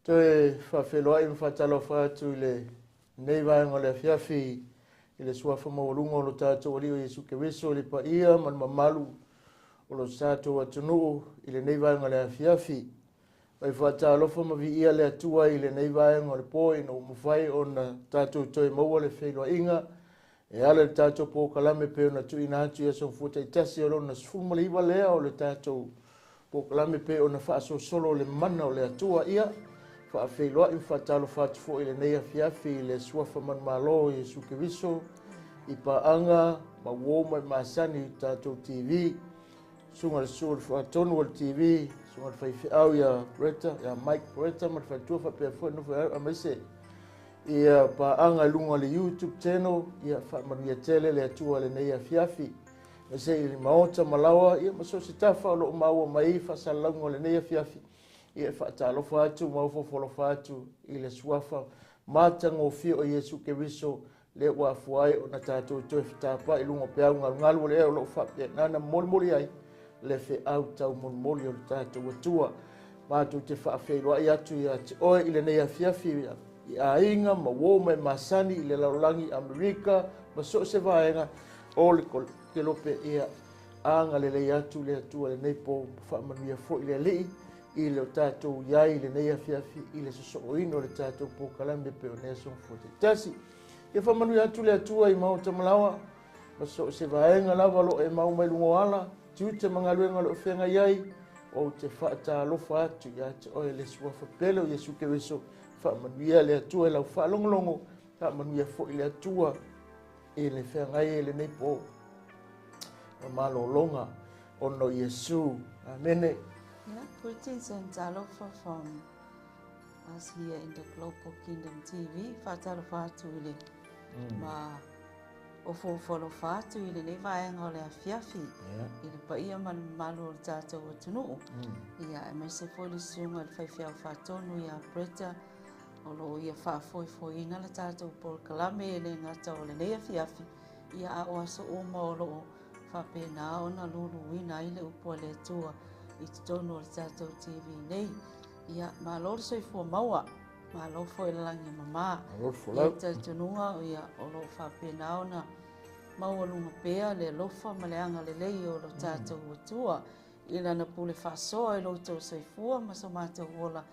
Toe faafeiloai ma faatalofa atu i lenei vaega o le afiafi i le suafa maualuga o lo tatou Alii o Iesu Keriso i le paia ma le mamalu o lo tatou atunuu i lenei vaega o le afiafi. Vai faatalofa ma viia le Atua i lenei vaega o le po ina ua mafai ona tatou toe maua le feiloaiga e ala i le tatou polokalame pei ona tuuina atu i aso Gafua taitasi o lona 19 lea o le tatou polokalame pei ona faasolosolo le mana o le Atua. Ia faafeiloai ma faatalofa atu foi i lenei afiafi i le suafa manumalo o Iesu Keriso i paaga ma uo ma masani i tatou TV, susuga le susu o le faatonu o le TV, susuga le faifeau ia Bretta, ia Mike Bretta ma le faletua faapea foi nofo aemaise ia paaga i luga o le YouTube channel. Ia faamanuia tele le Atua lenei afiafi. Aemaise i le maota ma laoa, ia ma so o se tafa o lo o maua mai faasalalauga o lenei afiafi. Ia faatalofa atu ma ofoofolofa atu i le suafa matagofie o Iesu Keriso lea ua afua ai ona tatou toe fetapa'i i luga o peau galugalu o le ea o lo o faapena na molimoli ai le feau taumolimoli o le tatou Atua. Matou te faafeiloai atu ia te oe i lenei afiafi i aiga ma uo ma e masani i le lalolagi Amerika ma so o se vaega o le kelope. Ia agalelei atu le Atua lenei po, faamanuia foi le Alii i le o tatou iai i lenei afiafi i le sosooina o le tatou polokalame pei o nei aso Gafua taitasi. Ia faamanuia atu le Atua i maota malaoa ma so o se vaega lava o lo o e mau mai luga o ala, tiute ma galuega o lo o feagai ai. Ou te faatalofa atu ia te oe le suafa pele o Iesu Keriso. Faamanuia le Atua i lau faalogologo, faamanuia foi le Atua i le feagai ai lenei po ma malologa ona o Iesu. Amene. Yeah, greetings and talofa from us here in the Global Kingdom TV. Faatalofa atu i le ma ofoofo atu i lenei vaega o le afiafi i le paia ma le mamalu o le tatou atunuu. Ia, aemaise foi le susuga i le faifeau faatonu ia Bretta o lo o ia faafoefoeina le tatou polokalame e le gata o lenei afiafi, ia a o aso uma o lo o faapena ona luluina ai le upu a le Atua i totonu o le tatou TV nei. Ia, malo le soifua maua, malo foi le lagi e mama. Malo le folau. Ia talitonuga ia o lo o faapena ona maualuga pea le alofa ma le agalelei o lo tatou Atua i lana pule faasoa i lo outou soifua ma so matou ola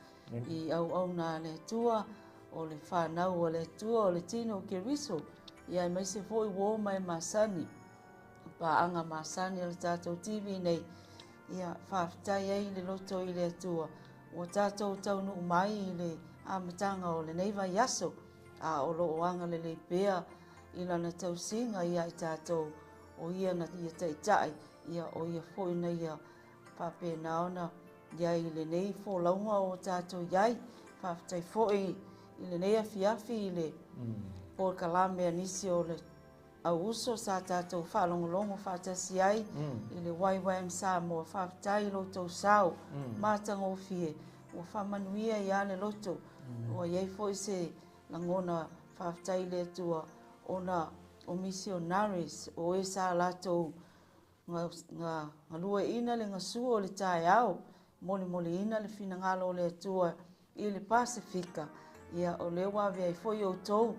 i auauna a le Atua, o le fanau a le Atua, o le tino o Keriso, ia aemaise foi uo ma e masani, paaga masani o le tatou TV nei. Ia faafetai ai le loto i le Atua ua tatou taunuu mai i le amataga o lenei vaiaso, a o lo o agalelei pea i lana tausiga ia i tatou, o ia na ia taitai, ia o ia foi na ia faapena ona iai i lenei folauga o tatou iai. Faafetai foi i lenei afiafi i le polokalame a nisi o le auuso sa tatou faalogologo faatasi ai i le YWAM Samoa. Faafetai i lo outou sao matagofie ua faamanuia ia le loto. Ua iai foi se lagona faafetai i le Atua ona o missionaries o e sa latou galueaiina le gasua o le taeao, molimoliina le finagalo o le Atua i le Pasefika. Ia o lea ua ave ai foi outou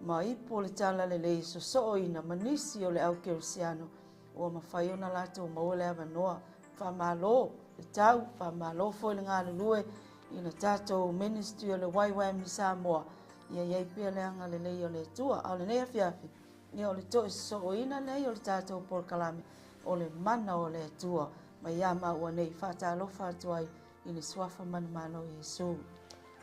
ma ipu o le talalelei sosooina ma nisi o le au kerisiano ua mafai ona latou maua le avanoa. Faamalo le tau, faamalo foi le galulue i le tatou ministry o le YWAM i Samoa. Ia iai pea le agalelei o le Atua. A o lenei afiafi, ia o le toe sosooina nei o le tatou polokalame o le mana o le Atua mai ia maua nei. Faatalofa atu ai i le suafa manumalo o Iesu.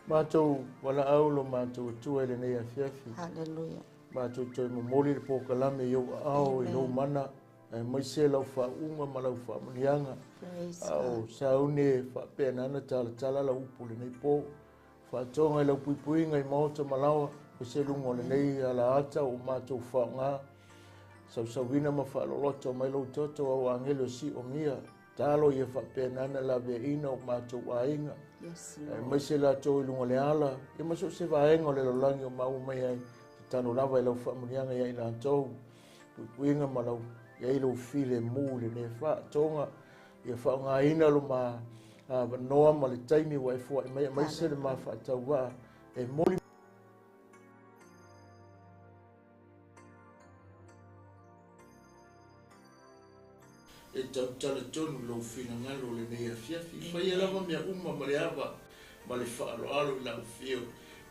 Matou valaau lo matou Atua i lenei afiafi. Hallelujah. Matou toe momoli le polokalame i ou aao i lou mana, aemaise lau faauuga ma lau faamanuiaga. Praise A o sauni e faapena na talatala lau upu lenei po. Faatoga i lau puipuiga i maota ma laoa, aemaise luga o lenei alaata o matou faaaoga. Sausauina ma faaloloto mai lou toto au angelo e siomia. Talo ia faapena na laveaiina o matou aiga. Yes, Lord. Aemaise latou i luga o le ala, ia ma so o se vaega o le lalolagi o maua mai ai. Tatalo lava i lau faamanuiaga ia i latou. Puipuiga ma lau iai lou filemu i lenei faatoga. Ia faaaogaina lo ma avanoa ma le taimi ua e foai mai aemaise le ma faatauvaa e moli e tautala tonu lou finagalo lenei afiafi. Faia lava mea uma ma le ava ma le faaaloalo i lau afio.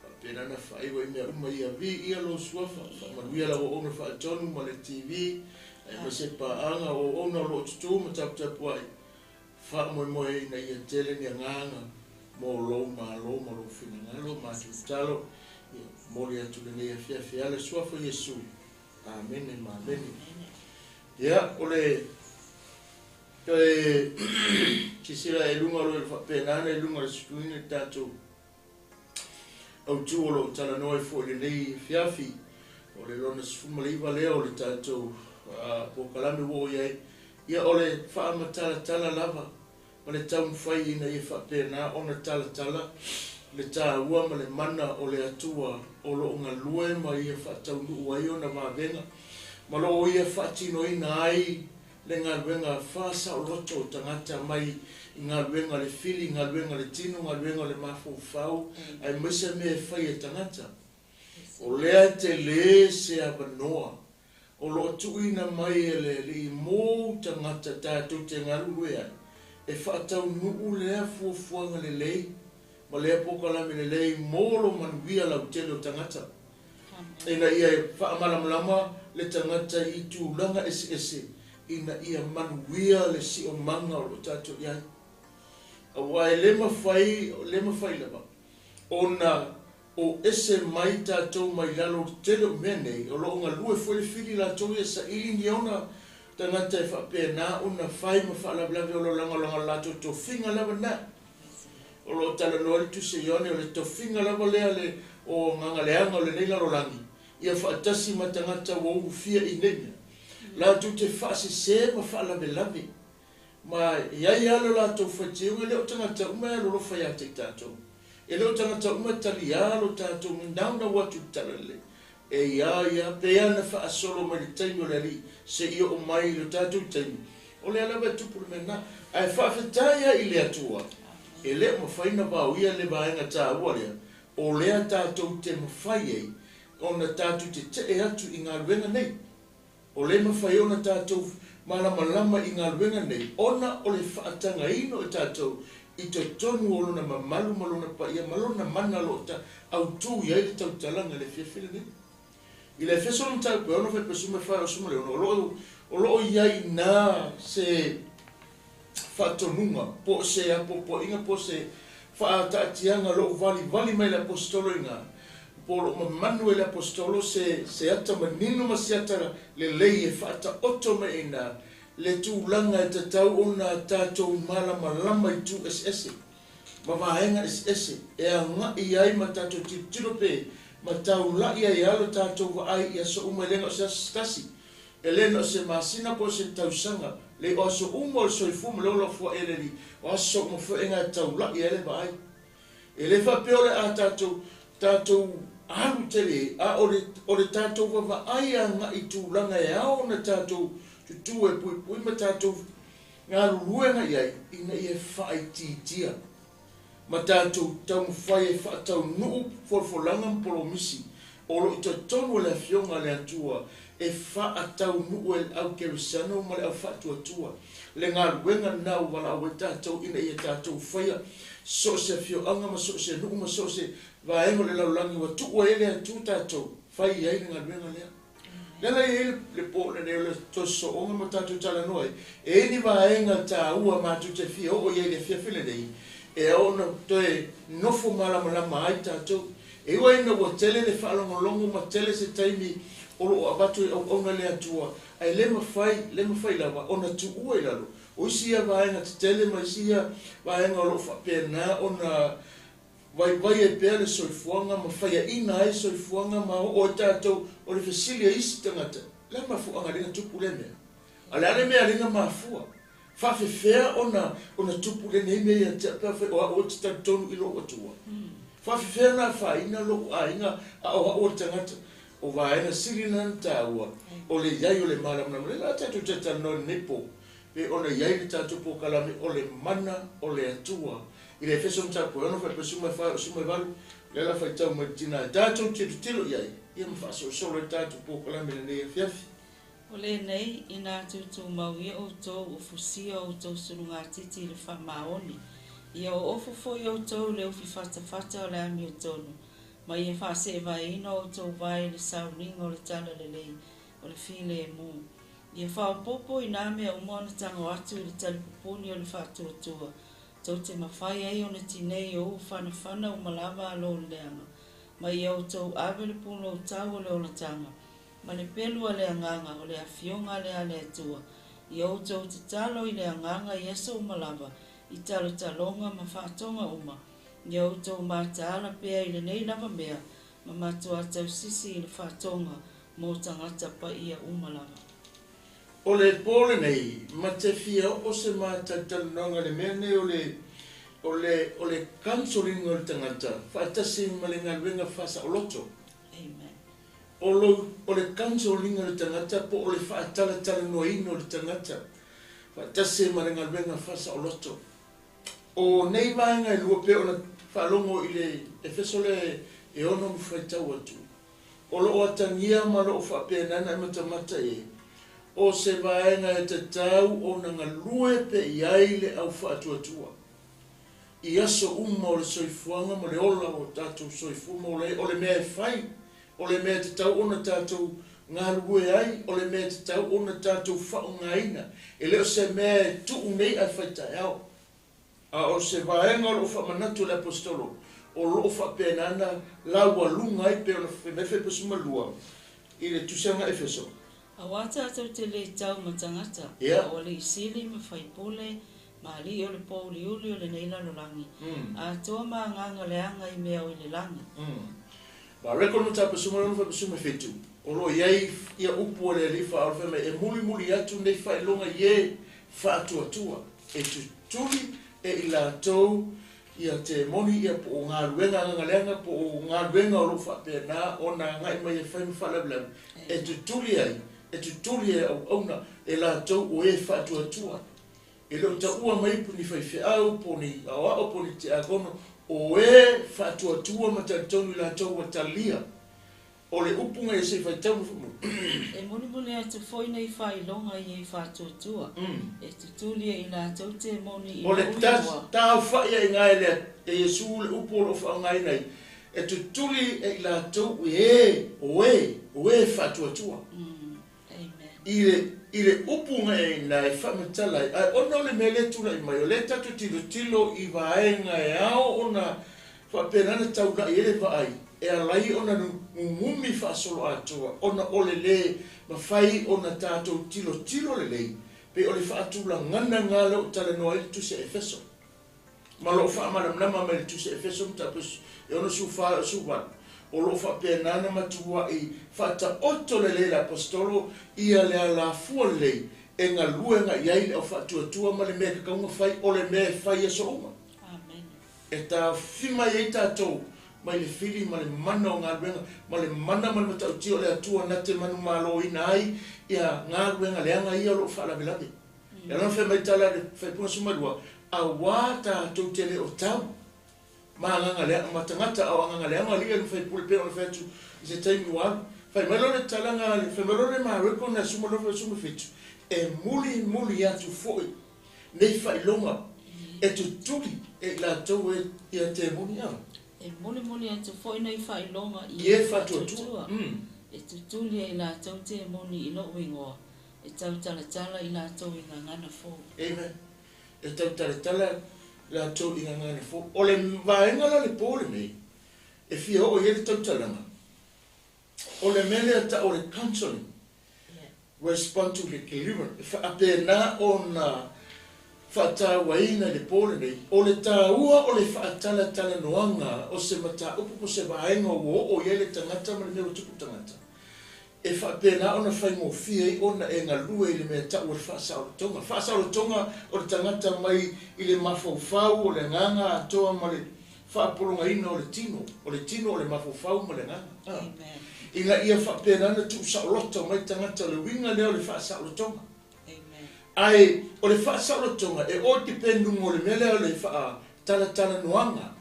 Faapena ona faaiu ai mea uma ia. Viia lou suafa, faamanuia lau auauna faatonu ma le TV, aemaise paaga o auauna o lo o tutū ma taputapuai, faamoemoe ina ia tele ni agaga mo lou malo ma lou finagalo. Matou tatalo, ia momoli atu lenei afiafi e ala i le suafa o Iesu. Amene ma amene. Ia, o le toe silasila i luga o lo o faapena ona i luga o le screen le tatou autu o lo o talanoa ai foi i lenei afiafi. O le lona 19 lea o le tatou polokalame ua oo i ai. Ia, o le faamatalatala lava ma le taumafai ina ia faapena ona talatala le taua ma le mana o le Atua o lo o galue ma ia faataunuu ai ona vavega ma lo o ia faatinoina ai le galuega faasaoloto o tagata mai i galuega a le fili, galuega a le tino, galuega o le mafaufau, aemaise mea e fai e tagata. O lea e tele se avanoa o lo o tuuina mai e le Alii mo tagata tatou te galulue ai e faataunuu lea fuafuaga lelei ma lea polokalame lelei mo lo manuia lautele o tagata, ina ia faamalamalama le tagata i tulaga eseese ina ia manuia le siomaga o lo o tatou i ai. Aua e le mafai, le mafai lava ona o ese mai tatou mai lalo o le tele o mea nei, o lo o galue foi le fili latou ia e saili ni ona tagata e faapena ona fai ma faalavelave o lo lagolago latou tofiga lava na. O lo o talanoa le Tusi a Ioane, o le tofiga lava lea le o agaga leaga o lenei lalolagi, ia faatasi ma tagata ua ulufia i nei mea, latou te faasese ma faalavelave. Ma e i ai lava lo latou faitioga, e le o tagata uma e alolofa ia te i tatou. E le o tagata uma e taliā lo tatou ginaunau atu i le talalelei. E iā ia, pei lava na faasolo mai le taimi o le Alii seia oo mai i lo tatou taimi, o lea lava e tupu le mea lena. Ae faafetai ai i le Atua, e le o mafai ona vaoia le vaega taua lea, o lea tatou te mafai ai ona tatou tetee atu i galuega nei. O le mafai ona tatou malamalama i galuega nei ona o le faatagaina o tatou i totonu o Lona mamalu ma Lona paia ma Lona mana o lo o autū i ai le tautalaga i le afiafi lenei. I le Efeso le mataupu e 6 fuaipasuma e 46, o lo o i ai i ina se faatonuga po o se apoapoaiga po o se faataatiaga o lo o valivali mai le Aposetolo i ina, po o lo o mamanu e le Aposetolo se se ata manino ma se ata lelei e faataoto mai i ina le tulaga e tatau ona tatou malamalama i itu eseese ma vaega eseese e agai ai ma tatou tilotilo pe ma taulai ai lava lo tatou vaai i aso uma e le na o se aso se tasi. E le na o se masina po o se tausaga, le o aso uma o le soifua ma le ola fua e le Alii, o aso uma foi e ga taulai ai le vaai. E le faapea o le a tatou, tatou alu tele, a o le, o le tatou vavaai agai i tulaga e ao ona tatou tutū e puipui ma tatou galulue agai i ai, ina ia faaitiitia. ma tatou taumafai e faataunuu folafolaga ma polomisi o lo o i totonu o le Afioga a le Atua e faataunuu e le au Kerisiano ma le au faatuatua le galuega lena ua valaau ai tatou ina ia tatou faia so o se afioaga ma so o se nuu ma so o se vaega o le lalolagi ua tuu ai e le Atua tatou fai ai le galuega lea. Lea la e i ai le po lenei o le toe sosooga ma tatou talanoa ai, e i ai ni vaega taua matou te fia oo i ai i le afiafi lenei, e ao ona toe nofo malamalama ai tatou. E ui ina ua tele le faalogologo ma tele se taimi o lo o avatu e auauna le Atua, ae le mafai, le mafai lava ona tuua i lalo o isi ia vaega tetele ma isi ia vaega o lo o faapena ona Vaivai ai pea le soifuaga ma faiaina ai soifuaga ma oo ai tatou o le fesili a isi tagata, le a mafuaaga lea na tupu lea mea? A le a le mea lea na mafua? Faafefea ona ona tupu lenei mea ia te au pe afai o au ou te talitonu i lou Atua? Faafefea ona afaina lou aiga a o au o le tagata? O vaega sili na na taua o le i ai o le malamalama. Lea la tatou te talanoa i lenei po. Pei ona i ai le tatou polokalame o le mana o le Atua. I le Efeso mataupu e 6 fuaiupu 14 e 18, lea la faitau mai le tina e tatou tilotilo i ai, ia ma faasolosolo ai le tatou polokalame i lenei afiafi. O lenei, ina tutumau ia outou o fusia o outou sulugatiti i le faamaoni, ia oofo foi outou i le ufi fatafata o le amiotonu, ma ia faaseevaeina outou vae i le sauniga o le talalelei o le filemu. Ia faaopoopo i nā mea uma ona tago atu i le talipupuni o le faatuatua, tou te mafai ai ona tinei o ufanafana uma lava a lo leaga, ma ia outou ave le pulou tau o le olataga, ma le pelu a le agaga o le afioga lea a le Atua, ia outou tatalo i le agaga i aso uma lava, i talotaloga ma faatoga uma, ia outou mataala pea i lenei lava mea, ma matuā tausisi i le faatoga mo tagata paia uma lava. O le po lenei, ma te fia oo se matalatalanoaga i le mea lenei o le, o le, o le counselling o le tagata faatasi ma le galuega faasaoloto. Amen. O lou, o le counselling o le tagata po o le faatalatalanoaina o le tagata faatasi ma le galuega faasaoloto. O nei vaega e lua pei ona faalogo i le Efeso lea e ono ma faitau atu, o loo atagia ma loo faapena ona e matamata i ai, o se vaega e tatau ona galue pe i ai le au faatuatua i aso uma o le soifuaga ma le ola o tatou soifua ma ola ai, o le mea e fai, o le mea e tatau ona tatou galulue ai, o le mea e tatau ona tatou faaaogaina. E le o se mea e tuu nei ae fai taeao. A o se vaega o loo faamanatu e le Aposetolo, o loo faapena ona laualuga ai pei ona fai mai Filipi 12 i le tusiaga Efeso. Auā tatou te le tau ma tagata, a o alii sili ma faipule ma alii o le pōuliuli o lenei lalolagi, atoa ma agaga leaga i mea o i le lagi. Ma record mataupu 16 fuaiupu 17, o loo i ai ia upu a le Alii Faaola fai mai, e mulimuli atu nei faailoga i e faatuatua, e tutuli e i latou ia temoni ia po o galuega agaga leaga po o galuega o loo faapena ona agai mai e fai ma faalavelave, e tutuli ai, e tutuli e auauna e latou o e faatuatua. E le o taua mai po ni faifeau po o ni aoao po o ni tiakono, o e faatuatua ma talitonu i latou ua talia. O le upu na ia se i faitau ma faamoe. E mulimuli atu foi nei faailoga i e faatuatua, e tutuli e i latou temoni i O le lou igoa. Taofa'i a'iga e le e Iesu le upu o loo faaaogaina ai, e tutuli e i latou e o e o e faatuatua. Amen. I le i le upu na e ina e faamatala ai, ae ona o le mea lea e tula'i mai, o lea tatou tilotilo i vaega e ao ona faapena ona taula'i ai le vaai, e ala ai ona gugumi faasoloatoa, ona o le lē mafai ona tatou tilotilo lelei, pei o le faatulagana lena lea ua talanoa ai le Tusi a Efeso. Ma o loo faamalamalama mai le Tusi a Efeso mataupu e 64 e 68, o loo faapena ona matua'i faataoto lelei e le Aposetolo ia le alafua lelei e galue agai ai le au faatuatua ma le mea e tatau ona fai, o le mea e fai i aso uma. Amen. E taofi mai ai tatou mai le fili ma le mana o galuega, ma le mana ma le matautia o le Atua na te manumaloina ai ia galuega leaga ia o loo faalavelave. E ala ona fai mai tala a le faaipuga 12, auā tatou te le o tau ma agaga leaga, ma tagata a o agaga leaga alii a le faipule pei ona fai atu i se taimi ua alu. Fai mai loa le talaga a le, fai mai loa le Mareko na 16 17, e mulimuli atu foi nei faailoga e tutuli e i latou e ia temoni a. E mulimuli atu foi nei faailoga i I e faatuatua. E tutuli e i latou temoni i lou igoa, e tautalatala i latou i gagana fou. Amen. E tautalatala latou i gagana fou. O le vaega la le po lenei, e fia oo i ai le tautalaga, o le mea lea ta'u o le counselling, respond to the deliverance, e faapena ona faatauaina i le po lenei, o le tāua o le faatalatalanoaga o se mataupu po o se vaega ua oo i ai le tagata ma le mea ua tupu i le tagata, e faapena ona faigofie ai ona e galue i le mea ta'u o le faasaolotoga. Faasaolotoga o le tagata mai i le mafaufau o le agaga atoa ma le faapologaina o le tino, o le tino o le mafaufau ma le agaga. Amen. Ina ia faapena ona tuusaoloto mai tagata, o le uiga lea o le faasaolotoga. Amen. Ae o le faasaolotoga e o tipenuga o le mea lea o le faatalatalanoaga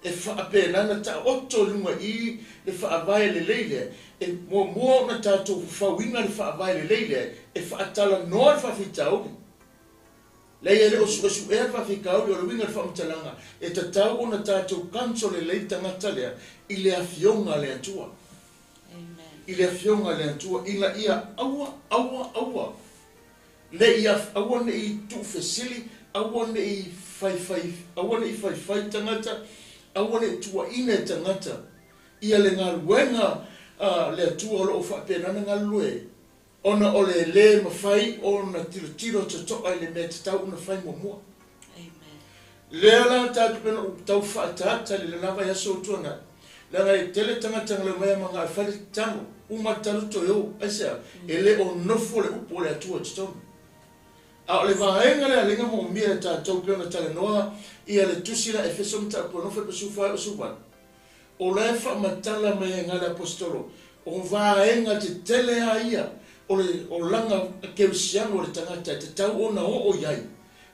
e faapena ona taoto i luga i le faavae lelei lea, e muamua ona tatou fafauina le faavae lelei lea e faatalanoa le faafitauli. Leai, e le o suesuea le faafitauli, o le uiga o le faamatalaga, e tatau ona tatou counsel lelei le tagata lea i le Afioga a le Atua. I le Afioga a le Atua, ina ia aua, aua, aua ne i aua ne i tuufesili, aua ne i faifai, aua ne i faifai tagata, aua ne i tuuaina e tagata ia le galuega a le Atua o lo o faapena ona galulue ai, ona o le lē mafai ona tilotilo totoa i le mea e tatau ona fai muamua. Lea la tatou pei ona ou tau faaataata i le la vaiaso ua tuanai, leaga e tele tagata na leu mai a manao e fai le tatalo, uma le tatalo toe o. Aisea? E le o nofo le upu o le Atua i totonu. A o le vaega lea lea na moomia e tatou pei ona talanoa ia le tusi la Efeso mataupu e 6 14 e 18, o la e faamatala mai ai le Aposetolo, o vaega tetele lava ia o le olaga kerisiano o le tagata e tatau ona oo i ai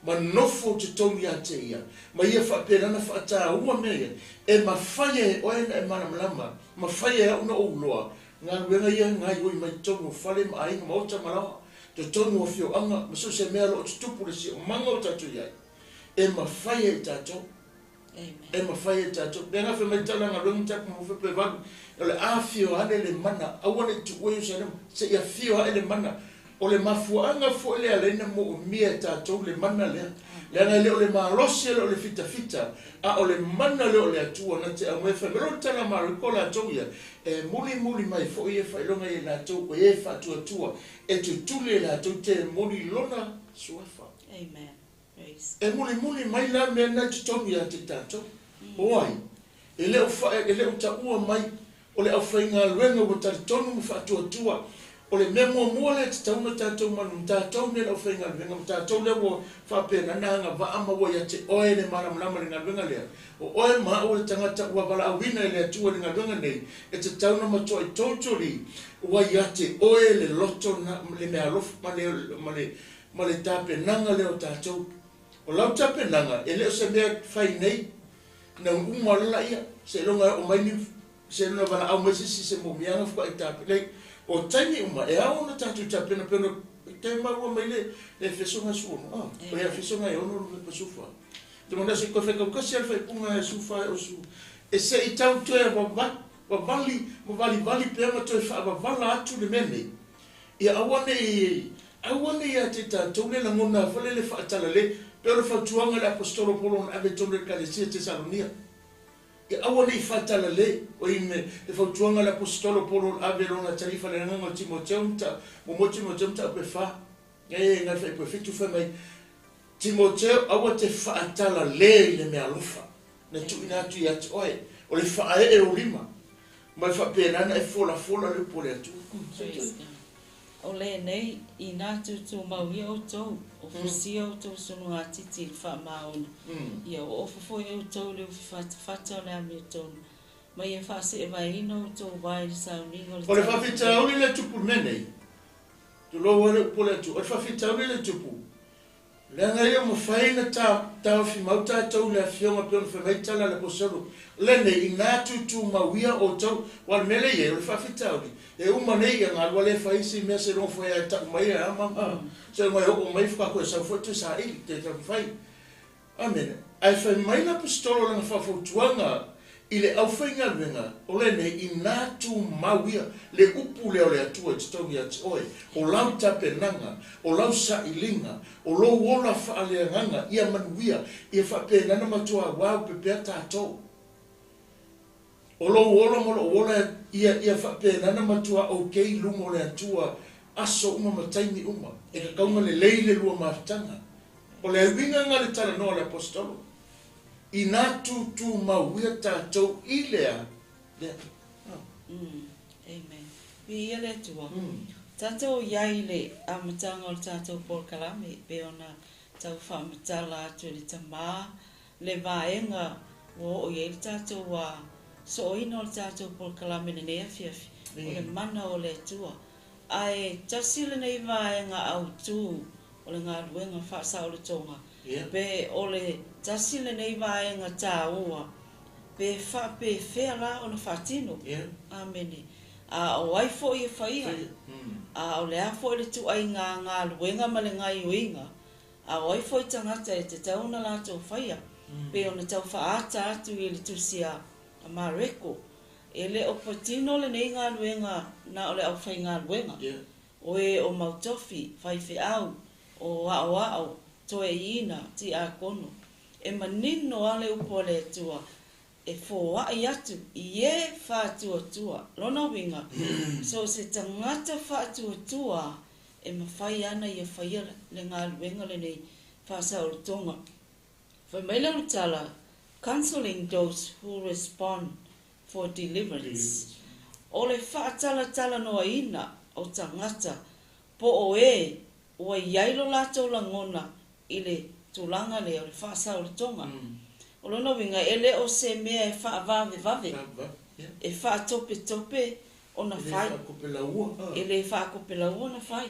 ma nofo i totonu ia te ia, ma ia faapena ona faataua mea ia, e mafai e oe ona e malamalama, mafai e au ona ou iloa galuega ia e gaoioi mai totonu o fale ma aiga, maota ma laoa, totonu o afioaga ma so o se mea o lo o tutupu i le siomaga o tatou i ai, e mafai e i tatou. E mafai e tatou. Mea na fai mai tala galuega ma tapu mo pe valu. O le afio ane le mana, aua ne i tuua Ierusalema, seia afio ae le mana. O le mafuaaga foi lea ala ai ona moomia e tatou le mana lea. Leaga e le o le malosi, e le o le fitafita, a o le mana lea o le Atua na te aumaia fai mai. O le tala Mariko latou ia, e mulimuli mai foi ia faailoga ia i latou o e faatuatua, e tutuli e latou te moli lona suafa. Amen. E mulimuli mai la mea na i totonu ia te tatou. O ai? E le o fa, e le o taua mai o le aufaigaluega ua talitonu ma faatuatua. O le mea muamua lea e tatau ona tatou manu, ma tatou nei le aufaigaluega, ma tatou lea ua faapena ona agavaa ma ua ia te oe le malamalama i le galuega lea. O oe ma au o le tagata ua valaauina e le Atua i le galuega nei, e tatau ona matuai totally ua ia te oe le loto na, le meaalofa ma le, ma le, ma le tapenaga lea o tatou. O lau tapenaga, e le o se mea fai nei, na uma loa laia, seiloga e oo mai ni, seiloga e valaau mai se isi se momiaga faatoa e tapena. Leai, o taimi uma, e ao ona tatou tapena pei ona te maua mai le Efeso ga 16, a, o le Efeso ga 6 le pepa 14. Te manatu se i toe faitautasi lava le faaipuga e 14 e 60, e se i tau toe vavali ma valivali pea ma toe faavavala atu le mea nei. Ia aua ne i, aua ne i ia te tatou le lagona foi lele faatalalei, pei o le fautuaga a le Aposetolo Paulo na ave i totonu o le Ekalesia Tesalonia. Ia aua ne i faatalalei, o i me le fautuaga a le Aposetolo Paulo na ave i lona talifa le agaga o Timoteo mta, muamua Timoteo mataupu e fa, e ngai faaipu e fitu fai mai, Timoteo aua te faatalalei i le meaalofa na tuuina atu ia te oe, o le faaee o lima, ma e faapena ona e folafola le upu a le Atua. Praise God. O lenei, inā tūtūmau ia outou, ofusia outou sulugatiti i le faamaoni, ia oofo foi outou i le ufi fatafata o le amiotonu, ma ia faaseevaeina outou vae i le sauniga o le O le talalelei. faafitauli le tupu i le mea nei, tulou ai le upu a le Atua, o le faafitauli le tupu, Leaga e le o mafai ona taofi mau tatou i le Afioga pei ona fai mai tala a le Aposetolo lenei, Inā tutumauia outou. Aua o le mea lea e i ai, o le faafitauli, e uma nei ia galua le fai isi mea seiloga foi ae tau mai e ama ma seiloga e oo mai faatoa toe sau foi toe saili, toe taumafai. Amene. Ae fai mai le Aposetolo i lana faufautuaga i le aufaigaluega, o lenei, inā tumau ia le upu lea o le Atua i totonu ia te oe, o lau tapenaga, o lau sailiga, o lou ola faaleagaga, ia manuia, ia faapena ona matua auau pepea tatou. O lou ola ma lou ola ia, ia faapena ona matua okay i luma o le Atua aso uma ma taimi uma, e kakauga lelei le lua mafutaga. O le uiga lena o le talanoa a le Aposetolo, inā tutumauia tatou i le a? Lea. Amen. Viia le Atua. Tatou i ai i le amataga o le tatou polokalame e pei ona tau faamatala atu e le Tama le vaega ua oo i ai le tatou sooina o le tatou polokalame i lenei afiafi, o le mana o le Atua. Ae tasi lenei vaega autu. O le galuega faasaolotoga, pe o le tasi lenei vaega taua, pe faapefea la ona faatino. Amene. A o ai foi e faia? A o le a foi le ituaiga galuega ma le gaioiga? A o ai foi tagata e tatau ona latou faia? Pei ona tau faaata atu i le tusi a Mareko, e le o patino lenei galuega na o le aufaigaluega, o e o mautofi, faifeau, o aoao, toeaiina, tiakono. E manino lava le upu a le Atua e foai atu i e faatuatua. Lona uiga, so o se tagata faatuatua e mafai ana ia faia le galuega lenei faasaolotoga. Fai mai le ulutala, counseling those who respond for deliverance. O le faatalatalanoaina o tagata po o e ua i ai lo latou lagona i le tulaga lea o le faasaolotoga. O lona uiga, e le o se mea e faavavevave, e faatopetope ona fai. E le faakopelaua ona fai.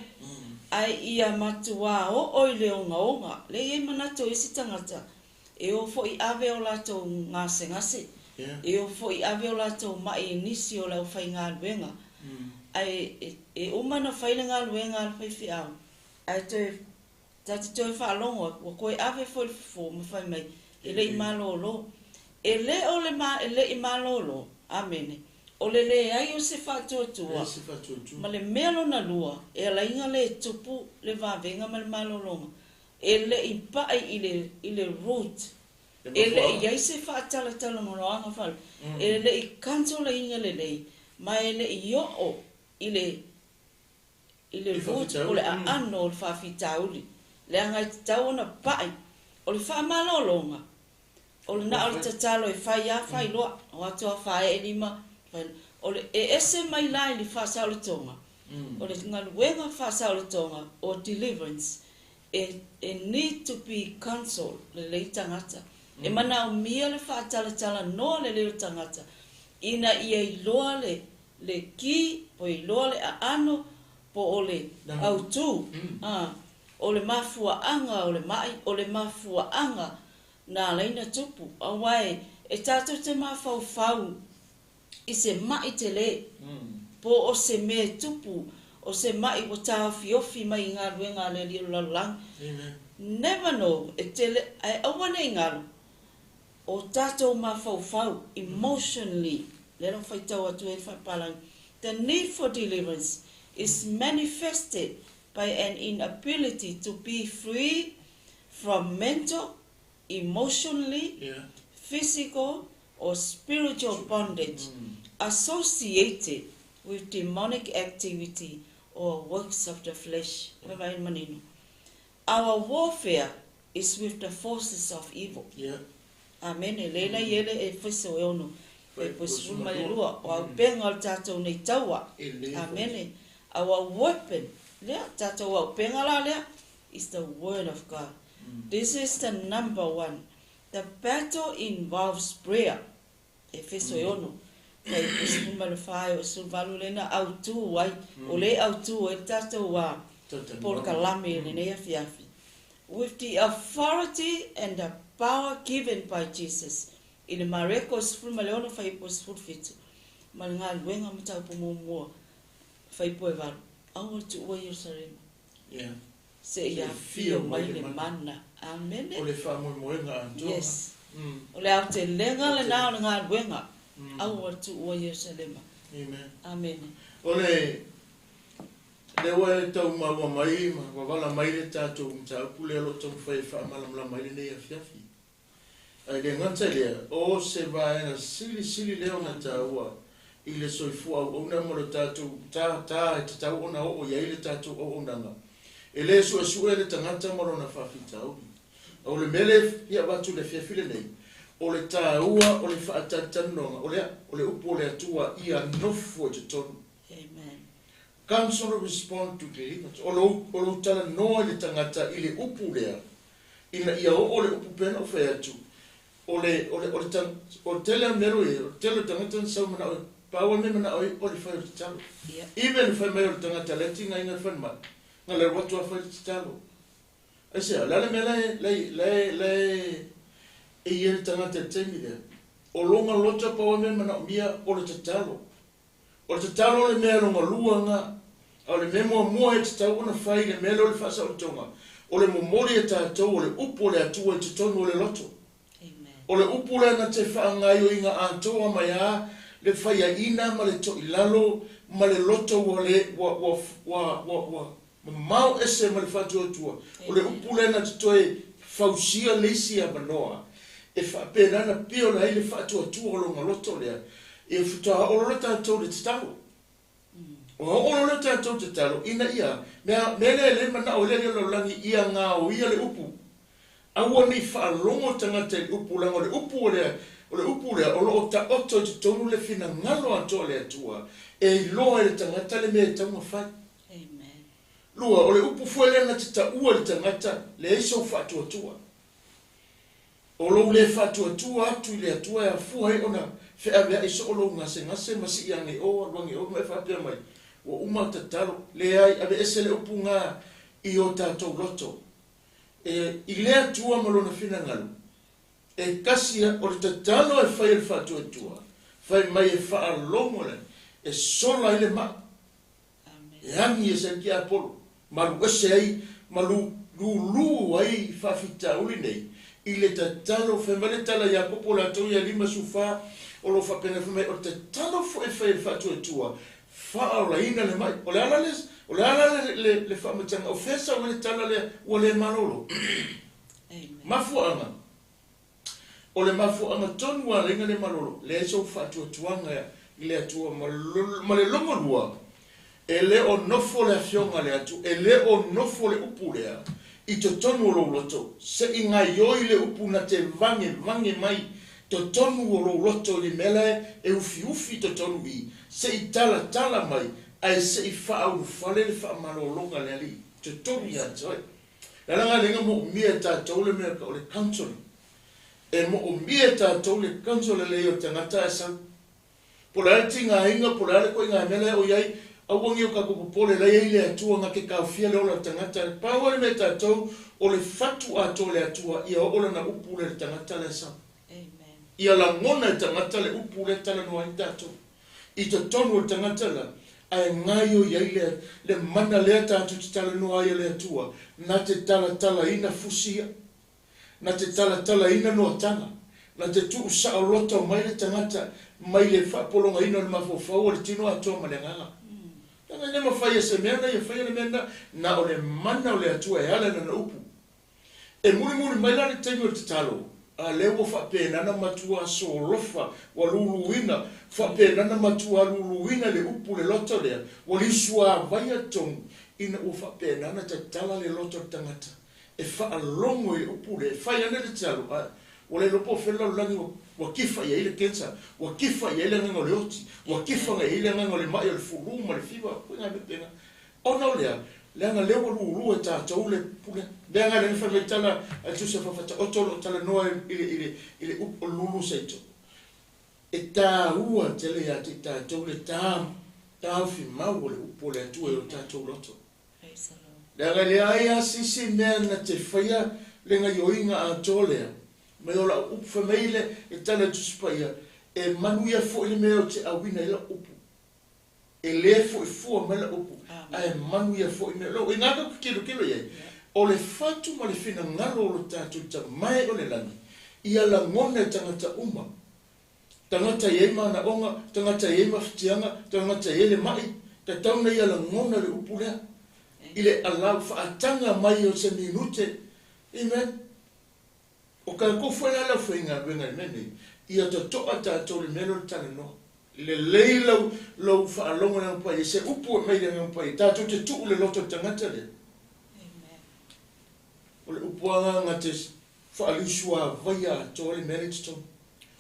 Ae ia matuā oo i le ogaoga. Lea e i ai manatu o isi tagata, e o foi ave o latou gasegase, e o foi ave o latou mai i nisi o le aufaigaluega. Ae e uma ona fai le galuega a le faifeau, ae toe ta te toe faalogo atu, ua toe ave foi le fofo ma fai mai, e le i malolo. E le o le e le i malolo, amene, o le leai o se faatuatua, ma le mea lona lua, e ala ai ona le tupu le vavega ma le malologa, e le i pai i le root, e le i ai se faatalatalanoaga faale, e le i counsel-ina lelei, ma e le i oo i le root o le aano o le faafitauli. Leaga e tatau ona pai. O le faamalologa, o le na o le tatalo e fai a fai loa, o atu a faee lima, o le e ese mai la i le faasaolotoga. O le galuega faasaolotoga o deliverance, e need to be counsel lelei tagata. E manaomia le faatalatalanoa lelei o tagata, ina ia iloa le ki, po iloa le aano, po o le autū. O le mafuaaga o le mai, o le mafuaaga na ala ai ona tupu. Aua e tatou te mafaufau i se mai tele, po o se mea e tupu, o se mai ua taofiofi mai i galuega a le Alii o le lalolagi. Never know, e tele, ae aua ne i galo, o tatou mafaufau, emotionally, lea la faitau atu ai le faapalagi. The need for deliverance is manifested by an inability to be free from mental, emotionally, physical, or spiritual bondage associated with demonic activity or works of the flesh. Manino. Our warfare is with the forces of evil. Amen. Le la iele Efeso 6. E 12. O auupega o le tatou nei taua. Amen. Our weapon, lea, tatou auupega la lea, is the word of God. This is the number one. The battle involves prayer. Efeso 6. Kai 14 o 18 lena autū ai. O le autū ai le tatou a polokalame i lenei afiafi. With the authority and the power given by Jesus. I le Mareko 16 fuaiupu 17. Ma le galuega mataupu muamua. Fuaiupu 8. Aua le tuua Ierusalema. Seia afio mai le mana. Amene. O le faamoemoega atoa. Yes. O le aotelega lena o le galuega. Aua le tuua Ierusalema. Amen. Amene. O le lea ua e tau maua mai ma wavala mai le tatou mataupu lea o lo o taumafai e faamalamalama ai lenei afiafi. Ae le gata i lea, o se vaega silisili lea ona taua i le soifua auauna ma le tatou tā e tatau ona oo i ai le tatou auaunaga. E le suesue le tagata ma lona faafitauli. O le mea lea e avatu i le afiafi lenei, o le taua o le faatalitalinoga, o le upu o le Atua ia nofo i totonu. Amen. Counsel respond to deliverance. O lou talanoa i le tagata i le upu lea, ina ia oo le upu pea na ou fai atu, o le tele a mea lo i ai, o le tele o tagata na sau manao, pau a mea manao ai, o le fai o le tatalo. Even fai mai o le tagata lea tigaina le falemai, na le alu atu a fai le tatalo. Aisea? O le a le mea la e, la e, la e, la e, e i ai le tagata i le taimi lea? O lona loto pau a mea e manaomia o le tatalo. O le tatalo o le mea lona lua na, a o le mea muamua e tatau ona fai i le mea lea o le faasaolotoga, o le momoli e tatou o le upu o le Atua i totonu o le loto. O le upu lea na te faagaioiga atoa mai a le faiaina ma le toilalo ma le loto ua le, ua, ua, ua, ua, ua mamao ese ma le faatuatua. O le upu lea na te toe fausia le isi avanoa e faapena ona piola ai le faatuatua o lona loto lea, ia faatoa oo loa tatou i le tatalo. Ua oo loa le tatou tatalo ina ia, mea, mea lea e le manao ai le Alii o le lalolagi ia gaoia le upu. Aua ne i faalogo tagata i le upu, leaga o le upu lea, o le upu lea o lo o taoto i totonu le finagalo atoa o le Atua e iloa ai e le tagata le mea e tatau ona fai. Lua, o le upu foi lea na te taua i le tagata, leai sou faatuatua. O lou le faatuatua atu i le Atua e afua ai ona feaveai soo lou gasegase ma sii age o, alu age o ma e faapea mai, Ua uma tatalo. Leai, aveese le upu ga i o tatou loto. E, i le Atua ma Lona finagalo, e kasi a, o le tatalo e fai e le faatuatua, fai mai e faalogo le, e sola ai le mai. E agi ese ai le tiapolo, malu ese ai ma lulu ai faafitauli nei i le tatalo. Fai mai le tala ia Iakopo latou ia 54 o lo o faapena fai mai, o le tatalo foi e fai e le faatuatua, faaolaina le mai. O le a la le, o le a la le, le, le faamatalaga, o fea sau ai le tala lea ua le malolo? Mafuaaga. O le mafuaaga tonu ua ala ai ona le malolo, leai sou faatuatuaga i le Atua ma le longolua, e le o nofo le Afioga a le Atu, e le o nofo le upu lea i totonu o lou loto, se i gaioi le upu na te vagevage mai totonu o lou loto i le mea la e ufiufi i totonu i, se i talatala mai, ae se i faaulufale le faamalologa a le Alii i totonu ia te oe. Le ala lena moomia e tatou le mea o le counseling. E moomia e tatou le counsel lelei o le tagata ae sau. Po o le a le tigaina, po o le a le koiga mea la e o i ai, aua nei o tatou popole la e i ai le Atua na te taofia le ola o le tagata. Pau lava le mea e tatou, o le fatu atoa o le Atua ia oo lana upu lea i le tagata la e sau. Ia lagona e tagata le upu lea e talanoa ai tatou. I totonu o le tagata la, ae gaioi ai le, le mana lea tatou te talanoa ai o le Atua, na te talatalaina fusi ia, na te talatalaina noataga, na te tuusaoloto mai le tagata mai le faapologaina o le mafaufau o le tino atoa ma le agaga. Leaga e le mafai e se mea ona ia faia le mea lena, na o le mana o le Atua e ala i lana upu. E mulimuli mai la le taimi o le tatalo, a lea ua faapena ona matua solofa, ua luluina, faapena ona matua luluina le upu le loto lea, ua lisuāvaia tonu ina ua faapena ona tatala le loto o le tagata e faalogo i le upu lea, e fai ane le tatalo, a ua le iloa po o fea le lalolagi ua, ua kifa i ai le cancer, ua kifa i ai le agaga o le oti, ua kifa i ai le agaga o le mai o le fulu ma le fiva, koe mea pena. Ona o lea, leaga lea ua lulu e tatou le pule. Leaga lea na fai mai tala a le Tusi a Fafataoto o lo o talanoa i le, i le, i le upu o le lulu seito. E tāua tele ia te i tatou le tā, taofi mau o le upu o le Atua i o tatou loto. Leaga e leai a se isi mea na te faia le gaioiga atoa lea, mai o lau upu fai mai le, le tala i le Tusi Paia, e manuia foi le mea ou te auina ai lau upu. E lē foʻi fua mai lau upu, ae manuia foʻi mea. Lou iga ka kelokelo i ai, o le fatu ma le finagalo o lo tatou Tamae o le lagi, ia lagona e tagata uma. Tagata e i ai manaoga, tagata e i ai mafatiaga, tagata e i ai le maʻi, tatau ona ia lagona le upu lea i le alau faataga mai o se minute. Amen. O tatou foi la le aufaigaluega i le mea nei, ia totoa tatou i le mea lea o le talanoa. Lelei lau, lou faalogo i le Agaga Paia, se upu e mai i le Agaga Paia, tatou te tuu le loto o le tagata lea. O le upu lava na te faaliusuavaia atoa le mea lea i totonu.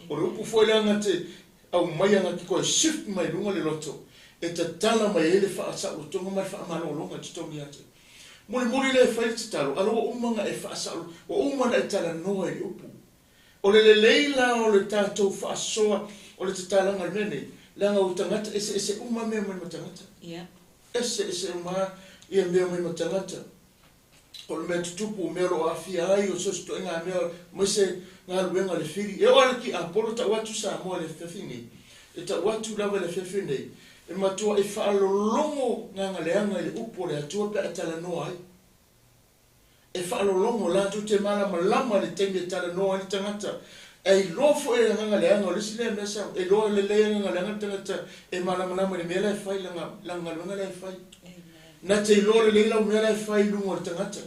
O le upu foi lea na te aumaia na te toe shift mai luga le loto e tatala mai ai le faasaolotoga ma le faamalologa i totonu ia te. Mulimuli lea e fai le tatalo, ala ua uma ona e faasaolo, ua uma ona e talanoa i le upu. O le lelei la o le tatou faasoa o le tatalaga i le mea nei, leaga ua tagata eseese uma mea mai ma tagata. Eseese uma ia mea mai ma tagata. O le mea tutupu, o mea o lo o aafia ai, o so o se ituaiga mea, aemaise galuega a le fili. E oo lava i le tiapolo tau atu Samoa i le afiafi nei, e tau atu lava i le afiafi nei, e matuai faalologo gagaleaga i le upu a le Atua pe a e talanoa ai. E faalologo, latou te malamalama i le taimi e talanoa ai le tagata. E iloa foi e le agaga leaga, o le isi lea mea sa, e iloa lelei e agaga leaga le tagata e malamalama i le mea la e fai, lana, lana galuega la e fai. Na te iloa lelei lau mea la e fai i luga o le tagata.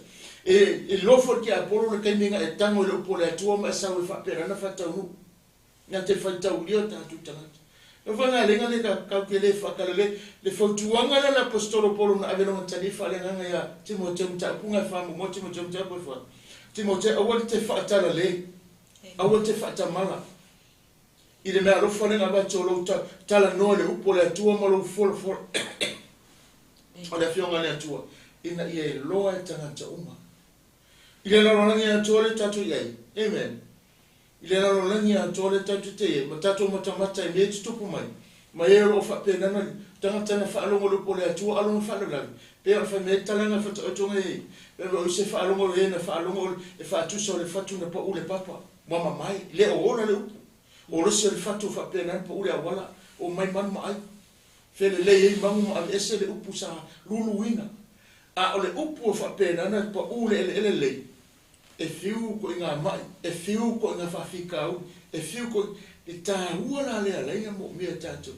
E iloa foi e le tiapolo le taimi na e tago i le upu a le Atua ma e sau e faapena ona faataunuu. Na te faitaulia o tatou tagata. O fagalega le tatou te le faatalale le fautuaga lea le Aposetolo Paulo na ave lona tali faaleagaga ia Timoteo mataupu na e faamuamua Timoteo mataupu e fa. Timoteo aua te faatalale, aua te faatamala i le mea alofa lea na avatu o lou talanoa i le upu o le Atua ma lou folafola o le Afioga a le Atua ina ia iloa e tagata uma. I le lalolagi atoa lea tatou i ai. Amen. I le lalolagi atoa lea tatou te i ai, ma tatou matamata i mea e tutupu mai, ma e o lo o faapena na tagata na faalogo i le upu a le Atua a lona faalavelave, pei ona fai mai ai le talaga e faataoto nei ai, Fai mai o i se faalogo o e na faalogo e faatusa o le fatu na pau le papa, ua mamae, le o ola le upu. O le isi o le fatu o faapena na pau le auala, o mai manu ma ai. Felelei ai magu ma aveese le upu sa luluina. A o le upu o faapena na pau le eleele lelei, E fiu koʻi ngā maʻi, e fiu koʻi ngā faafitauli, e fiu koʻi, le tāua la lea laina moomia e tātou.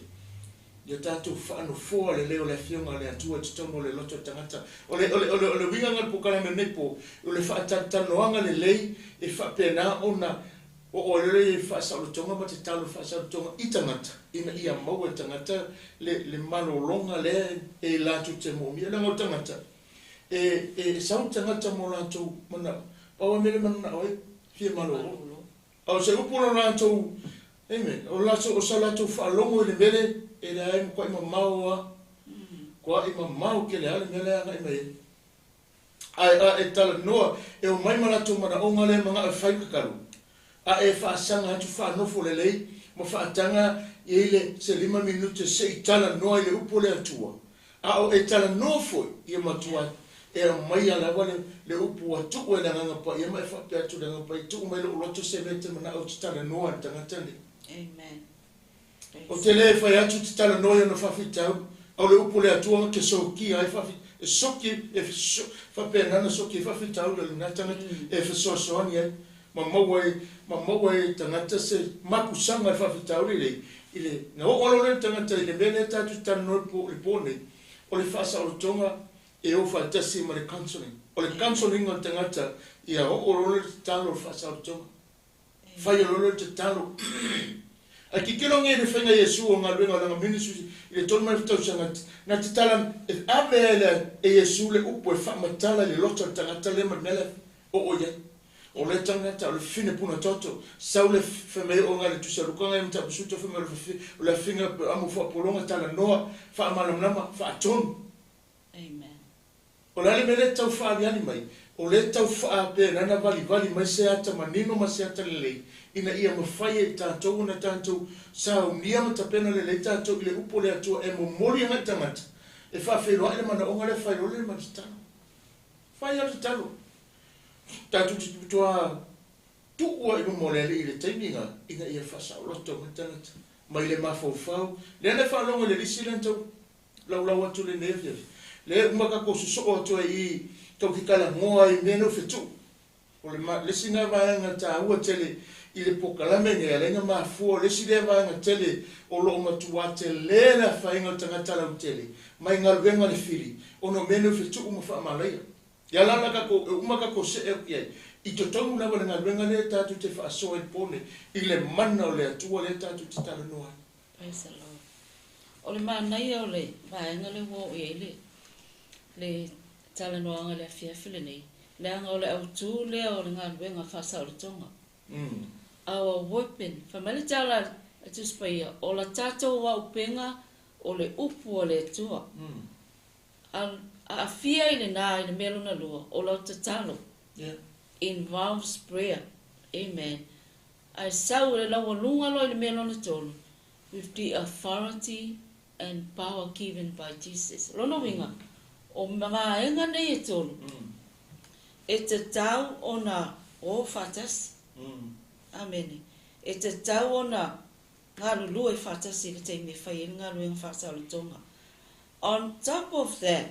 Ia tātou faanofoa lelei o le Afioga a le Atua i totonu o le loto o le tagata. O le, o le, o le, o le uiga lena o le polokalame o lenei po, o le faatalatalanoaga lelei e faapena ona oo ai loa i faasaolotoga ma tatalo faasaolotoga i tagata ina ia maua e tagata le, le malologa lea e latou te moomia. Leaga o le tagata, E, e sau tagata mo latou manao, pau a mea le mananao ai, fia malolo. A o se upu o lo latou, amen, o latou, o sa latou faalogo i le mea le, e leai matuai mamao a, kuaʻi mamao tele a le mea lea e agai mai ai. Ae a e talanoa, e omai ma latou manaoga lea e manao e fai tatalo, a e faasaga atu faanofo lelei ma faataga i ai le se lima minute se i talanoa i le upu a le Atua, a o e talanoa foi, ia matua e aumaia lava le, le upu ua tuu e le Agaga Paia ma e faapea atu i le Agaga Paia, tuu mai lou loto se mea e te manao ou te talanoa i le tagata lenei. Amen. Ou te le fai atu te talanoa i ona faafitauli, a o le upu a le Atua na te sokia ai faafi, e soki, e faapena ona soki ai faafitauli a lena tagata, e fesoasoani ai, ma maua ai, ma maua ai e tagata se mapusaga i le faafitauli lea, i le, na oo loa lea le tagata i le mea lea tatou te talanoa i le po, le po nei, o le faasaolotoga e o faatasi ma le counselling. O le counselling o le tagata, ia oo loa lea le tatalo o le faasaolotoga. Fai loa le tatalo. Ae tilotilo nei i le faiga Iesu o galuega o lana ministry i le 38 tausaga, na tatala e ave ai le e Iesu le upu e faamatala i le loto o le tagata lea ma le mea lea oo i ai. O lea tagata o le fine puna toto, sau le fai mai o nga le tusi a Luka ngai mataupu suta fai mai o le afiga pe amo faapologa talanoa faamalamalama faatonu. Amen. O le a le mea lea e tau faaaliali mai? O lea e tau faapena ona valivali mai se ata manino ma se ata lelei, ina ia mafai e i tatou ona tatou saunia ma tapena lelei tatou i le upu a le Atua e momoli agai tagata e faafeiloai le manaoga lea, fai loa le ma tatalo. Fai lava le tatalo. Tatou te matua tuu lava i luma o le Alii i le taimi lena, ina ia faasaoloto mai tagata mai le mafaufau. Lea na e faalogo i le lisi lea na tau laulau atu lenei afiafi. Lea e uma tatou sosoo atu ai i i, tatou te talanoa ai i mea nei o fetuu. O le le isi lena vaega taua tele i le polokalame lenei, ala ai ona mafua, o le isi lea vaega tele o lo o matua tele le afaina o le tagata lautele mai galuega le fili, ona o mea nei o fetuu ma faamalaia. Ia la la tatou, e uma tatou see atu i ai i totonu lava o le galuega lea tatou te faasoa i le po nei, i le mana o le Atua lea tatou te talanoa ai. Praise the Lord. O le manaia o le vaega lea ua oo i ai le, le talanoaga i le afiafi lenei, leaga o le autu lea o le galuega faasaolotoga. Our weapon, fai mai le tala a Tusi Paia, o la tatou auupega o le upu a le Atua. A, aafia i lena i le mea lona lua, o lau tatalo. Involves prayer. Amen. Ae sau e le laualuga loa i le mea lona tolu, with the authority and power given by Jesus. O lona uiga, o vaega nei e tolu, E tatau ona o faatasi. Amene. E tatau ona galulue faatasi i le taimi e fai ai le galuega faasaolotoga. On top of that,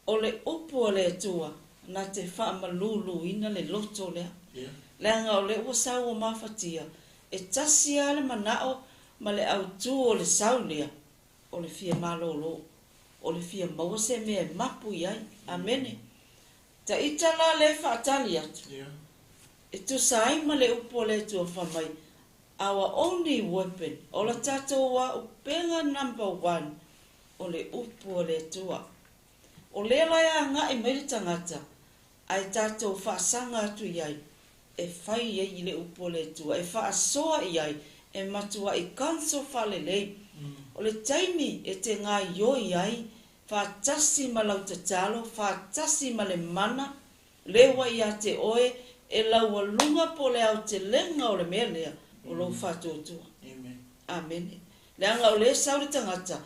o le upu a le Atua na te faamaluluina le loto lea. Leaga o lea ua sau ua mafatia, e tasi lava le manao ma le autu o le sau lea, o le fia malolo, o le fia maua se mea e mapu i ai. Amene. Taita la lea e faatali atu, e tusa ai ma le upu a le Atua fai mai, our only weapon, o la tatou auupega number one, o le upu a le Atua. O lea la e agai mai le tagata, ae tatou faasaga atu i ai, e fai i ai i le upu a le Atua, e faasoa i ai, e matuai counsel faalelei. O le taimi e te gaioi ai, faatasi ma lau tatalo, faatasi ma le mana, lea ua ia te oe e laualuga po o le aotelega o le mea lea o lou faatuatua. Amene. Leaga o lea e sau le tagata,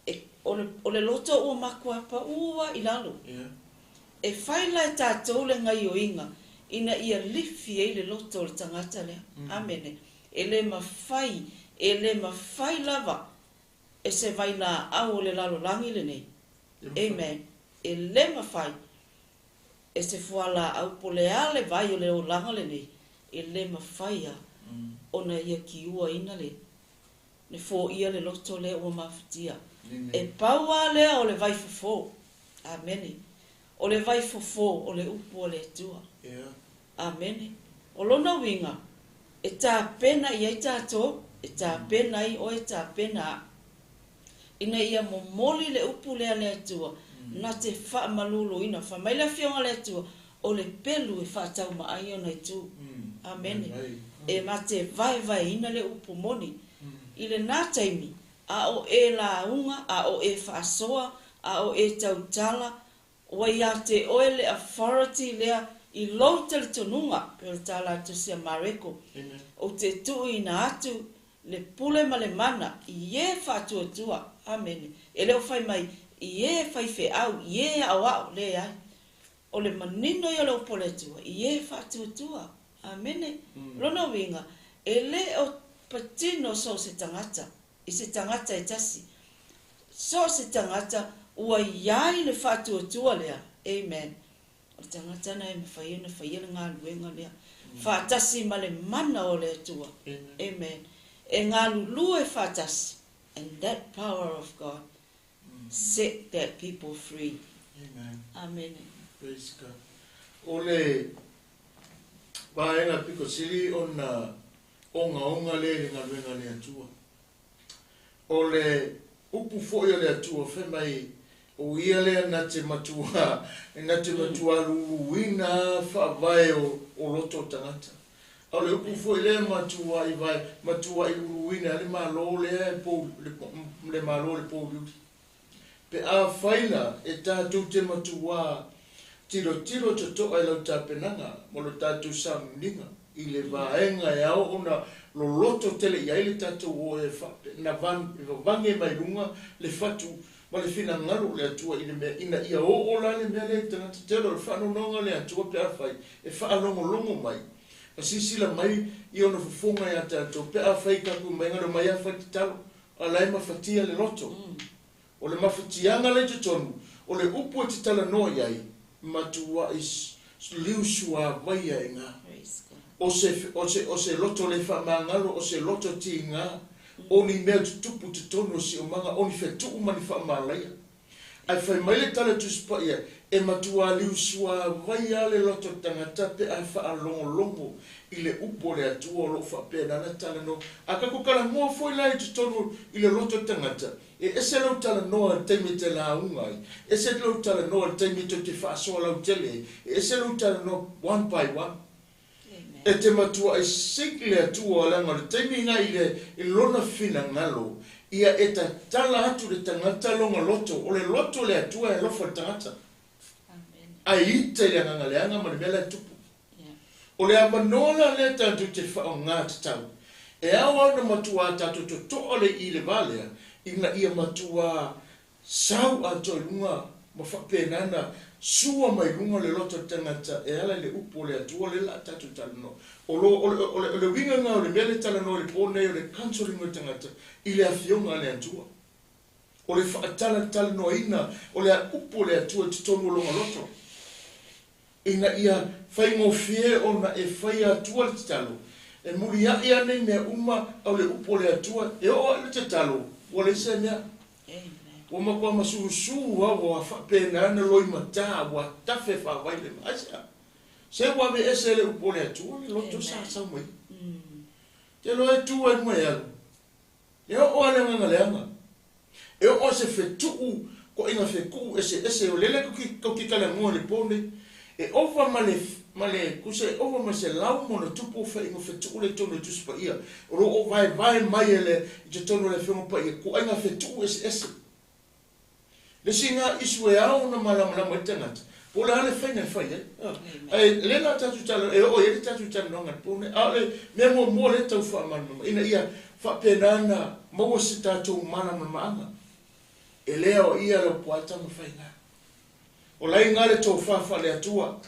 e, o le, o le loto ua matua paū lava i lalo. E fai la e tatou le gaioiga ina ia lifi ai le loto o le tagata lea. Amene. E le mafai, e le mafai lava e se vailaau o le lalolagi lenei. Amen. E le mafai e se fualaau po o le a le vai o le olaga lenei, e le mafai lava ona ia kiuaina le le foia le loto lea ua mafatia. E pau lava lea o le vaifofo. Amene. O le vaifofo o le upu a le Atua. Amene. O lona uiga, e tapena i ai tatou, e tapena ai oe, e tapena au, ina ia momoli le upu lea a le Atua, na te faamaluluina. Fai mai le Afioga a le Atua, o le pelu e faataumaai ona itu. Amene. E ma te vaevaeina le upu moni. I lena taimi, a o e lauga, a o e faasoa, a o e tautala, ua ia te oe le authority lea i lou talitonuga, pei o le tala a le Tusi a Mareko, ou te tuuina atu le pule ma le mana i e faatuatua. Amene. E le o fai mai i e faifeau, i e aoao, leai. O le manino ia o le upu a le Atua, i e faatuatua. Amene. O lona uiga, e le o patino so o se tagata i se tagata e tasi. So o se tagata ua i ai le faatuatua lea. Amen. O le tagata lena e mafai ona faia le galuega lea faatasi ma le mana o le Atua. Amen. E galulue faatasi. And that power of God set that people free. Amen. Amene. Praise God. O le vaega pito sili ona ogaoga lea i le galuega a le Atua. O le upu foi a le Atua fai mai, o ia lea na te matua, na te matua luluina faavae o, o loto o tagata. A o le upu foi lea matuai vae, matuai luluina ai le Malo lea e pou, le, le Malo o le pouliuli. Pe afai la e tatou te matuā tilotilo totoa i lau tapenaga mo lo tatou sauniga i le vaega e ao ona loloto tele i ai le tatou o e faape, na van, e vavage mai luga le fatu ma le finagalo o le Atua i le mea ina ia oo la le mea lea i tagata tele o le faanoanoaga o le Atua pe afai e faalogologo mai ma silasila mai i ona fofoga ia tatou pe afai i tatou maiga le omai a fai tatalo a la e mafatia le loto. O le mafatiaga lea i totonu o le upu e te talanoa i ai, matuai liu suavaia e ga. O se, o se, o se loto le faamagalo, o se loto tiga, o ni mea tutupu i totonu o siomaga, o ni fetuu ma ni faamalaia. Ae fai mai le tala Tusi Paia, e matuā liu suavai lava le loto tagata pe a faalogologo i le upu o le Atua o lo o faapena ona talanoa. A tatou talanoa foi la i totonu i le loto tagata, e ese lou talanoa i le taimi e te lauga ai, ese lou talanoa i le taimi e tou te faasoa lautele ai, e ese lou talanoa one by one. E te matuai sink le Atua leaga o le taimi na i le i lona finagalo ia e tatala atu le tagata lona loto, o le loto o le Atua e alofa i le tagata. Ae ita i le agaga leaga ma le mea la e tupu. O le avanoa la lea tatou te faaaoga tatau, e ao lava ona matuā tatou totoa le i le va lea ina ia matuā sau atoa i luga ma faapena ona sua mai luga o le loto o le tagata e ala i le upu o le Atua lea o le a tatou talanoa. O lo, o le, o le, o le uiga lena o le mea lea e talanoa i le po lenei o le counselling o le tagata i le Afioga a le Atua. O le faatalatalanoaina o le upu o le Atua i totonu o lona loto, ina ia faigofie ona e faia atua le tatalo, e muliaʻi a nei mea uma a o le upu o le Atua, e oo aʻe le tatalo, ua leai se mea. Ua matua masulusulu a ua faapena ona loimatā, ua tafe faavai le vaa. Aisea? Se ua aveese e le upu o le Atua le loto sa sau mai. Te iloa e tu ai luga e alu. E oo lava le agaga leaga. E oo lava se fetuu, toaiga fetuu eseese o lele tou te talanoa i le po nei. E ova ma le, ma le, tusa e ova ma le 100+ faiga fetuu lea i totonu o le Tusi Paia. O lo o vaevae mai e le, i totonu o le Afioga Paia, toaiga fetuu eseese. Le isi na issue e ao ona malamalama ai le tagata, po o le a le faiga e fai ai. Ae lea la tatou talanoa, e oo i ai le tatou talanoaga i le po nei. A o le mea muamua lea e tau faamalamalama, ina ia faapena ona maua se tatou malamalamaaga, e le aoaia lau puata ma faiga. O la e i ina le tofa faale-Atua.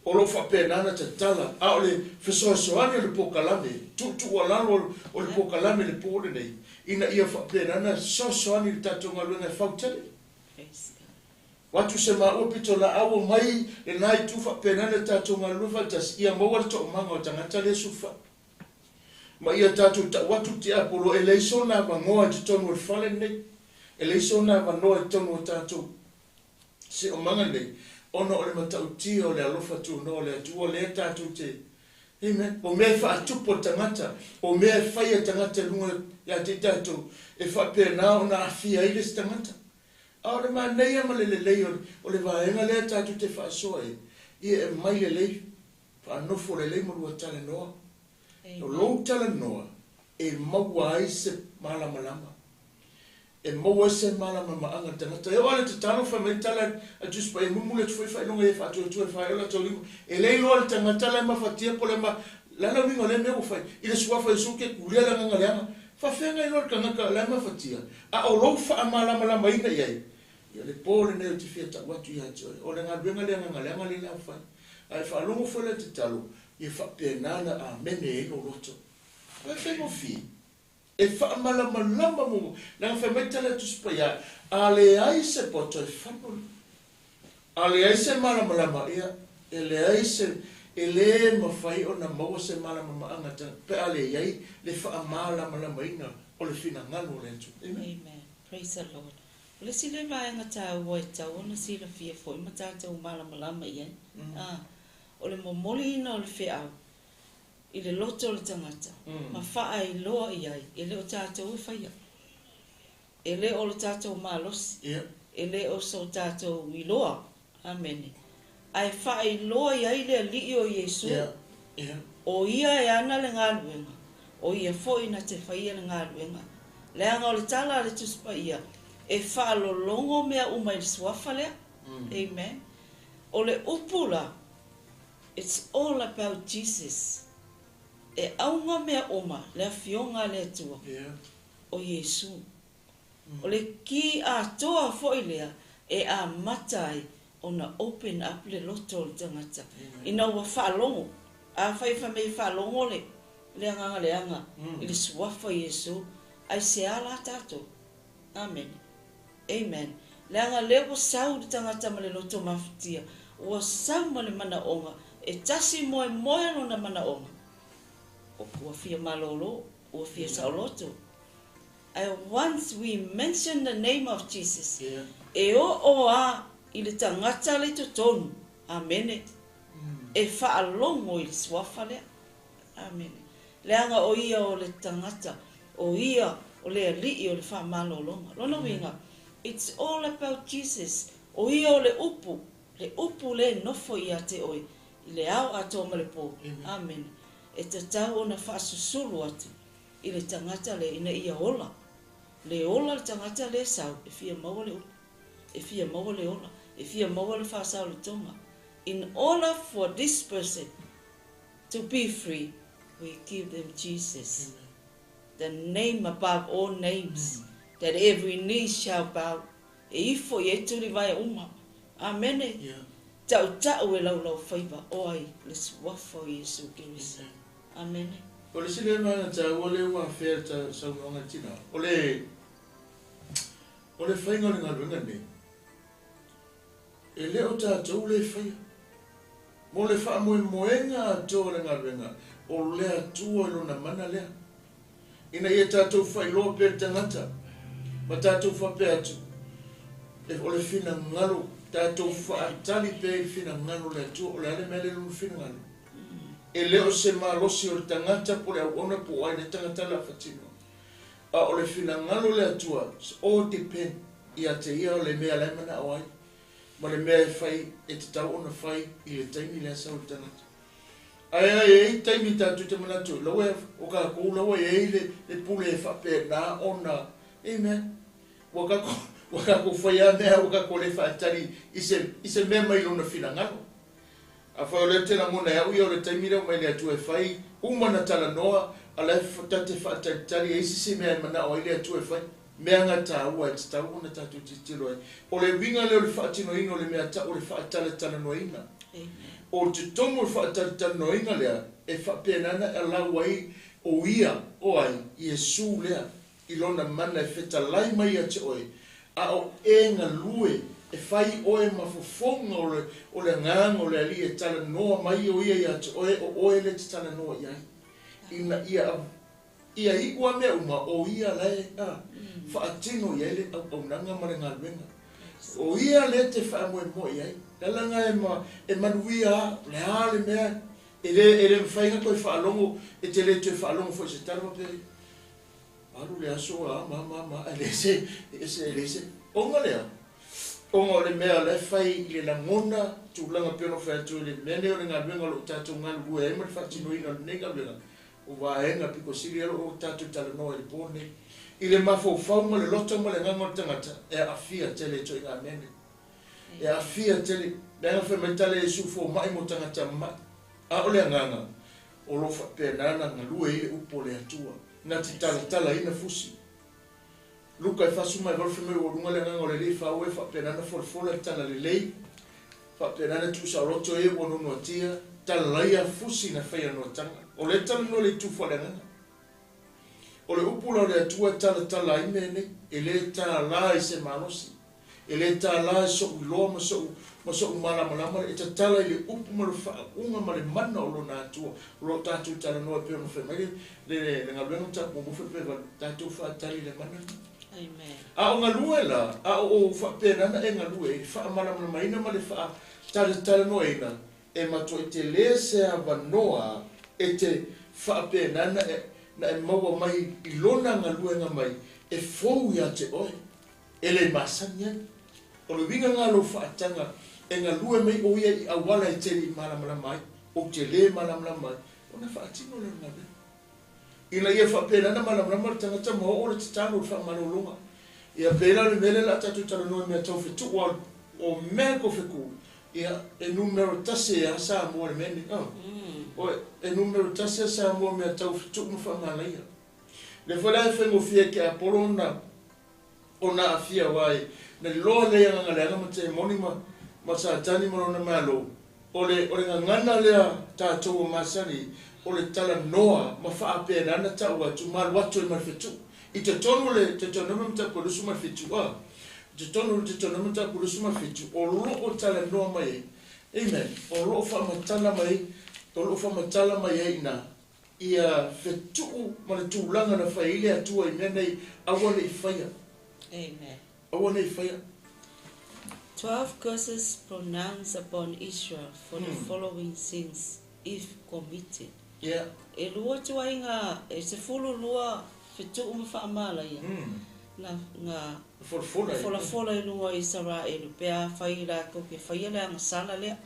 O lo o faapena ona tatala, a o le fesoasoani o le polokalame, tuutuualalo o le polokalame i le po lenei, ina ia faapena ona fesoasoani i le tatou galuega e fau tele. O atu se maua pitolaau o mai lena itu faapena ona tatou galulue faatasi, ia maua le toomaga o tagata lea sufai. Ma ia tatou tau atu le tiapolo e leai sona avanoa i totonu o le fale lenei, e leai sona avanoa i totonu o tatou siomaga lenei, ona o le matautia o le alofa tunoa o le Atua lea tatou te Amen. O mea e faatupu a le tagata, o mea e fai a le tagata i luga ia te i tatou, e faapena ona aafia ai le isi tagata. A o le manaia ma le lelei o le vaega lea tatou te faasoa ai, ia e aumai lelei, faanofo lelei ma lua talanoa. O lou talanoa e maua ai se malamalama. E maua ai se malamalamaaga i le tagata. E oo lava i le tatalo, fai mai le tala a le Tusi Paia, mumu le atu foi faailoga ia faatuatua e faailoa latou lima. E le iloa e le tagata la e mafatia po o le ma... Le a le uiga o lea mea ua fai? I le suafa o Iesu ke kulia le agaga leaga. Faafefea ona iloa e le tagata la e mafatia, a o lou faamalamalamaina i ai? Ia, o le po lenei ou te fia tau atu ia te oe, o le galuega lea agaga leaga lea la ua fai. A e faalogo foi la i le tatalo, ia faapena ona amene ai lou loto. E faigofie. E faamalamalama mo, leaga fai mai tala a Tusi Paia, a leai se poto e fano, a leai se malamalama, ia, e leai se, e le mafai ona maua se malamalamaaga pe a leai le faamalamalamaina o le finagalo o le Atua. Amen. Amen. Praise the Lord. O le isi lea vaega taua e tatau ona silafia foi ma tatou malamalama i ai, a, o le momoliina o le feau i le loto o le tagata ma faailoa i ai, e le o tatou e faia. E le o le tatou malosi, e le o so tatou iloa. Amene. Ae faailoa i ai le Alii o Iesu, o Ia e ana le galuega, o Ia foi na te faia le galuega. Leaga o le tala a le Tusi Paia, e faalologo mea uma i le Suafa lea. Amen. O le upu la, It's all about Jesus. E auga mea uma le Afioga a le Atua, o Iesu. O le ki atoa foi lea e amata ai ona open up le loto o le tagata ina ua faalogo. Afai fai mai e faalogo le le agaga leaga i le Suafa o Iesu, aisea la tatou? Amene. Amen. Leaga lea ua sau le tagata ma le loto mafatia, ua sau ma le manaoga, e tasi moemoe lona manaoga, ua fia malolo, ua fia saoloto. Ae once we mention the name of Jesus, e oo a i le tagata le totonu, amene, e faalogo i le suafa lea. Amene. Leaga o Ia o le tagata, o Ia o le Alii o le faamalologa. Lona uiga, it's all about Jesus. O Ia o le Upu, le Upu lea e nofo ia te oe i le ao atoa ma le po. Amene. E tatau ona faasusulu atu i le tagata lea ina ia ola. Le ola le tagata lea e sau e fia maua le Upu, e fia maua le ola, e fia maua le faasaolotoga. In order for this person To be free, we give them Jesus, the name above all names, that every knee shall bow. E ifo i ai tulivae uma. Amene. Tautau e laulaufaiva o ai le suafa o Iesu Keriso. Amene. O le isi lea vaega taua lea ua afea i le saunoaga a le tina, o le, o le faiga o le galuega lenei, e le o tatou lea e faia. Mo le faamoemoega atoa o le galuega, o le Atua i Lona mana lea. Ina ia tatou faailoa pea i le tagata, ma tatou faapea atu, o le finagalo, tatou faatali pea i le finagalo o le Atua, o le a le mea lea i lona finagalo? E le o se malosi o le tagata po o le auauna po o ai lea tagata o le a faatino, a o le finagalo o le Atua, it's all depend ia te ia o le mea la e manao ai, ma le mea e fai e tatau ona fai i le taimi lea sau le tagata. Ae a i ai taimi tatou te manatu ai, laua o kakou laua e i ai le pule e faapena ona, amen, ua kakou, ua kakou fai a mea ua kakou le faatali i se, i se mea mai lona finagalo. Afai o lea te lagona e au ia o le taimi lea ua mai le Atua e fai, uma na talanoa, a la e ta te faatalitali e isi se mea e manao ai le Atua e fai. Mea na taua e tatau ona tatou tilotilo ai. O le uiga lea o le faatinoina o le mea tau o le faatalatalanoaina. O totonu o le faatalatalanoaina lea, e faapena ona e alau ai o Ia, o ai? Iesu lea, i Lona mana e fetalai mai ia te oe, a o e galue, e fai oe ma fofoga o le, o le Agaga o le Alii e talanoa mai o Ia ia te oe, o oe lea e te talanoa i ai, ina ia Ia iu a mea uma, o ia la e faatino i ai le auaunaga ma le galuega. O ia lea te faamoemoe i ai. Le ala lena e manuia a, o le a le mea, e le, e le mafai ona toe faalogo, e te le toe faalogo foi i se tala faapea, alu le aso a ma ma ma, ae leai se, e se, leai se. Ona lea, ona o le mea la e fai i le lagona, tulaga pei ona fai atu i le mea nei o le galuega o lo o tatou galulue ai ma le faatinoina o lenei galuega, O vaega pito sili o lo o tatou talanoa i le po nei. I le mafaufau ma le loto ma le agaga o le tagata, e aafia tele ituaiga mea nei. E aafia tele, leaga fai mai tala Iesu fomai mo tagata ma'i. A o le agaga, o lo o faapena ona galue ai le upu o le Atua, na te talatalaina fusi. Luka e 48 fai mai ua luga le agaga o le Alii faaua e faapena ona folafola le tala lelei, faapena ona tuusaoloto e ua nonoatia, talalaia fusi na faia noataga. O lea talanoa le itu faaleagaga. O le upu la o le Atua e talatala ai mea nei, e le tālā i se malosi. E le tālā i soʻu iloa ma soʻu ma soʻu malamalama e tatala i le upu ma le faauuga ma le mana o Lona Atua o lo o tatou talanoa e pei ona fai mai le le le galuega ma tatou muamua fai pei tatou faatali i le mana lena. Amen. A o galue la, a o ou faapena na e galue i le faamalamalamaina ma le faatalatalanoaina, e matuai tele se avanoa e te faapena na e na e maua mai i lona galuega mai e fou ia te oe. E le masani ai. O le uiga lena o lou faataga e galue mai o ia i auala e te le i malamalama ai, ou te le malamalama ai, ona faatino lea o le galuega. Ina ia faapena ona malamalama le tagata ma oo le tatalo i le faamalologa. Ia pei la o le mea lea o le a tatou talanoa i mea tau fetuu a o mea ko feku, ia e numera tasi ai a Samoa i le mea lenei. Oh. E numera tasi a Samoa i mea tau fetuu ma faamalaia. Lea foi la e faigofie ai ke Apolo ona ona aafia aua e na liloa lelei agaga leaga ma temoni ma ma Satani ma lona malo. O le o le gagana lea tatou ua masani o le talanoa ma faapena na tau atu ma alu atu ai ma le fetuu. I totonu o le Deuteronomi mataupu e 27 a, i totonu o le Deuteronomi mataupu 27 o lo o talanoa mai ai, amen, o lo o faamatala mai, o lo o faamatala mai ai i ina ia fetuu ma le tulaga na fai ai le Atua i mea nei, aua ne i faia. Amen. Aua ne i faia. 12 curses pronounced upon Israel for the following sins, if committed. Yeah. E lua ituaiga, e 12 fetuu ma faamalaia, na, na Folafola i. folafola i luga o Isaraelu, pe afai i latou ke faia le agasala lea.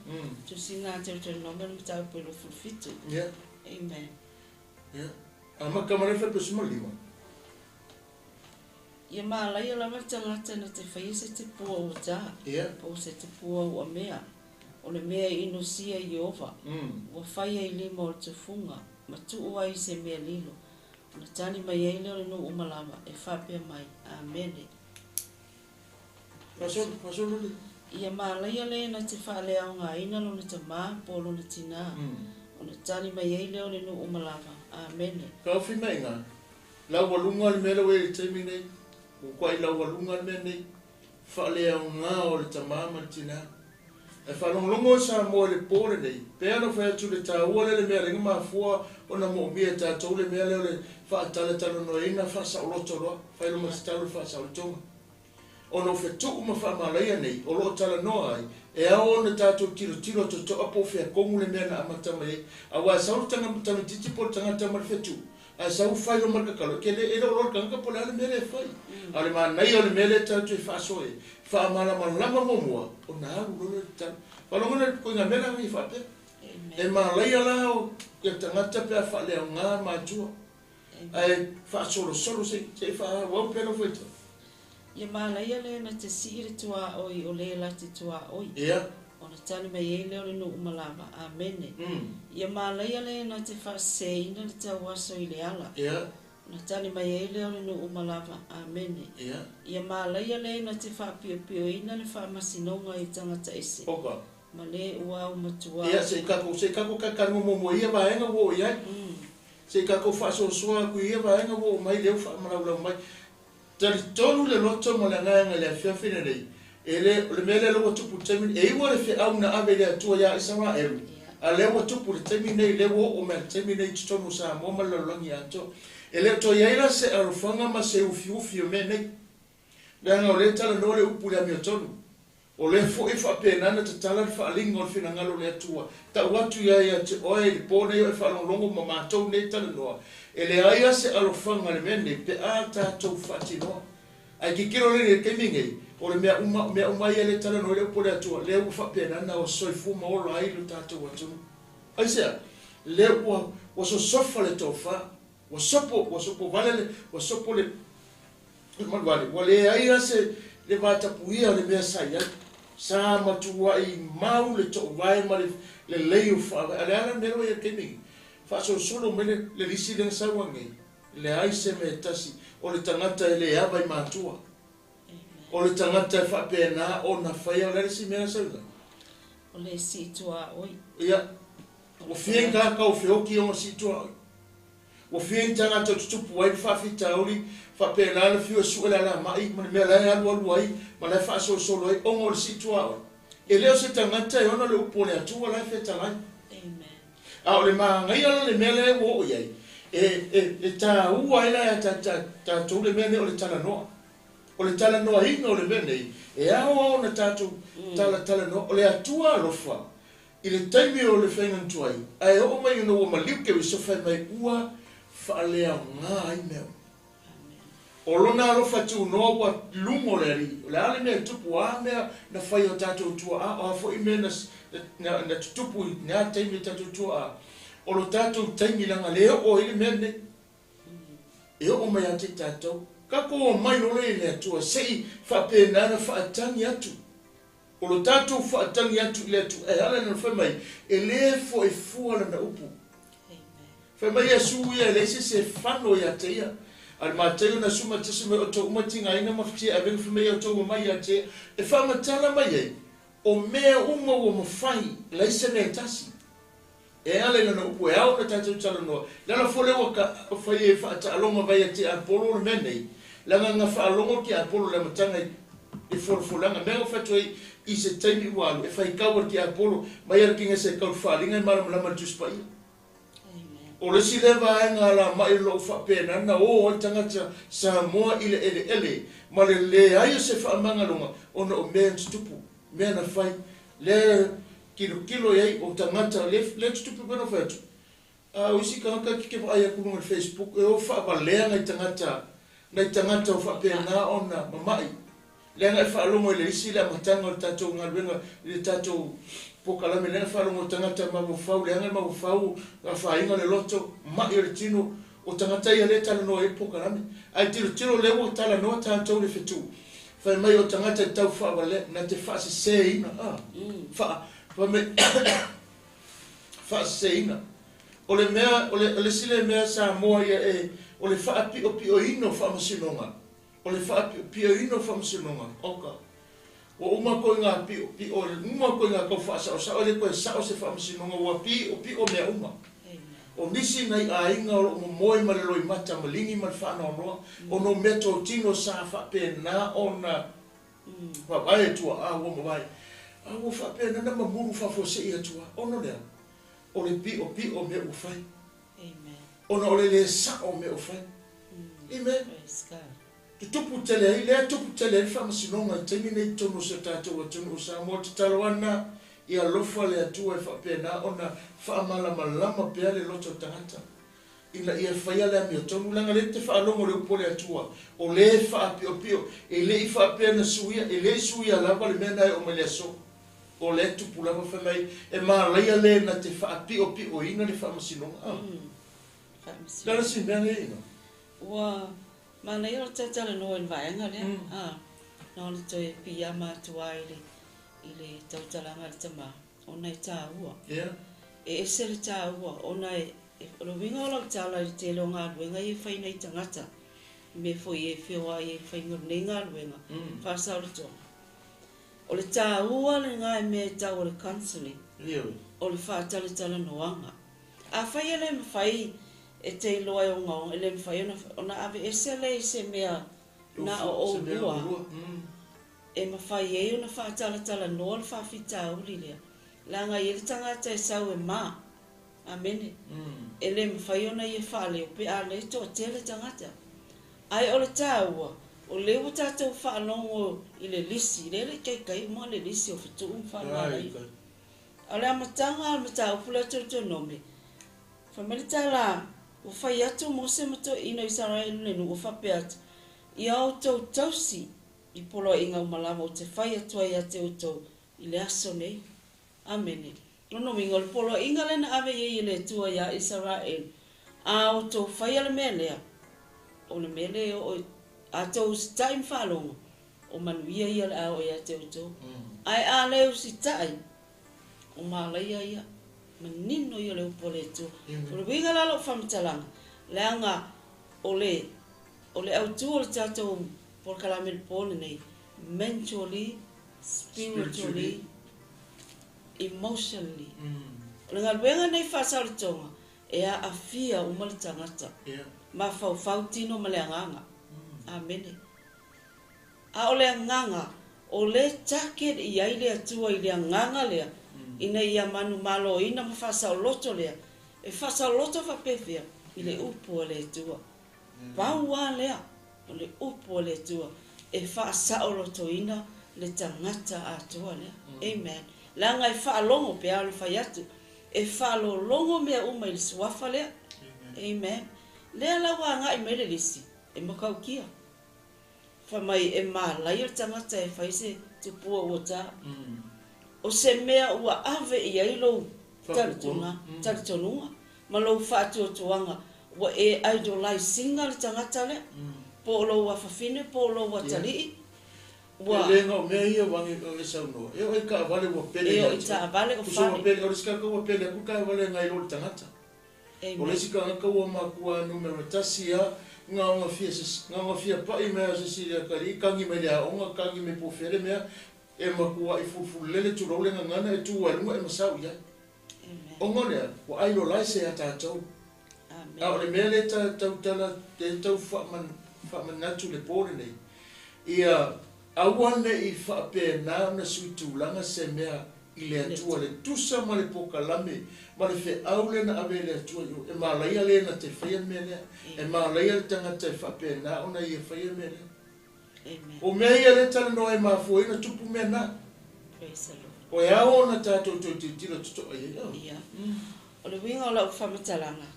Tusi na Deuteronomy le mataupu e 27. Yeah. Amen. Yeah. Amata mai le 15. Ia malaia lava le tagata na te faia se tupua ua tā, Yeah. po o se tupua ua mea, o le mea e inosia i Ieova, ua faia i lima o le tufuga, ma tuu ai i se mea lilo, ona tali mai ai lea o le nuu uma lava, e faapea mai, Amene. Faasolo, faasolo le. Ia malaia le na te faaleaogaina lona tamā po o lona tinā, ona tali mai ai lea o le nuu ma lava. Amene. Taofi mai iga, laualuga le mea lea ua i ai i le taimi nei, ua kuai laualuga le mea nei, faaleaoga o le tamā ma le tinā. Ae faalogologo Samoa i le po lenei, pei ona fai atu le taua lea le mea lea na mafua ona moomia e tatou le mea lea o le faatalatalanoaina faasaoloto loa, fai lo matatalo le faasaolotoga. Ona o fetuu ma faamalaia nei o lo o talanoa ai, e ao ona tatou tilotilo totoa po o fea kogu le mea na amata mai ai. Aua e sau le tamaitiiti po o le tagata ma le fetuu, ae sau fai loa ma le kakalo, e ke le, e le o iloa e le tagata po o le a le mea lea e fai. A o le manaia o le mea lea tatou te faasoa ai, faamalamalama muamua ona alu loa lea o le tatalo. Faalogo le ituaiga mea la e faapea. E malaia la o tagata pe a faaleaoga matua. Ae faasolosolo se i faaauau pea lau faitau. Ia malaia le na te sii le tuaoi o le la te tuaoi. Ia. Ona tali mai ai lea o le nuu ma lava. Amene. Ia malaia le na te faaseseina le tauaso i le ala. Ia. Ona tali mai ai lea o le nuu ma lava. Amene. Ia. Ia malaia le na te faapiopioina le faamasinoga i tagata ese. Oka. Ma le ua aumatua. Ia, se i tatou, se i tatou talitaluga muamua i ia vaega ua oo i ai. Se i tatou faasoasoa atu i ia vaega ua oo mai lea ua faamalaulau mai. Talitonu le loto ma le agaga i le afiafi lenei, e le, o le mea lea ua tupu i le taimi lenei, e iu le feau na ave i le Atua ia Isaraelu, a lea ua tupu i le taimi lenei, lea ua oo mai i le taimi lenei i totonu o Samoa ma le lalolagi atoa. E le o toe i ai la se alofaga ma se ufiufi o mea nei, leaga o lea e talanoa le upu i le amiotonu. O lea foi e faapena ona tatala le faaaliga o le finagalo o le Atua, tau atu ia ia te oe i le po nei o e faalogologo ma matou nei talanoa, e leai a se alofaga i le mea nei pe a tatou faatinoa. Ae tilotilo lea i le taimi nei, o le mea uma, mea uma ia lea e talanoa ai le upu a le Atua, lea ua faapena ona soifua ma ola ai lo tatou atunuu. Aisea? Lea ua, ua sosofa le tofa, ua sopo, ua sopo vale le, ua sopo le, le maluale, ua leai lava se le vatapuia o le mea sa i ai. Sa matuai mau le toovae ma le lelei o faavae. A o le a la le mea lea ua i ai i le taimi lenei? Faasolosolo mai le le lisi lea na sau anei, leai se mea e tasi. O le tagata e le ava i matua. O le tagata e faapena ona faia, o le a le isi mea na sau i ai? O le sii tuaoi. Ia, ua fia i tagata o feoki ona sii tuaoi. Ua fia ni tagata o tutupu ai le faafitauli faapena ona fiu e sue le alamai ma le mea la e alualu ai ma la e faasolosolo ai ona o le sii tuaoi. E le o se tagata e ona le upu o le Atua la e fetalai. A o le manaia la le mea lea ua oo i ai, e, e, e taua ai la ia tatou le mea nei o le talanoa. O le talanoaina o le mea nei, e ao lava ona tatou talatalanoa. O le Atua alofa I le taimi o le faiga tuai, ae oo mai ina ua maliu Keriso fai mai ua faaleaoga ai mea uma. O lona alofa tunoa ua luga o le Alii. O le a le mea e tupu, o a mea na fai e o tatou tuaa, o a foi mea na, na, na tutupu i na taimi e tatou tuaa, o lo tatou taimi leaga le oo ai le mea lenei. E oo mai ia te i tatou. Tatou omai loa lea i le Atua se i faapena ona faatagi atu. O lo tatou faatagi atu i le Atua e ala i lana fai mai, e le foi fua lana upu. Fai mai Iesu ia e leai se isi e fano ia te ia. A le Mataio na suma tasi mai outou uma tigaina ma ftia avega fai mai outou omai ia te ia. E faamatala mai ai, o mea uma ua mafai, leai se mea e tasi. E ala i lana upu e ao ona tatou talanoa. Le ala foi lea ua ka fai ai faataaloga vai a Tiapolo le mea nei, leaga na faalogo Tiapolo i le amataga i le folafolaga. Mea na fai atu ai i se taimi ua alu, e faitau a le Tiapolo mai a le kegese e tau le faaaliga e malamalama i le Tusi Paia. O le isi lea vaega alamai o lo o faapena na o ai tagata Samoa i le eleele ma le leai o se faamagaloga ona o mea na tutupu, mea na fai. Lea tilotilo i ai o tagata lea lea tutupu pei ona fai atu, a o isi tagata e te vaai atu i luga o le Facebook e o faavalea nai tagata nai tagata o faapena ona mama'i leaga e faalogo i le isi le amataga o le tatou galuega i le tatou polokalame lea na faalogo i tagata mafaufau leaga le mafaufau afaina le loto ma'i o le tino o tagata ia lea e talanoa ai le polokalame ae tilotilo lea ua talanoa tatou i le fetu Fai mai o tagata e tau faavalea na te faaseseina a faa fai mai faaseseina. O le mea o le o le isi lea mea Samoa ia e o le faapiopioina o faamasinoga o le faapiopioina o faamasinoga oka. Ua uma koiga piʻopiʻo, uma koiga kau faasaʻosaʻo, e le toe saʻo se faamasinoga, ua piʻopiʻo mea uma. O nisi nai ʻaiga o loʻo momoe ma le loimata maligi ma le faanoanoa, ona o mea totino sa faapena ona vaavae tuaʻa ua mavae, a ua faapena na mamulu faafuaseʻi atu a ona lea, o le piʻopiʻo mea ua fai. Ona o le lē saʻo mea ua fai. Amen. Tutupu tele ai, lea tupu tele ai le faamasinoga i taimi nei i totonu o si o tatou atunuu o Samoa. Tatalo ana ia alofa le Atua e faapena ona faamalamalama pea le loto o tagata ina ia faia le amiotonu, leaga lea e te faalogo i le upu a le Atua, o lē faapiopio, e le i faapea na suia, e le i suia lava le mea na e oo mai le aso. O lea e tupu lava fai mai, e malaia lē na te faapiopioina le faamasinoga. A. Le a le isi mea lea ina? Ua manaia o le talatalanoa i le vaega lea, a, na o le toe piiama atu lava i le i le tautalaga a le tama, ona e taua. E ese le taua, ona e, o le uiga o lau tala i le tele o galuega ia e fai nei tagata, i mea foi e feoai ai i le faiga o lenei galuega, faasaolotoga. O le taua lena i mea e tau o le counselling, o le faatalatalanoaga. Afai e le mafai e te iloa e ogaoga, e le mafai ona, ona aveese lea i se mea na o oulua, e mafai ai ona faatalatalanoa le faafitauli lea, leaga e i ai le tagata e sau e ma. Amene. E le mafai ona ia faaleo pe a le toatele tagata. Ae o le taua, o lea ua tatou faalogo i le lisi, lea e le i taitai uma le lisi o fetuu ma faamalaia. A o le amataga o le mataupu lea o Teutonome, fai mai le tala, ua fai atu Mose ma toeaiina o Isaraelu i le nuu, ua faapea atu, Ia outou tausi i poloaiga uma lava ou te fai atu ai ia te outou i le aso nei. Amene. Lona uiga, o le poloaiga lea na ave i ai e le Atua iā Isaraelu, a outou faia le mea lea, o le mea lea e oo i, a outou usitai ma faalogo, o manuia ia o le a oo ia te outou. Ae a le usitai, o malaia ia, manino ia o le upu a le Atua. O le uiga la o lou faamatalaga, leaga o le, o le autu o le tatou polokalame i le po lenei, mentally, spiritually, emotionally. O le galuega lenei faasaolotoga, e aafia uma le tagata, mafaufau, tino ma le agaga. Amene. A o le agaga, o lea e target i ai le Atua i le agaga lea, ina ia manumaloina ma faasaoloto lea, e faasaoloto faapefea? I le upu a le Atua. Pau lava lea, o le upu a le Atua e faasaolotoina le tagata atoa lea. Amen. Leaga e faalogo, pe a ona fai atu, e faalologo mea uma i le Suafa lea. Amen. Lea la ua agai mai le lisi, e matautia. Fai mai e malaia le tagata e fai se tupua ua ta. O se mea ua ave i ai lou talitonuga ma lou faatuatuaga ua e idolize ina le tagata lea, po o lou afafine po o lou atalii, ua. E le na o mea ia ua e saunoa, e oo i taavale ua pele E oo i taavale o fale. Ua pele, o le isi tagata ua pele atu le taavale nai lo le tagata. O le isi tagata ua matua numera tasi lava na ona fia na ona fia paʻi mai lava o se isi i le atalii, tagi mai le aoga, tagi mai po o fea le mea, e matuaʻi fulufululele tulou le gagana, e tu lava i luga e masau i ai. Ona o le a? Ua idolize ia tatou. A o le mea lea e tautala, e tau faamanatu i le po lenei, ia aua ne i faapena ona sui tulaga se mea i le Atua, le tusa ma le pokalame ma le feau lea na ave e le Atua i o. E malaia le na te faia le mea lea. E malaia le tagata e faapena ona ia faia le mea lea. O mea ia lea e talanoa ai mafua ai ona tupu mea na. O e ao ona tatou toe tilotilo totoa i ai. Oh. Ia. O le uiga o lau faamatalaga,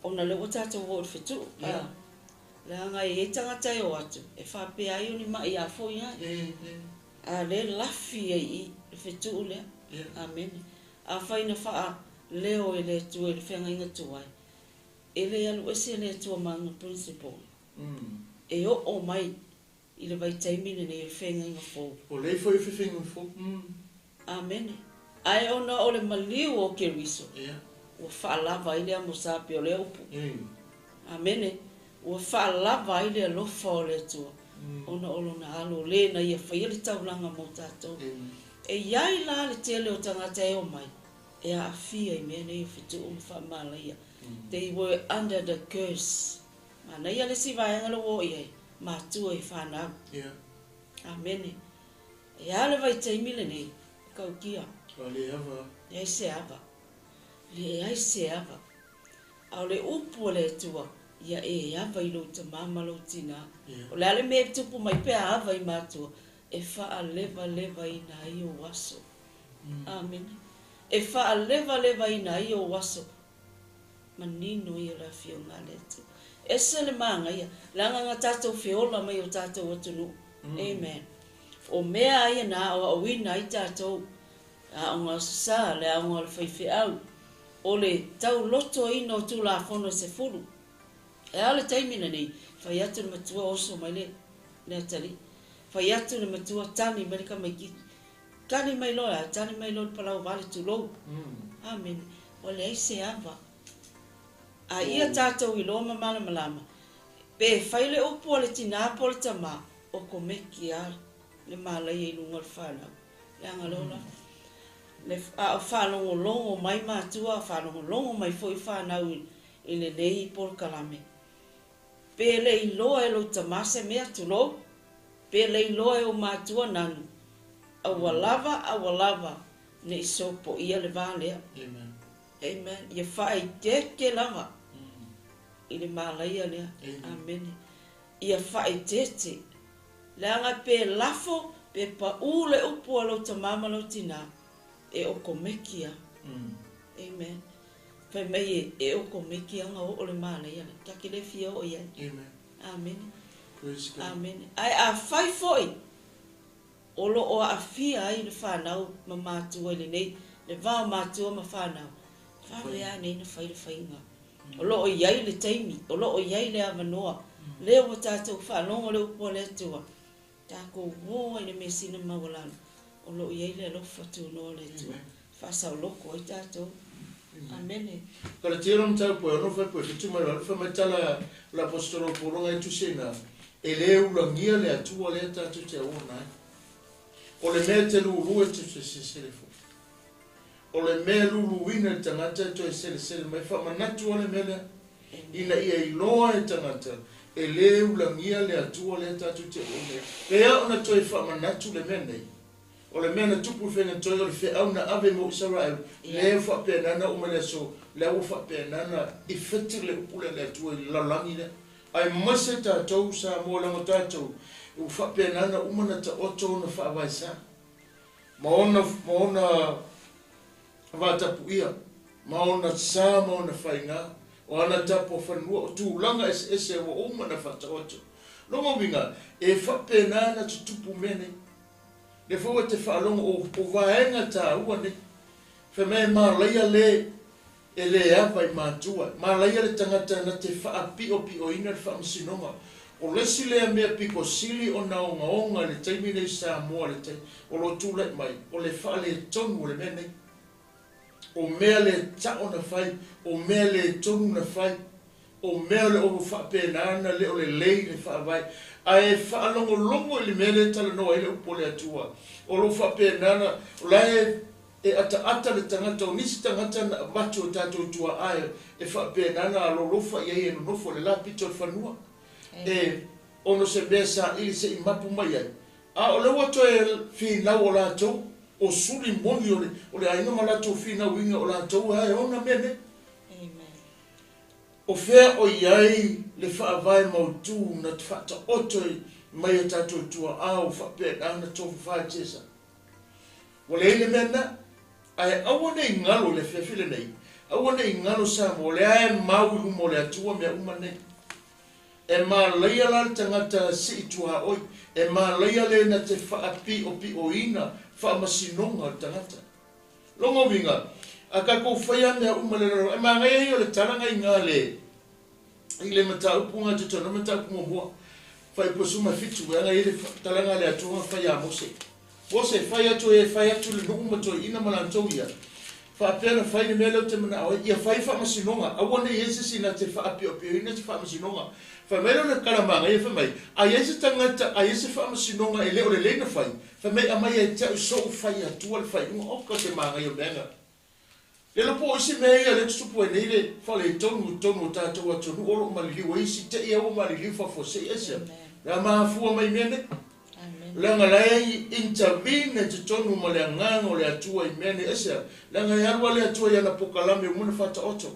ona o lea ua tatou oo i le fetuu, a, leaga e i ai tagata e o atu e faapea ai o ni maʻi afoi ai. A o lea e lafi ai i i le fetuu lea. Amene. Afai na faaleo e le Atua i le feagaiga tuai, e le alu ese le Atua ma ana principle. E oo mai i le vaitaimi lenei o le feagaiga fou. O lea foi o feagaiga fou. Amene. Ae ona o le maliu o Keriso, ua faalava ai le amosa pei o lea upu. Amene. Ua faalava ai le alofa o le Atua. Ona o Lona Alo o le na Ia faia le taulaga mo tatou. E i ai la le tele o tagata e omai e aafia i mea nei o fetuu ma faamalaia. They were under the curse. Manaia le isi vaega lea ua oo i ai, matua i fanau. Amene. E a le vaitaimi lenei, e kaukia. Leai se ava. Leai se ava. A o le upu a le Atua, ia e ava i lou tamā ma lou tinā. O le a le mea e tupu mai pe a ava i matua? E faalevalevaina ai ou aso. Amene. E faalevalevaina ai ou aso. Manino ia o le Afioga a le Atua. Ese le magaia, leaga na tatou feola mai o tatou atunuu. Amen. O mea a ia na aoaoina ai tatou, le aoga Aso Sa, le aoga o le faifeau, o le taulotoina o Tulafono e 10. E a le taimi lenei, fai atu le matua oso mai le le atalii, fai atu le matua tagi mai le tamaitiiti, tali mai loa, tali mai loa le palau vale, tulou. Amene. Ua leai se ava. A ia tatou iloa ma malamalama, pe fai le upu a le tinā po o le tamā, okomeki a le malaia i luga o le fanau. Leaga lea o la le a o faalogologo mai matua, a faalogologo mai foi fanau i lenei polokalame. Pe le iloa e lou tamā se mea, tulou, pe le iloa e ou matua nanu, a ua lava, a ua lava, ne i sopoia le va lea. Amen. Amen. Ia faaeteete lava i le malaia lea. Amene. Ia faaeteete. Leaga pe lafo, pe paʻū le upu a lou tamā ma lou tinā, e okomeki lava. Amen. Fai mai e, e okomeki lava ona oo le malaia lea. Ta te le fia oo i ai. Amen. Amene. Praise God. Amene. Ae afai foi o lo o aafia ai le fanau ma matua i lenei, le va o matua ma fanau, vave lava nei na fai le faiga. O lo o i ai le taimi, o lo o i ai le avanoa, lea ua tatou faalogo le upu a le Atua, tatou o ai i le measina maualalo, o lo o i ai le alofa tunoa o le Atua, e faasaoloko ai tatou. Amene. Kalatia lo mataupu e ono fai 7 ma le 8 fai mai tala o le aposetolo o Paulo ngai tusi ina e le ulagia le Atua lea tatou te auauna ai. O le mea e te lulu e te toe selesele foi. O le mea e luluina i le tagata e toe selesele mai faamanatu a le mea lea. Ina ia iloa e tagata e le ulagia le Atua lea tatou te auauna ai. Pea ona toe faamanatu le mea nei. O le mea na tupu i Faigatoe o le feau na ave mo Isaraelu, lea ua faapena na oo mai le aso, lea ua faapena na effective le upu lea a le Atua i le lalolagi lea. Aemaise tatou Samoa leaga o tatou ua faapena na uma na taoto ona faavae sa ma ona ma ona vatapuia ma ona sa ma ona faiga, o ana tapuafanua, o tulaga eseese ua uma na faataoto. Lona uiga, e faapena na tutupu mea nei. Lea foi ua te faalogo o, o vaega taua nei. Fai mai e malaia le e le ava i matua, malaia le tagata na te faapiopioina le faamasinoga. O le isi lea mea pito sili ona ogaoga i le taimi nei i Samoa i le taimi o lo o tulai mai, o le faaletonu o le mea nei. O mea le tao na fai, o mea le tonu na fai, o mea o le o faapena na le o lelei le faavae. Ae faalogologo i le mea lea e talanoa ai le upu a le Atua. O lo o faapena na, o la e e ataata le tagata, o nisi tagata na avatu e tatou tuaa e faapena na alolofa i ai e nonofo i le la pito o le fanua. E ono se mea saili se i mapu mai ai. A o lea ua toe finau o latou, o suli moni o le, o le aiga ma latou finauina o latou e ona mea nei. O fea o i ai le faavae mautū na faataoto mai e tatou tua'a ua faapena ona tofafa e Cesar? Ua leai le mea lena. Ae aua ne i galo i le afiafi lenei, aua ne i galo Samoa, o lea e mau i luma o le Atua mea uma nei. E malaia la le tagata sii tuaoi, e malaia le na te faapiopioina faamasinoga o le tagata. Lona uiga, a tatou faia mea uma le lalolagi, e manaia ia o le tala na iga le i le mataupu na totonu, mataupu muamua, fuaiupu 17, e ana i ai le talaga a le Atua na fai ia Mose. Mose, fai atu e fai atu le nuu ma toeaina ma latou ia. Faapea na fai le mea lea ou te manao ai, ia fai faamasinoga, aua ne i i ai se isi na te faapiopioina se faamasinoga. Fai mai lea o le tala manaia fai mai, a i ai se tagata, a i ai se faamasinoga e le o lelei na fai, fai mai aumai ia te au i sou fai atua le faaiuga. Oka te manaia o mea na. Le iloa po o isi mea ia lea e tutupu ai nei le faaletonu i totonu o tatou atunuu o lo o maliliu ai isi te i lava ua maliliu faafuasei. Aisea? O le a mafua mai i mea nei. Leaga la e intervene i totonu ma le agaga o le Atua i mea nei. Aisea? Leaga e alu lava le Atua i ana pokalame uma na faataoto.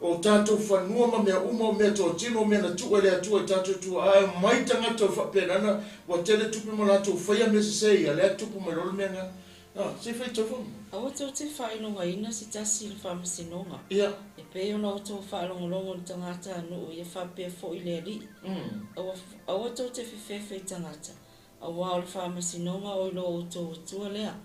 O tatou fanua ma mea uma, o mea totino, o mea na tuu e le Atua i tatou tuaa, ae omai tagata o faapena na ua tele tupe ma latou faia mea sese ia, lea tupu mai loa le mea na. Ah, se i faitau faamolemole. Aua tou te faailogaina se tasi i le faamasinoga, Ia. e pei ona outou faalogologo i le tagata a nuu ia faapea foi le Alii. Aua, aua tou te fefefe i tagata, auā o le faamasinoga o i lo outou Atua lea.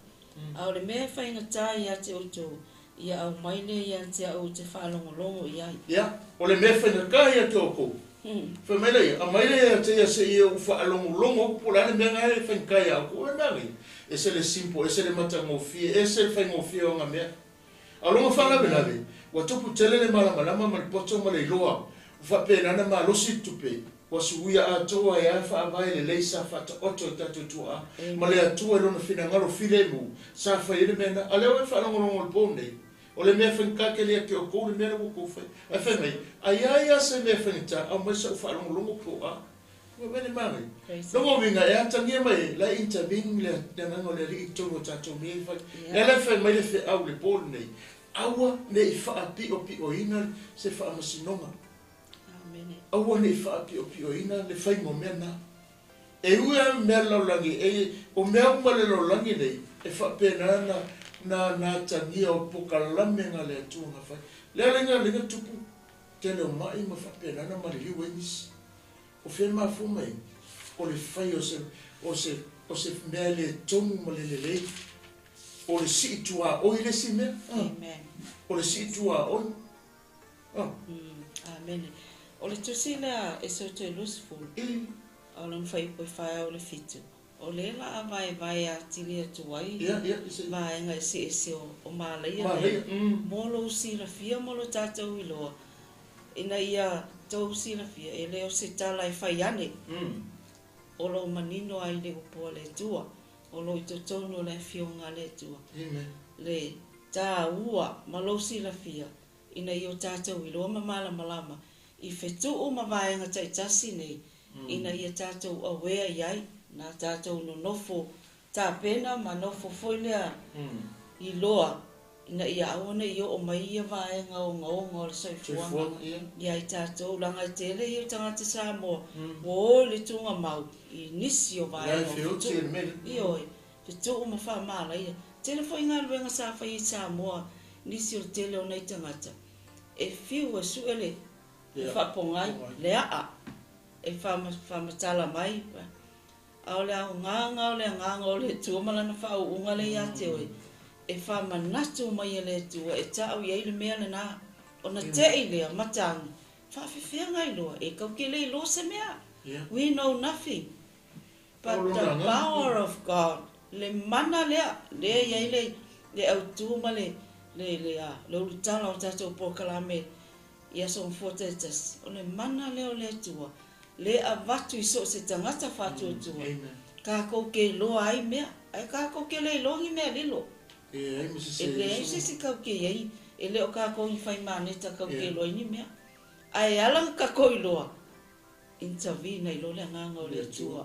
A o le mea e faigata ia te outou, ia aumai lea ia te au ou te faalogologo i ai. Ia, o le mea e faigata ia te outou. Fai mai lea, aumai lea ia te ia se i ou faalogologo atu po o le a le mea na e faigata ia outou. O le mea nei, ese le simple, ese le matagofie, ese le faigofie o ana mea. A o lona faalavelave, ua tupu tele le malamalama ma le poto ma le iloa, ua faapena ona malosi le tupe, ua suia atoa ai lava faavae lelei sa faataoto e tatou tuaa ma le Atua i Lona finagalo filemu, sa fai ai le mea lena. A o lea ua e faalogologo i le po nei, o le mea faigata tele ia te outou le mea lea ua outou faia. Ae fai mai, a i ai lava se mea faigata, aumai sa ou faalogologo po o a. Ua vele manaia. Lona uiga e atagia mai ai, la e intervene le agaga o le Alii i totonu o tatou mea ia e fai. Lea la e fai mai le feau i le po lenei, aua ne i faapiopioina se faamasinoga. Aua ne i faapiopioina le faiga o mea na. E ui lava mea le lalolagi, e, o mea uma le lalolagi nei, e faapena na, na, na atagia o pokalame na le Atua na fai. Lea la ina, ina tupu tele o mai ma faapena na maliliu ai nisi. O fea e mafua mai ai? O le fai o se, o se, o se mea e le tonu ma le lelei. O le sii tuaoi le isi mea. Amen. O le sii tuaoi. Oh. Amene. O le tusi lea Esoto e 20. A o lona fuaiupu e 4 i le 7. O lea la a vaevae atili atu ai vaega eseese o malaia nei mo lou silafia ma lo tatou iloa, ina ia tou silafia e le o se tala e fai ane, o lo o manino ai le upu a le Atua, o lo o i totonu o le Afioga a le Atua, le taua ma lou silafia ina ia o tatou iloa ma malamalama i fetuu ma vaega taitasi nei ina ia tatou aware i ai, na tatou nonofo tapena ma nofo foi lea iloa ina ia aua ne i oo mai ia vaega ogaoga o le soifuaga ia i tatou, leaga e tele ia o tagata Samoa ua o i le tugamau i nisi o vaega o fetuu, ioe, fetuu ma faamalaia. Tele foi galuega sa faia i Samoa nisi o le tele o nai tagata e fiu e sue le faapogai, le aa e faamatala mai, a o le aoga o le agaga o le Atua ma lana faauuga lea ia te oe, e faamanatu mai e le Atua e tau i ai le mea lena, ona tei lea matagi, faafefea iloa, e kau ke le iloa se mea. We know nothing but the power of God, le mana lea, lea i ai le, le autū ma le, le, le, a, le ulutala o tatou polokalame i aso gafua taitasi, o le mana lea o le Atua, le avatu i so o se tagata faatuatua, kākou ke iloa ai mea, ae kākou ke le iloa ni mea lilo. E leai se isi kau ke i ai, e le o kākou ni fai maneta kau ke iloa ai ni mea. Ae ala ona kākou iloa, intervene ai loa le agaga o le Atua,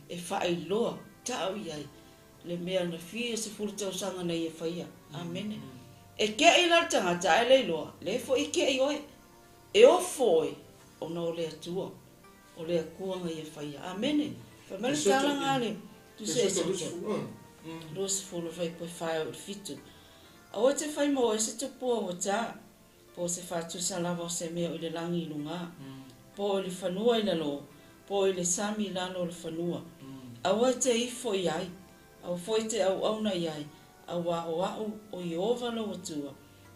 e faailoa tau i ai le mea na fia 10 tausaga na ia faia. Amene. E ke'i la le tagata ae le iloa, le foi e ke'i oe. E ofo oe ona o le Atua, o le Akua na ia faia. Amene. Fai mai le tala nga le tusi a Esoto. 20 fuaiupu e 4 i le 7. Aua te fai ma oe se tupua ua tā, po o se faatusa lava o se mea o i le lagi i luga, po o i le fanua i lalo, po o i le sami i lalo o le fanua. Aua e te ifo i ai, aua foi e te auauna i ai, auā o au o Ieova lou Atua,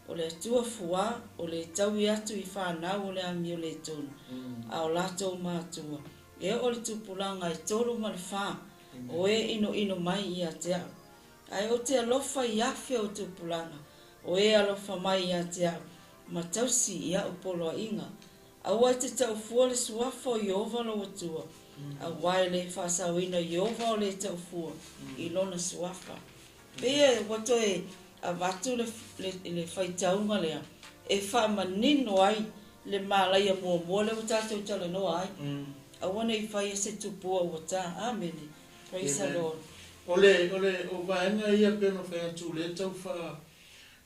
o le Atua fuā, o le taui atu i fanau o le amio le tonu, a o latou matua, e oo i le tupulaga e 3 ma le 4, o e inoino mai ia te au. Ae ou te alofa i afe o tupulaga, o e alofa mai ia te au, ma tausi i a'u poloaiga. Aua e te taufua le suafa o Ieova lou Atua, auā e lē faasaoina Ieova o le taufua i lona suafa. Pei ua toe avatu le, le, le faitauga lea e faamanino ai le malaia muamua lea ua tatou talanoa ai. Aua ne i faia se tupua ua ta. Amene. Praise the Lord. O le, o le, o vaega ia pei ona fai atu lea tau faa,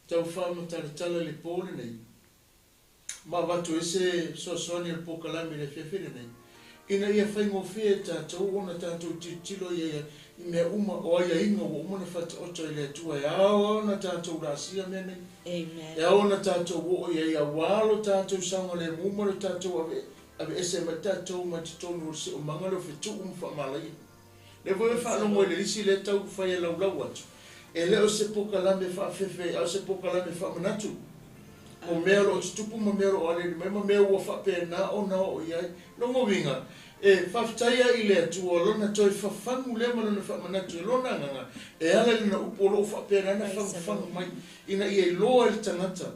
tau faamatalatala i le po lenei, ma avatu ai se fesoasoani o le polokalame i le afiafi lenei, ina ia faigofie e tatou ona tatou tilotilo i ai i mea uma o aiaiga ua uma ona faataoto e le Atua e ao ona tatou laasia mea nei. Amen. E ao ona tatou oo i ai auā lo tatou saogalemu ma lo tatou ave, aveese mai tatou mai totonu o le siomaga lea o fetuu ma faamalaia. Lea foi e faalogo i le lisi lea tau fai e laulau atu, e le o se polokalame faafefe a o se polokalame faamanatu. O mea o lo o tutupu ma mea o lo o aliali mai ma mea ua faapena ona oo i ai. Lona uiga, e faafetai ai i le Atua Lona toe fafagu lea ma Lona faamanatu e Lona Agaga e ala i Lana upu o lo o faapena ona fagufagu mai ina ia iloa e le tagata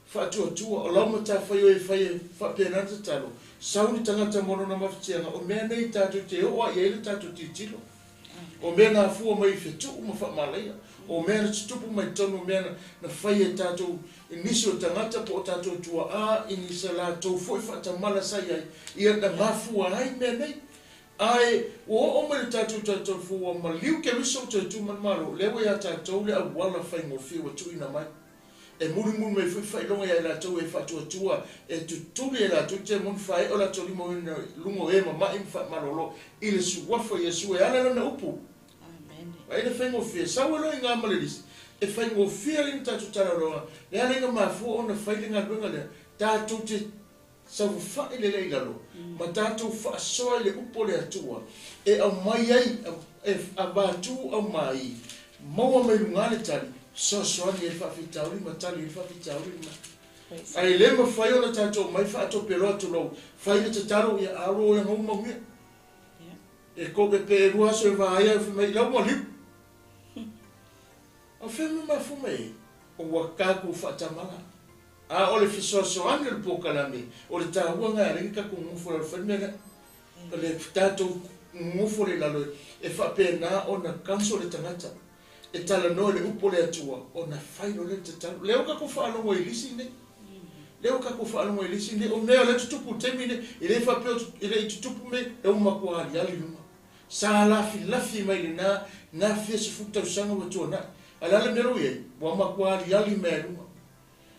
faatuatua, o lau matafaioi e fai e faapena le tatalo, sau le tagata ma lona mafatiaga, o mea nei tatou te oo lava i ai le tatou tilotilo. O mea na afua mai i fetuu ma faamalaia, o mea na tutupu mai totonu o mea na fai e tatou i nisi o tagata po o tatou tuaa i ni sa latou foi faatamala sa i ai, ia na mafua ai mea nei. Ae ua oo mai le tatou tatou fou ua maliu Keriso ua toe tu mai le Malo, lea ua ia tatou le auala faigofie ua tuuina mai. E mulimuli mai foi faailoga ia i latou e faatuatua, e tutuli e latou te moni faaee o latou lima i luga o e mama'i ma faamalolo i le Suafa o Iesu e ala lana upu. Vaai le faigofie, sau e loa i ga ma le lisi, e faigofie alii na tatou talanoaga, le ala ina mafua ona fai le galuega lea, tatou te saofafai lelei i lalo, ma tatou faasoa i le upu a le Atua, e aumai ai, e avatu aumai, maua mai luga le tali, fesoasoani ai le faafitauli ma tali ai le faafitauli lena. Ae le mafai ona tatou omai faatopeloa tulou, fai le tatalo, ia alo oe gou manuia. E ko, pe e lua aso e vaai ai fai mai, lau maliu. O fea mea mafua mai ai? Ua tatou faatamala. A o le fesoasoani o le polokalame, o le taua lena e ala ai ona tatou nonofo i lalo e fai le mea lea. O le tatou nonofo lea i lalo e faapena ona counsel le tagata, e talanoa i le upu a le Atua ona fai loa lea le tatalo. Lea ua tatou faalogo i lisi nei. Lea ua tatou faalogo i lisi nei, o mea o lea e tutupu i le taimi nei, e le faapea e le i tutupu mea, e ua matua aliali i luga. Sa lafilafi mai lena na fia sefulu tausaga ua tuanai. A o le a le mea la ua i ai? Ua matua aliali mai lava i luga.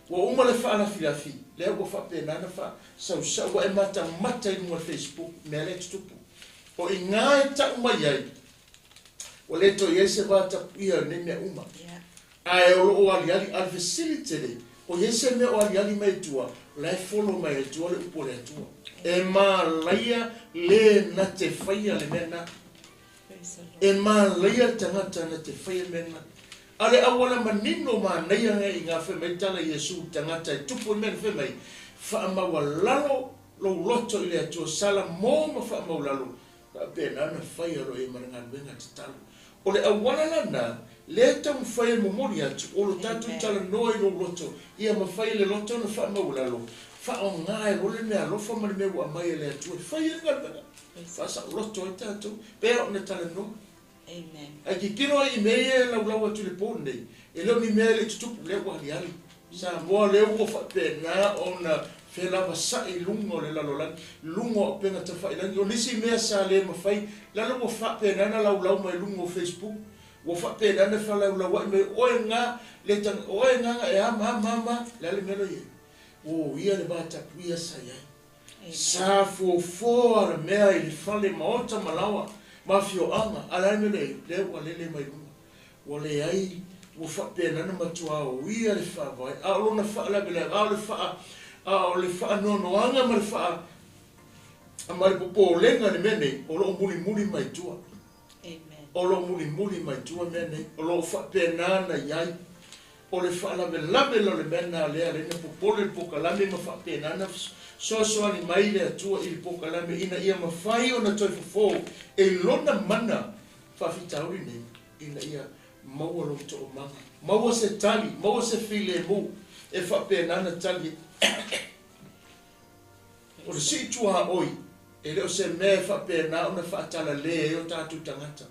Ua uma le faalafilafi, lea ua faapena ona faasausau, ua e matamata i luga o le Facebook mea lea e tutupu. O i ina e tau mai ai, ua le toe i ai se va tapuia o lenei mea uma. Ae o lo o aliali, a o le fesili tele, o i ai se mea o aliali mai i tua, o la e follow mai e tua le upu a le Atua. E malaia le na te faia le mea lena. E malaia le tagata na te faia le mea lena. A o le auala manino manaia lena i ngā fai mai tala Iesu i le tagata e tupu le mea na fai mai, faamaualalo lou loto i le Atua, salamo ma faamaulalo, Faapena ona fai alo i ai ma le galuega tatalo. O le auala lena lea e taumafai e momoli atu, o lo tatou talanoa i lou loto, ia mafai e le loto ona faamaualalo, faaaoga e loa le meaalofa ma le mea ua aumai e le Atua e fai ai le galuega, faasaoloto ai tatou, pei lava ona talanoa. Ae tilotilo ai i mea ia e laulau atu i le po lenei, e le o ni mea e le i tutupu, lea ua aliali. Samoa lea ua faapena ona felavasa'i i luga o le lalolagi, luga o auupega tafailagi. O nisi mea sa le mafai, lalo ua faapena ona laulau mai luga o Facebook, ua faapena ona falaulaua'i mai, oe na le tag, oe na na e a ma a ma a ma, le a le mea la i ai? Ua uia le va tapuia sa i ai. Sa fuafua le mea i le fale maota ma laoa ma afioaga, a o le a le mea lea i ai? Lea ua lele mai luga. Ua leai, ua faapena ona matua uia le faavae, a o lona faalavelave, a o le faa, a o le faanoanoaga ma le faa, ma le popolega i le mea nei, o lo o mulimuli mai tua. O lo o mulimuli mai tua mea nei, o lo o faapena ona i ai. O le faalavelave la o le mea lena lea alai na popole le pokalame ma faapena ona fesoasoani mai le Atua i le pokalame ina ia mafai ona toe fofo e lona mana faafitauli nei ina ia Maua lou toomaga, maua se tali, maua se filemu e faapena ona tali ai. O le sii tuaoi, e le o se mea e faapena ona faatalale ai o tatou tagata.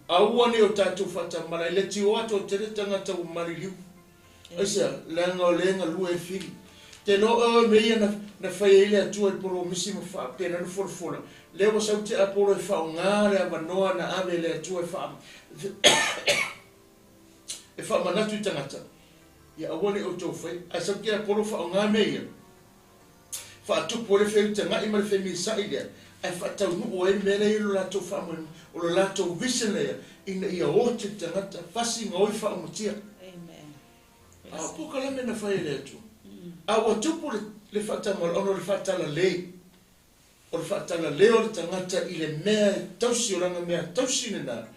Aua ne i o tatou faatamala, e le tioa toatele tagata ua maliliu. Aisea? Leaga o lea e galue ai fili. Te iloa oe o mea ia na, na fai ai le Atua i polomisi ma faapena ona folafola, lea ua sau tiapolo e faaaoga le avanoa na ave e le Atua e faa, e faamanatu i tagata, ia aua ne i outou faia. Ae sau tiapolo faaaoga mea ia, faatupu ai le feutaga'i ma le femisa'i lea, ae faataunuu ai mea lea i lo latou faamoemoe, o lo latou vision lea ina ia oti le tagata, fasi gaoi faaumatia. A o polokalame na fai e le Atua. A ua tupu le, le faatamala ona o le faatalalei, o le faatalale o le tagata i le mea e tausi, o lana mea tausi lena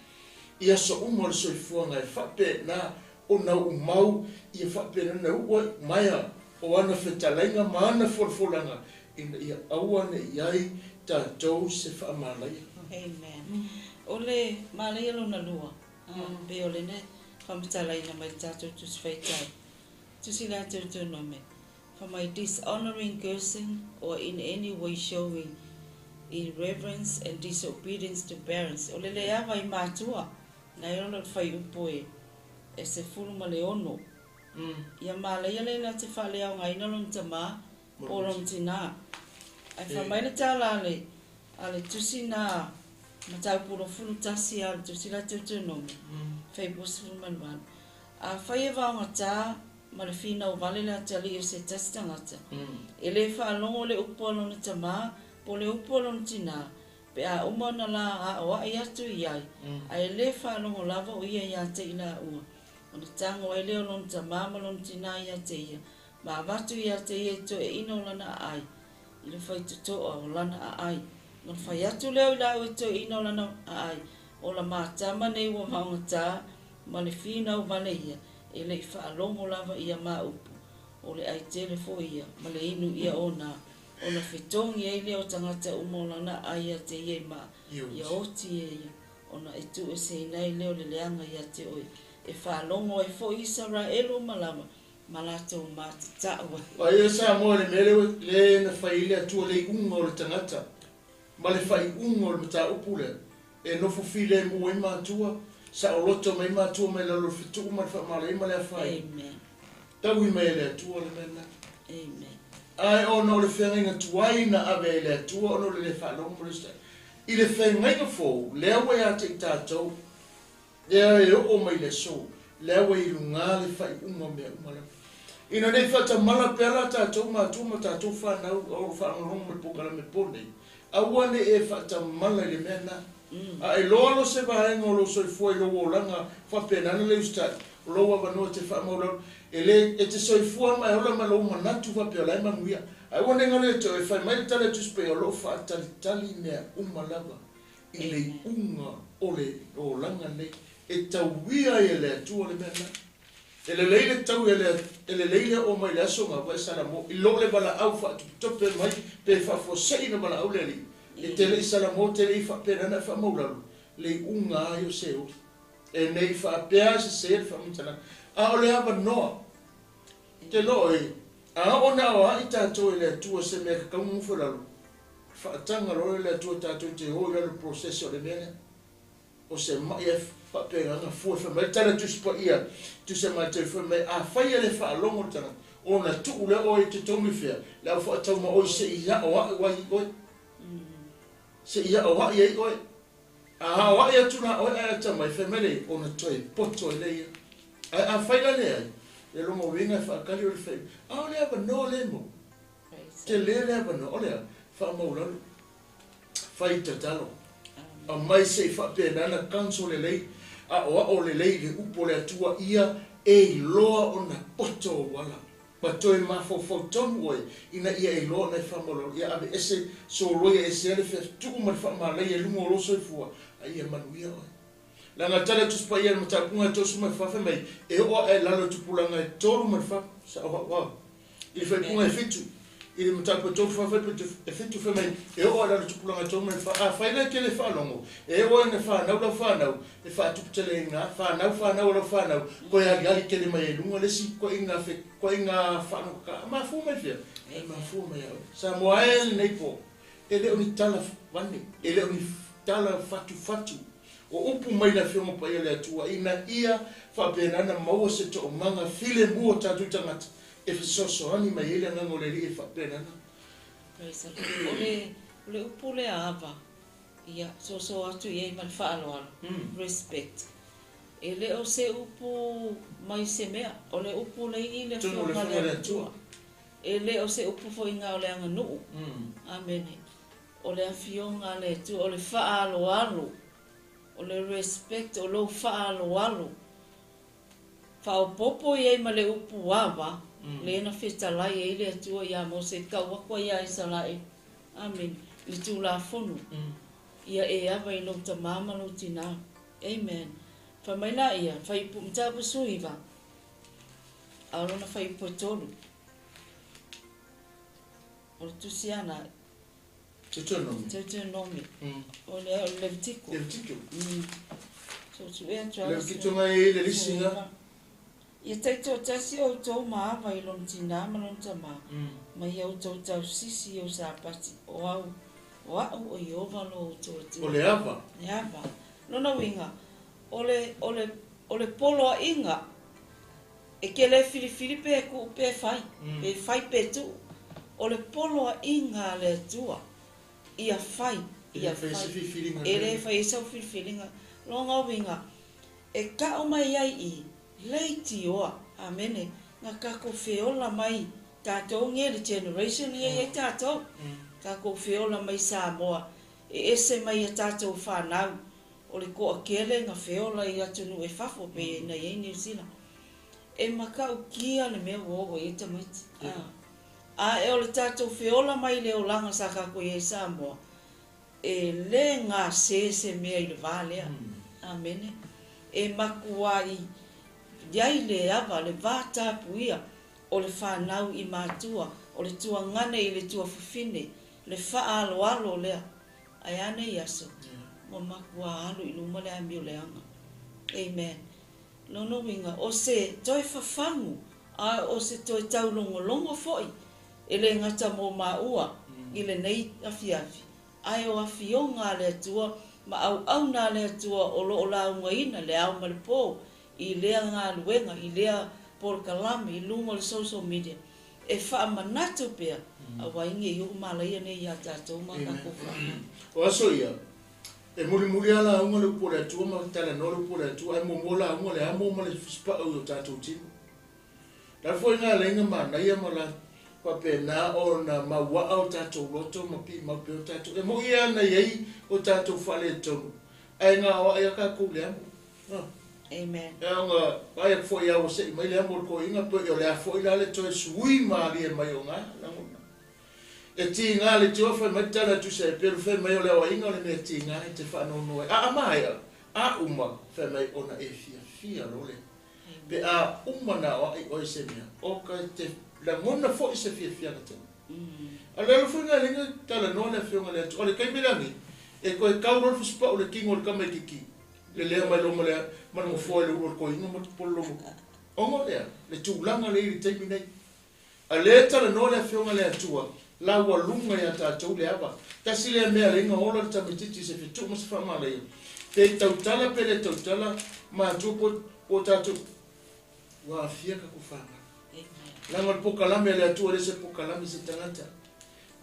i aso uma o le soifuaga e faapena ona uumau ia faapena ona uu ai maea o ana fetalaiga ma ana folafolaga ina ia aua ne i ai tatou se faamalaia. Amen. O le malaia lona lua, pei o lena faamatalaina mai le tatou Tusi Faitau, Tusi la Deuteronome, fai mai, Dishonoring, cursing, or in any way showing irreverence and disobedience to parents, o le le ava i matua, na e ono le fuaiupu e 16. Ia malaia le na te faaleaogaina lona tamā po o lona tinā. Ae fai mai le tala a le tusi na Mataupu 21 a le tusi la Deuteronome, fuaiupu 18, Afai e vaogatā ma le finau vale le atalii o se tasi tagata, e le faalogo le upu a lona tamā po o le upu a lona tinā, pe a uma ona la aoai atu i ai, ae le faalogo lava o ia iā te i laua, ona tago ai lea o lona tamā ma lona tinā iā te ia, ma avatu iā te ia i toeaina o lana aai, i le faitotoa o lana aai. Ona fai atu lea o i laua i toeaina o lana aai, O la ma tama nei ua vaogatā ma le finau vale ia, e le i faalogo lava ia ma upu, o le ai tele foi ia, ma le inu ia ona, ona fetogi ai lea o tagata uma o lana aai ia te ia i maa, ia oti e ia, ona e tuueseina ai lea o le leaga ia te oe, e faalogo ai foi Isaraelu uma lava ma latou matatau ai. Paia Samoa i le mea lea na fai ai le Atua le iuga o le tagata ma le faaiuga o le mataupu lea, e nofo filemu ai matua, saoloto mai matua mai lalo o le fetuu ma le faamalaia ma le afaina. Taui mai e le Atua le mea lena. Ae ona o le feagaiga tuai na ave ai e le Atua ona o le le faalogo ma le usitai i le feagaiga fou, lea ua ia te i tatou, lea e oo mai le aso, lea ua i luga le faaiuga o mea uma lava. Ina ne i faatamala pea la tatou matua ma tatou fanau o lo o faalogologo mai i le polokalame po nei, aua ne i e faatamala i le mea lena. A e loa loa se vaega o lou soifua i lou olaga faapena ona le usitai, o lou avanoa e te faamaulalo, e le, e te soifua ma e ola ma lou manatu faapea o la e manuia. Ae aua ne i galo ia te oe, fai mai le tala a Tusi Paia, o lo o faatalitali mea uma lava i le iuga o le olaga nei, e tauia ai e le Atua le mea lena. E lelei le tau e le, e lelei le oo mai le aso gava e Salamo i lo le valaau faatopetope mai pe faafuasei na valaau le Alii. E te le i Salamo te le i faapena na e faamaulalo le iuga ai o Seoli. E ne i faapea sese le faamatalaga, a o le avanoa te lo e a oo na aoai tatou e le Atua se mea e kakau nofo i lalo, faataga loa le Atua tatou te o i lalo process o le mea lea. O se maʻi e faapena fua fai mai le tala Tusi Paia, tusa ma toe fai mai, afai e le faalogo le tagata, ona tuu lea oe i totonu i fea, le au faataumaoi se i aoaʻi ai oe. Se i aoaʻi ai oe. A aoaʻi atu la oe ae atamai, fai mai lea, ona toe poto ai lea ia. Ae afai la leai, le lona uiga e faakali o le fai, a o le avanoa lea e maua. Tele le avanoa, o le a? Faamaulalo. Fai tatalo. Aumai se i faapena na counsel lelei, aoao lelei i le upu o le Atua ia e iloa ona poto ou ala, ma toe mafaufau tonu oe ina ia e iloa ona e faamaulalo, ia aveese soloia esea le featuu ma le faamalaia i luga o lou soifua, a ia manuia oe. Leaga tali atu si paia i le mataupuga e 34 fai mai, e oo ae i lalo i tupulaga e 3 ma le 4, sao hau hau, i le faaipuga e 7. I le mataupu e 3, 4, fuaiupu e 7 fai mai, e oo lava i lalo tupulaga e 3 ma le 4. Afai la e te le faalogo, e oo ina fanau lau fanau, e faatuputeleina lava, fanau, fanau a lau fanau, toe aliali tele mai ai i luga le isi ituaiga fe, ituaiga faalogotata. E mafua mai fea? E mafua mai ia oe. Samoa e lenei po, e le o ni tala vane, e le o ni tala fatufatu. O upu mai le Afioga Paia a le Atua, ina ia faapena ona maua se toomaga filemu o tatou tagata e fesoasoani mai ai le Agaga o le Alii e faapena ona. Praise the Lord. O le, o le upu lea ava, ia, soso atu i ai ma le faaaloalo, respect. E le o se upu mai se mea, o le upu le i le Tonu o le Afioga a Afioga le a le Atua. Atua. E le o se upu foi na o le aganuu. Amene. O le Afioga a le Atua, o le faaaloalo, o le respect, o lou faaaloalo. Faaopoopo i ai ma le upu ava, lea na fetalai ai le Atua iā Mose e tau atu ai iā Isaraelu, amene, i le Tulafono, Ia e ava i lou tamā ma lou tinā. Amen. Fai mai laia, Fuaiupu Mataupu 19, a o lona fuaiupu e tolu. O le tusi ana. Deuteronomy. Deuteronomy. O le, o le Levitiko. Levitiko. Suesuea atu lava. Levitiko ngai e i le lisi nga. Ia taitoatasi outou ma ava i lona tinā ma lona tamā, ma ia outou tausisi i ou Sapati, o au, o a'u o Ieova lo outou Atua. O le ava. Le ava. Lona uiga, o le, o le, o le poloaiga e ke le filifili pe tuu pe fai, pe fai pe tuu. O le poloaiga a le Atua, ia fai, ia E le fai fai. se filifiliga. E le fai ai sau filifiliga. Lona uiga, e ta'u mai ai i leitioa, amene, na tatou feola mai tatou nei le generation ia i ai tatou, tatou feola mai Samoa, e ese mai ia tatou fanau, o le toatele na feola i atunuu e fafo pei ona i ai Niu Sila. E matautia le mea ua oo i ai tamaiti. Ae o le tatou feola mai le olaga sa tatou i ai i Samoa, E le gase se mea i le va lea. Amene. E matuai i ai le ava, le va tapuia o le fanau i matua, o le tuagane i le tuafafine, le faaaloalo lea. Ae a nei aso, ua matua alu i luma le amio leaga. Amen. Lona uiga, o se toe fafagu, a o se toe taulogologo foi, e le gata mo maua i lenei afiafi, ae o afioga a le Atua ma auauna a le Atua o lo o laugaina le ao ma le po i lea galuega, i lea polokalame i luga o le social media, e faamanatu pea, aua ne i oo malaia nei iā tatou ma tatou fanau. O aso ia, e mulimuli lava lauga le upu a le Atua ma talanoa le upu a le Atua, ae muamua lauga le amo ma le fusipau i o tatou tino. O le a foi ngā lainga manaia ma la faapena ona mauaa o tatou loto ma piimau pea o tatou. E moi lava na i ai o tatou faaletonu, ae gaoai lava tatou i le amo. Amen. E ao vaai atu foi lava ua sei mai le amo o le toeaina, pei o le a foi la le toe sui malie mai o ngā lagona. E tiga le tio fai mai le tala a Tusa e pelu fai mai o le aoaiga o le mea tiga e te faanoanoa ai. A maea, a uma, fai mai ona e fiafia loa lea. Pe a uma ona aoai oe i se mea, o ka te lagona foi se fiafiaga tele. A o le alo foi lena e leai na talanoa le Afioga i le Atua, o le taimi lagi, e toe tau loa le fusipau i le tino o le tamaitiiti, lelea mai loa ma le ma le nofoa i le ulu o le toeaina ma le lolotu. Ona o le a? Le tulaga lea i le taimi nei. A lea e talanoa le Afioga i le Atua, la ua luga iā tatou le ava. Tasi lea mea leai na ola le tamaitiiti i se fetuu ma se faamalaia. Pe tautala pe le tautala, matua po o tatou, ua aafia tatou fanau. Leaga o le pokalame a le Atua e le o se pokalame se tagata.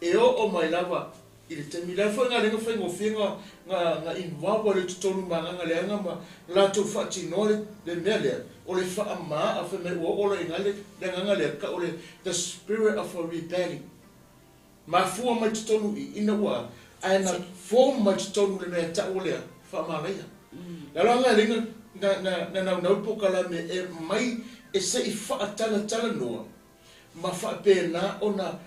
E oo mai lava i le taimi la foi na lea na faigofie na na na involve ai le totonu ma agaga leaga ma latou faatinoa le le mea lea o le faamaa fai mai ua oo loa i ina le le agaga lea tau o le the spirit of a rebellion mafua mai totonu i ina ua ae na form mai totonu le mea tau o lea faamalaia le aloaga lea na na na naunau le pokalame e mai e se i faatalatalanoa ma faapena ona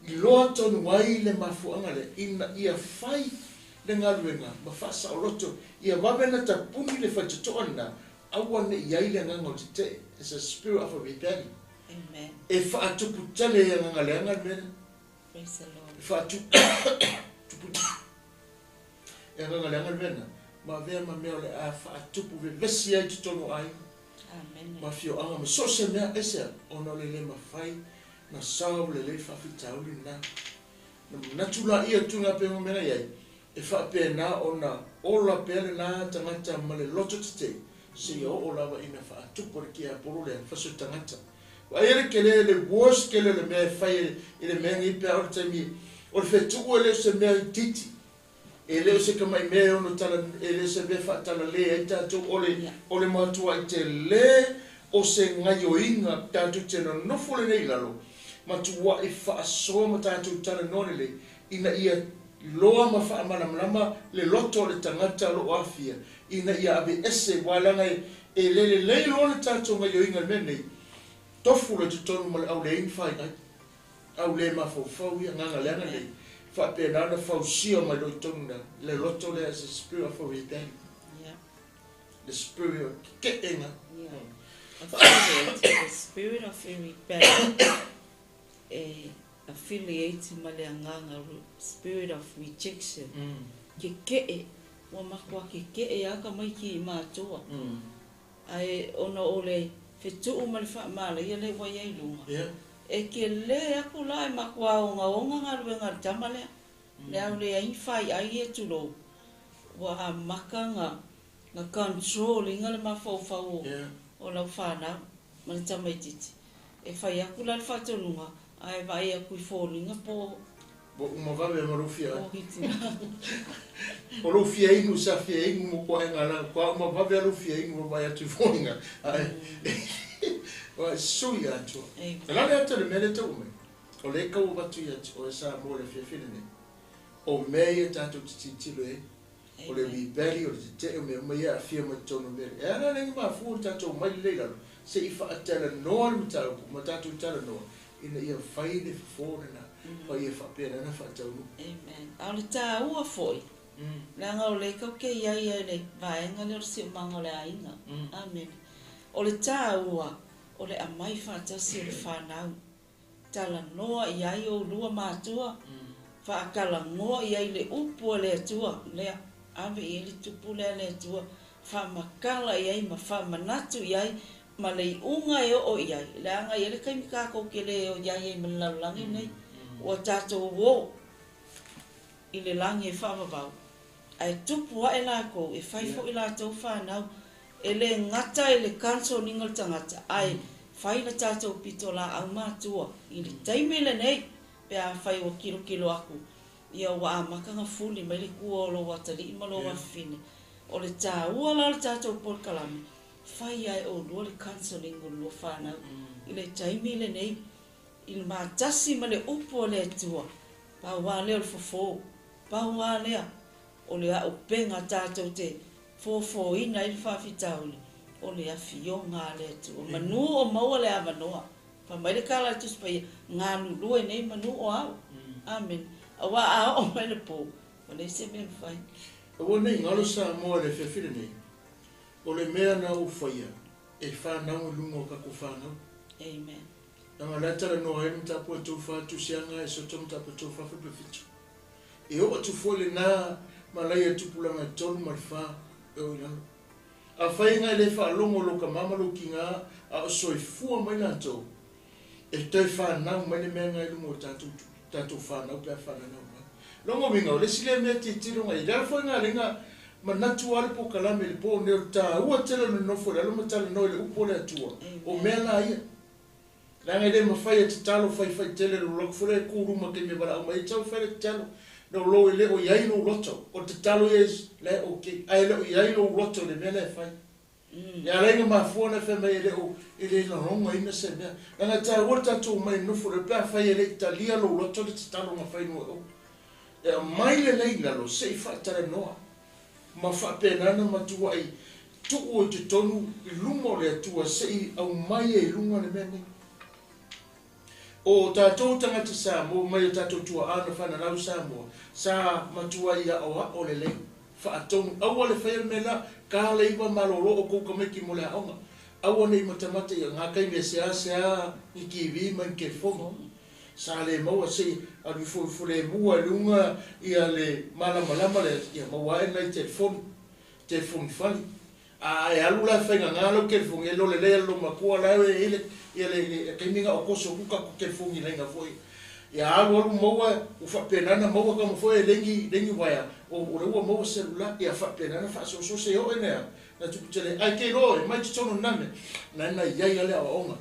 iloa tonu ai le mafuaaga lea ina ia fai le galuega ma faasaoloto ia vave ona tapuni le faitotoa lena, aua ne i ai le agaga o le tetee, it's a spirit of a rebellion, Amen. e faatuputele e agaga leaga le mea lea. Praise the Lord. E faatu tupu e agaga leaga le mea lena, ma avea ma mea o le a faatupu vevesi ai totonu o aiga, Amene. ma afioaga ma so o se mea, aisea? Ona o le le mafai ona solve lelei le faafitauli lena. Ona manatu laia o tulaga pei ona mea na i ai, e faapena ona ola pea lena tagata ma le loto tetee seia oo lava ina faatupu e le tiapolo lea faso tagata. Vaai le tele, le worst tele o le mea e fai i le mea nei pe a oo i le taimi o le fetuu e le o se mea itiiti. E le o se tamai mea e ono tala, e le o se mea e faatalale ai tatou, o le, o le matuai tele o se gaioiga tatou te nonofo lenei i lalo, matuai faasoa ma tatou talanoa lelei ina ia iloa ma faamalamalama le loto o le tagata o lo o aafia ina ia aveese, aua leaga e le lelei loa le tatou gaioiga i le mea lenei, tofu loa i totonu ma le aulei ni faiai, aulē mafaufau ia, agaga leaga nei, faapena ona fausia mai loa i totonu le le loto lea as a spirit of a rebellion, le spirit o keke'ega. Affiliate, the spirit of a rebellion e affiliate ma le agaga spirit of rejection, keke'e, ua matua keke'e lava tamaiti i matoa, ae ona o le fetu'u ma le fa'amalaia lea ua i ai luga, e telē atu la e matua ogaoga galuega a le tama lea, le au leai ni fai'ai ia tulou, ua amata na control ina le mafaufau o lau fanau ma le tamaitiiti. E fai atu la le faatonuga, ae vaai atu i foliga po Ua uma vave ma lou fia o hitina. O lou fia inu sa fia inu mo koaʻega la kua uma vave a lou fia inu ma vaai atu i foliga ae ua sui atoa. O le a le ata o le mea lea e tau mai? O lea e tau avatu ia te oe Samoa i le afiafi lenei. O mea ia tatou te tilotilo i ai. O le rebellion, o le tetee, o mea uma ia e aafia mai totonu o mea ia. E ala la i mafua o le tatou omai lelei i lalo, se i faatalanoa le mataupu ma tatou talanoa ina ia fai le fofo lena, ma ia faapena ona faataunuu. Amen. A o le taua foi, leaga o lea tatou te i ai i le vaega lea o le siomaga o le aiga. Amene. O le taua, o le aumai faatasi o le fanau. Talanoa i ai oulua matua, faatalanoa i ai le upu a le Atua, lea, ave i ai le tupu lea a le Atua, faamatala i ai ma faamanatu i ai ma le iuga e oo i ai, leaga e i ai le taimi tatou te le o i ai ai ma le lalolagi lenei, ua tatou o i le lagi e faavavau, ae tupu ae lakou, e fai foi latou fanau, e le gata i le counselling o le tagata, ae fai le tatou pitolaau matua i le taimi lenei pe afai ua tilotilo atu, ia ua amata ona fuli mai le tua o lou atalii ma lou afafine. O le taua la o le tatou polokalame, fai lava e oulua le counselling o lua fanau i le taimi lenei, i le matasi ma le upu a le Atua, pau lava lea o le fofo, pau lava lea o le auupega tatou te fofoina ai le faafitauli, o le afioga a le Atua. Manu o maua le avanoa. Fai mai le tala a le Tusi Paia, galulue nei manu o au. Amene. Aua a oo mai le po, ua leai se mea e mafai. Aua ne i galo Samoa i le afiafi lenei, o le mea na ou faia e fanau i luga o tatou fanau. Amen. Leaga o la e talanoa ai le mataupu a tou fa tusiaga e soto mataupu a tou fa 7. E oo atu foi lena malaia i tupulaga e 3 ma le 4 e oo i lalo. Afai na e le faalogo lou tama ma lou tiga a o soifua mai latou, e toe fanau mai le mea lena i luga o tatou, tatou fanau pe a fananau mai. Lona uiga, o le isi lea mea e tilotilo na i ai. Le ala foi lena lea na manatu lava le polokalame i le po nei o le taua tele o le nonofo i lalo ma talanoa i le upu a le Atua, o mea la ia. Leaga e le mafai e tatalo faifai tele lou loto foi lea e ku luma taimi e valaau mai ai tau fai le tatalo no lou e le o iai lou loto o le tatalo ia is la e ok ae le o iai lou loto i le mea la e fai e ala ai na mafua ona fai mai e le o e le lalogaina se mea leaga e taua le tatou omai e nofo le pe afai e le i talia lou loto le tatalo na fai noe o e aumai lelei i lalo se i faatalanoa ma faapena ona matuai tuu i totonu i luma o le Atua se i aumai ai i luga le mea nei. O tatou tagata Samoa mai o tatou tuaa na fananau i Samoa, sa matuai aoao lelei, faatonu, aua le faia le mea la, kaleiva malolo outou tamaiti mo le aoga, aua ne i matamata i ngā taimi e seasea ni TV ma ni telefoni. Sa le maua se i alu ifo i Fulemua i luga ia le malamalama lea, ia maua ae nai telefoni, telefoni fale. A e alu la e faigagā lau telefoni, e lole lelei a le loomatua la e i ai le, ia le, le taimi na o toso atu tatou telefoni i laina foi. Ia alu alu maua, ua faapena ona maua tama foi e leai ni, leai ni uaea, o, o lea ua maua cellular, ia faapena ona faasoasoa seia oo ina, ina tupu tele. Ae te iloa oe, mai totonu o lena mea, na na i ai lava le aoaoga.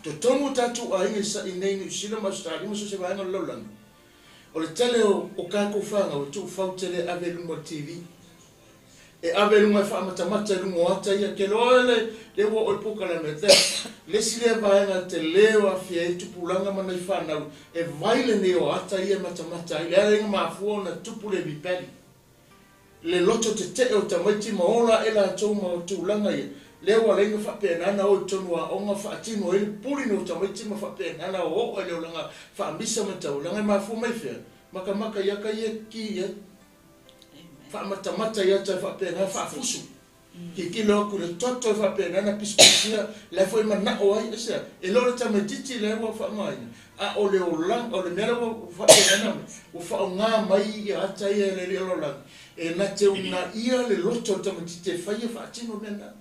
Totonu o tatou aiga i sa, i nei Niu Sila ma Ausetalia ma so o se vaega o le lalolagi, o le tele o, o tatou fanau e tuufau tele e ave i luma o le TV. E ave i luga e faamatamata i luga o ata ia. Ke loa le, le ua oo i polokalame, that's le isi lea vaega tele o aafia ai tupulaga ma nai fanau e vai lenei o ata ia e matamata ai. Le ala ia na mafua ona tupu le rebellion. Le loto tetee o tamaiti ma ola ae latou ma tulaga ia, lea ua ala ai ona faapena ona o i totonu o aoga faatino ai le pulina o tamaiti ma faapena ona oo ai le olaga faamisa ma tau, leaga e mafua mai fea? Matamata i ata ia e ki i ai. Faamatamata i ata e faapena faafusu. Tilotilo atu i le toto e faapena ona pisipisia, la foi e manao ai, aisea? E le o le tamaitiiti lea ua faaaogaina, a o le olaga, o le mea lea ua faapena ona ua faaaoga mai ia ata ia e le alii o le lalolagi, e na te uunaia le loto o le tamaitiiti e fai e faatino mea na.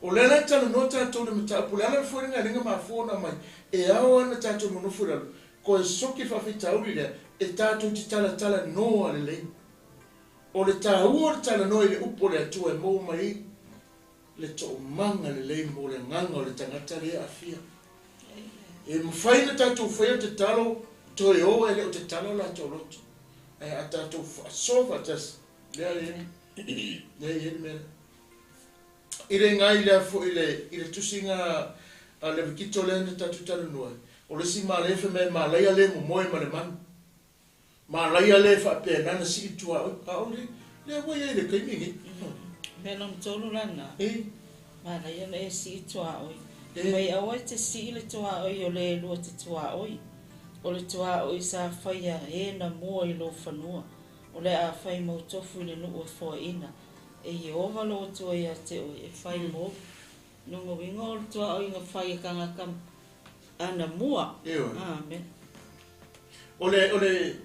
O lea la e talanoa tatou i le mataupu, o le ala le foi lena e le na mafua ona aumai, e ao lava ona tatou nonofo i lalo, toe soki le faafitauli lea, e tatou te talatalanoa lelei. O le taua o le talanoa i le upu o le Atua e maua mai ai le toomaga lelei mo le agaga o le tagata lea e aafia. E mafai ona tatou faia tatalo toe o e le o tatalo o latou loto, ae a tatou faasoa faatasi, lea e i ai le mea lea. I le iga i lea foi i le, i le tusiga a Levitito lea na tatou talanoa ai, o le isi malaia fai mai e malaia le momoe ma le manu. Malaia le faapena na sii tuaoi, a o le lea ua i ai i le taimi nei. Mea lona tolu la lena, malaia le sii tuaoi. Mai aua e te sii le tuaoi o le lua te tuaoi. O le tuaoi sa faia e na mua i lou fanua, o le a fai mau tofu i le nuu e foaina e Ieova lou Atua ia te oe e fai mou. Lona uiga o le tuaoi na fai e tagata anamua. Amen. O le, o le,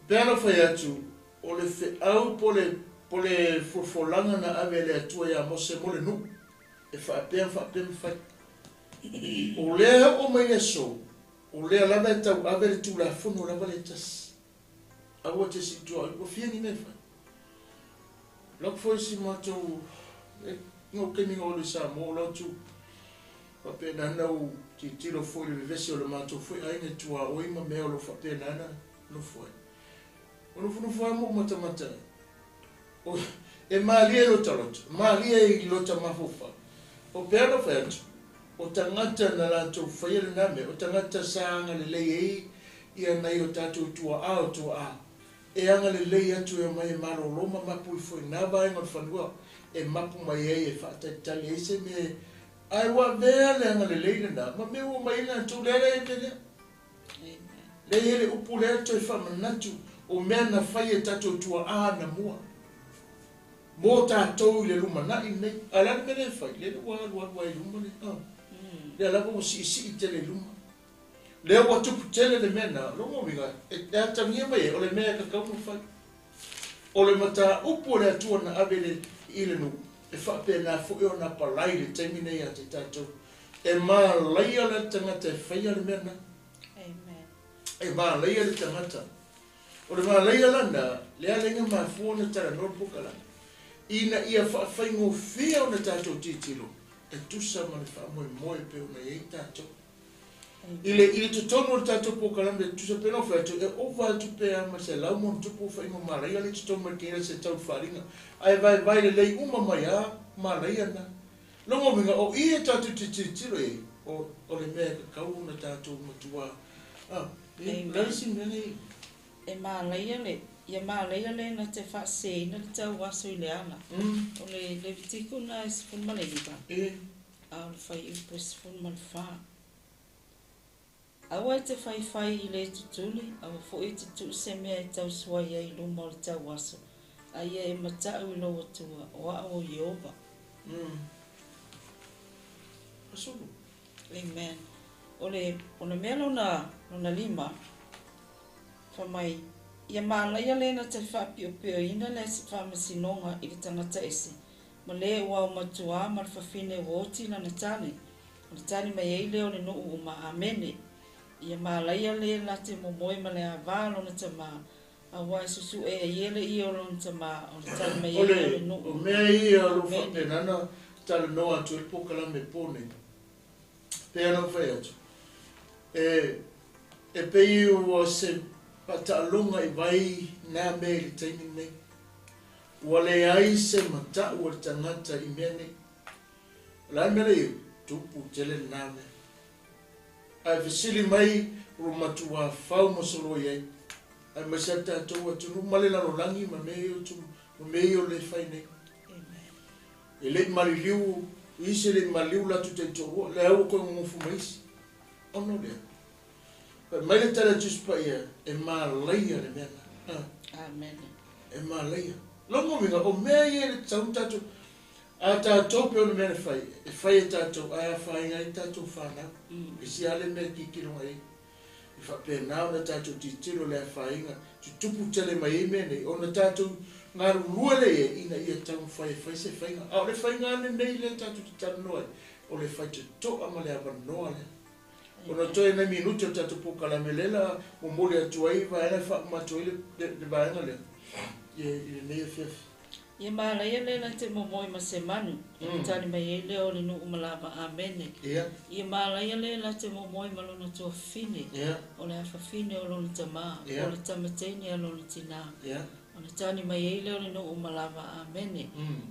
pei ona fai atu, o le feau po o le, po o le folafolaga na ave e le Atua ia Mose mo le nuu, e faapea ma faapea ma fai. O lea e oo mai le aso, o lea lava e tauave le Tulafono lava lea e tasi. Aua te sii tuaoi, ua fia ni mea e fai. Lau foi si matou, e, no taimi na ou alu i Samoa, o lau atu, faapena ona ou tilotilo foi i le vevesi o le matou foi aiga i tuaoi ma mea o lo o faapena ona nofo ai. Ua nofonofo lava ma ou matamata ai. O, e malie i lota loto, malie i lota mafaufau. O pea ona fai atu, o tagata na latou faia lena mea, o tagata sa agalelei ai ia nai o tatou tuaa o tuaa, e agalelei atu e omai e malolo ma mapu ifo i na vaega o le fanua e mapu mai ai e faatalitali ai se mea e Ae ua avea le agalelei lena ma mea ua omai ai latou, lea lea e lea. Lea e i ai le upu lea toe faamanatu o mea na fai e tatou tuaa anamua mo tatou i le lumanai lenei. A o le a le mea lea e fai? Lea ua alualu ai i luma le, a. Lea lava ua siisii tele i luma. Lea ua tupu tele le mea lena, lona uiga e atagia mai ai o le mea e tatau ona fai. O le mataupu a le Atua na ave i le nuu, e faapena foi ona apalai i le taimi nei ia te tatou. E malaia la le tagata e faia le mea lena. E malaia le tagata. O le malaia la lena, lea ala ai na mafua ona talanoa le polokalame, ina ia faafaigofie ona tatou tilotilo e tusa ma le faamoemoe e pei ona i ai tatou. I le, i le totonu o le tatou polokalame e tusa pea ona fai atu, e ova atu pe a ma 100+ faiga malaia lea i totonu mai le kēia se tau faaaliga, ae vaevae lelei uma mai a malaia na. Lona uiga, o i e tatou te tilotilo i ai, o, o le mea e tatau ona tatou matua, a, e, o le a le isi mea lea i. E malaia le, ia malaia le na te faaseseina le tauaso i le ala. O le Levitiko na e 19. A o le fuaiupu e 14. Aua e te faifai i le tutuli, aua foi e te tuu se mea e tausuai ai i luma o le tauaso, a ia e matau i lou Atua, o au o Ieova. Amen. O le, o le mea lona, lona lima, fai mai, Ia malaia le na te faapiopioina le faamasinoga i le tagata ese, ma le ua aumatuā ma le fafine ua oti lana tali, ona tali mai ai lea o le nuu uma, Amene. Ia malaia le na te momoe ma le avā lona tamā, auā e susu'e ai e le ie o lona tamā, ona tali mai O ai lea o le le nuu, o mea ia o lo o Amene. faapena ona talanoa atu ai le polokalame po nei, pei ona ou fai atu, e, e pei ua se faataaloga i vai na mea i le taimi lenei. Ua leai se matau a le tagata i mea nei. O le a le mea lea i ai? Tupu tele lena mea. Ae fesili mai ua matua fau ma soloi ai, aemaise lava le tatou atunuu ma le lalolagi ma mea ia o tu, ma mea ia o le fai nei. E le i maliliu isi, e le i maliliu latou taitoalua, lea ua toe gogofo mai isi. Ona o lea, fai mai le tali a Tusi Paia, e malaia le mea lena. Amen. E malaia. Lona uiga, o mea ia e le tatau ona tatou, a tatou pei o le mea na fai, e fai e tatou ae afaina ai tatou fanau. E isi lava le mea e tilotilo mai ai. E faapena ona tatou tilotilo i le afaina, tutupu tele mai ai mea nei, ona tatou galulue lea i ai ina ia taumafai e fai se faiga. A o le faiga lenei lea tatou te talanoa ai, o le faitotoa ma le avanoa lea. Ona toe nai minute o le tatou polokalame lea la momoli atu ai vaega e faauma atu ai le vaega lea i lenei afiafi. Ia malaia le la te momoe ma se manu, ona tali mai ai lea o le nuu ma lava. Amene. Ia malaia le la te momoe ma lona tuafafine, o le afafine o lona tamā, po o le tama teine a lona tinā, ona tali mai ai lea o le nuu ma lava. Amene.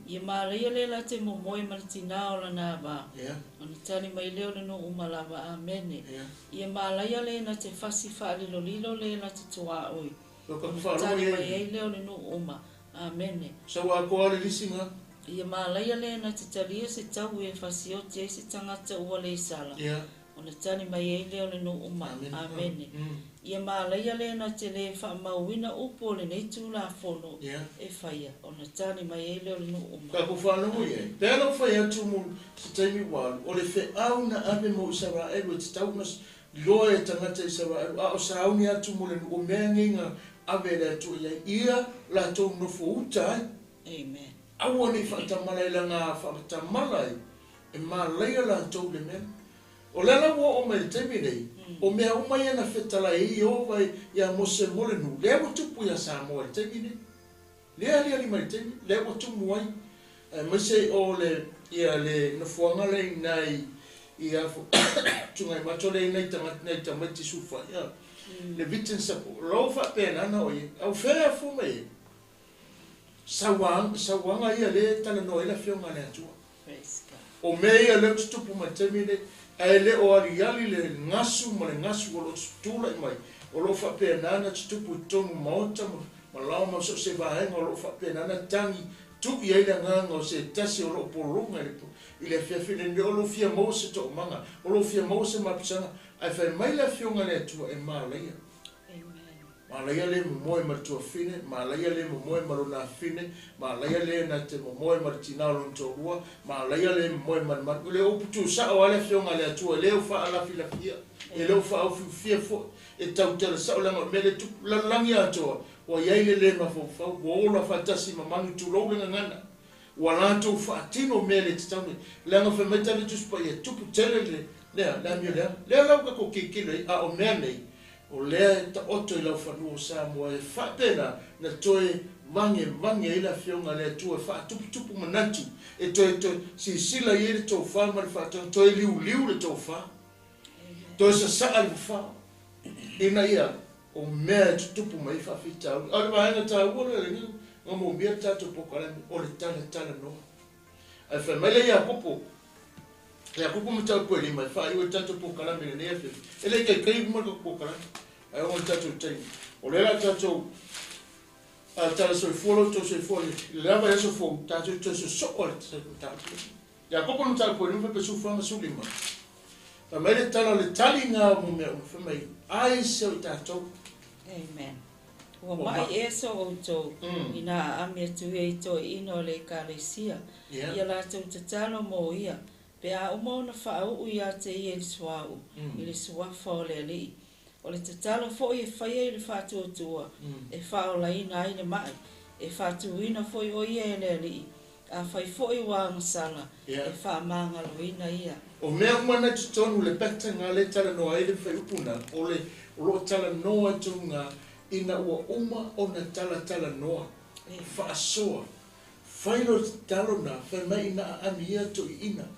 Ia malaia le la te momoe ma le tinā o lana avā, ona tali mai lea o le nuu ma lava. Amene. Ia malaia le na te fasi faalilolilo le la te tuaoi, ona tali mai ai lea o le nuu uma. Amene. Sau atoa le lisi na. Ia malaia le na te talia se taui e fasioti ai se tagata ua le sala, ona tali mai ai lea o le nuu uma. Amene. Ia malaia le na te lē faamauina upu o lenei Tulafono e faia, ona tali mai ai lea o le nuu uma. Tatou faalogo i ai. Pea na ou fai atu mo se taimi ua alu, o le feau na ave mo Isaraelu e tatau ona iloa e tagata Isaraelu, a o sauni atu mo le nuu, o mea nei na ave e le Atua i ai, ia latou nofo uta ai. Amen. Aua ne i faatamala i lana faatamala ai, e malaia latou i le mea lea. O lea la ua oo mai i le taimi nei, o mea uma ia na fetalai ai Ieova iā Mose mo le nuu, lea ua tupu iā Samoa i le taimi nei. Lea e aliali mai i le taimi, lea ua tumu ai, aemaise o le, ia, le nofoaga lea i ina i, i afo, Tugaimata lea i nai tagata, nai tamaiti sufa, ia, le Wittense, o lo o faapena ona o i ai. A ua fea e afua mai ai? Sauaga, sauaga ia lea e talanoa ai le Afioga a le Atua. O mea ia lea ua tutupu mai i le taimi lenei, ae le o aliali le gasu ma le gasu o lo o tulai mai, o lo o faapena ona tutupu i totonu o maota ma malao ma so o se vaega o lo o faapena ona tagi tui ai le agaga o se tasi o lo o pologa i le afiafi lenei, o lo o fia maua se toomaga, o lo o fia maua se mapusaga, ae fai mai le Afioga a le Atua e malaia. Malaia le momoe ma le tuafine, malaia le momoe ma lona afine, malaia le na te momoe ma le tinā o lona toalua, malaia le momoe ma le manu. O le upu tuusao a le Afioga a le Atua, e le o faalafilafia, e le o faaufiufia foi, e tautala sao leaga o le mea lea e tupu. Lalolagi atoa, ua i ai le le mafaufau, ua ola faatasi ma manu, tulou le gagana. Ua latou faatino mea le tatau nei, leaga fai mai tali Tusi Paia, tupu tele le, lea, le amio leaga. Lea la ua tatou tilotilo ai, a o mea nei, o lea e taoto i laufanua o Samoa e faapena na toe vagevage ai le Afioga a le Atua e faatuputupu manatu, e toe toe silasila i ai le tofa ma le faatonuga, toe liuliu le tofa, toe sasaa le fafao, ina ia o mea e tutupu mai ai faafitauli. A o le vaega taua lea lenei na moomia le tatou polokalame, o le talatalanoa. Ae fai mai le Iakopo, Iakopo mataupu e lima e faaiu ai le tatou polokalame i lenei afiafi. E le i taitai uma le tatou polokalame, ae oo i le tatou taimi. O lea o le a tatou tala soifua lo outou soifua i le lava i aso fou, tatou toe sosoo i le mataupu lea. Iakopo mataupu e lima faapea 14 ma 15. Fai mai le tala o le taliga o mea uma, fai mai, ai se o i tatou. Amen. Ua mai ea so outou, ina aami atu ia i toeaiina o le ekalesia, ia latou tatalo mo ia, Pe a uma ona faauu ia te ia i le suauu, i le suafa o le Alii. O le tatalo foi e faia i le faatuatua, e faaolaina ai le ma'i, e faatuina foi o ia e le Alii. Afai foi ua agasala, e faamagaloina ia. O mea uma na i totonu o le pattern lea e talanoa ai le fuaiupu lena, o le, o lo o talanoa i totonu ina ua uma ona talatalanoa, faasoa, fai loa le tatalo lena, fai mai ina aami ia toeaiina.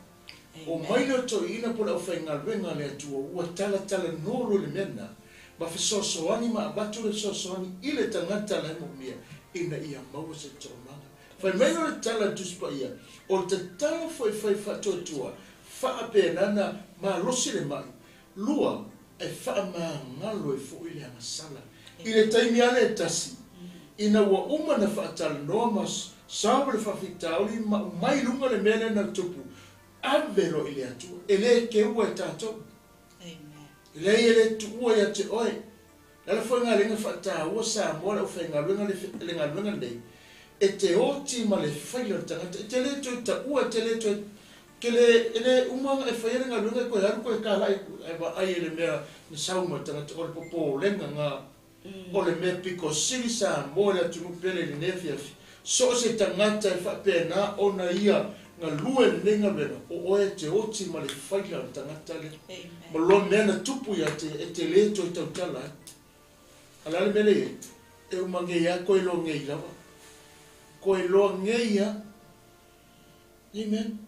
Omai lea o toeaiina po o le aufaigaluega a le Atua ua talatalanoa loa i le mea lena, ma fesoasoani ma avatu le fesoasoani i le tagata la e moomia ina ia maua se toomaga. Fai mai loa le tala a le Tusi Paia, o le tatalo foi e fai faatuatua, faapena na malosi le mai, lua, e faamagalo ai foi le agasala. I le taimi lava lea e tasi, ina ua uma ona faatalanoa ma solve le faafitauli ma aumai i luga le mea lea na tupu, ave loa i le Atua. E le keua e tatou. E leai e le tuua ia te oe. O le ala foi lena lea na faataua Samoa le aufaigaluega le galuega lenei, e te oti ma le faila o le tagata, e te le toe taua, e te le toe, ke le, e le uma ona e faia le galuega e toe alu toe talai ae vaai e le mea na sau ma le tagata, o le popolega na, o le mea pito sili Samoa i le atunuu pele i lenei afiafi, so o se tagata e faapena ona ia galue lenei galuega, o oe e te oti ma le faila o le tagata lea. Ma loa mea na tupu ia te e te le toe tautala ai. A o le a le mea lea e i ai? E uma nei lava koe loa nei lava. Koe loa nei lava. Amen.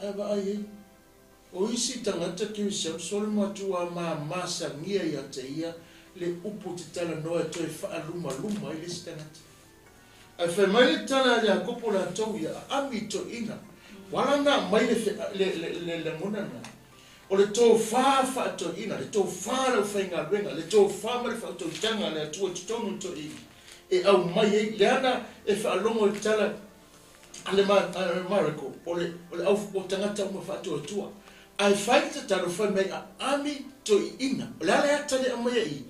Ae vaai ai. O isi tagata kerisiano sole matua mamasagia ia te ia le upu te talanoa e toe faalumaluma ai le isi tagata. Ae fai mai le tala a Iakopo latou ia, Aami i toeaiina. Ua ala ona aumai le le le le lagona lena. O le tofa faatoeaina, le tofa a le aufaigaluega, le tofa ma le faautautaga a le Atua i totonu o toeaiina e aumai ai, leaga e faalogo i le tala a le Mareko, o le o le au o tagata uma faatuatua. Ae fai le tatalo fai mai aami toeaiina. O le a le ata lea e aumaia i i?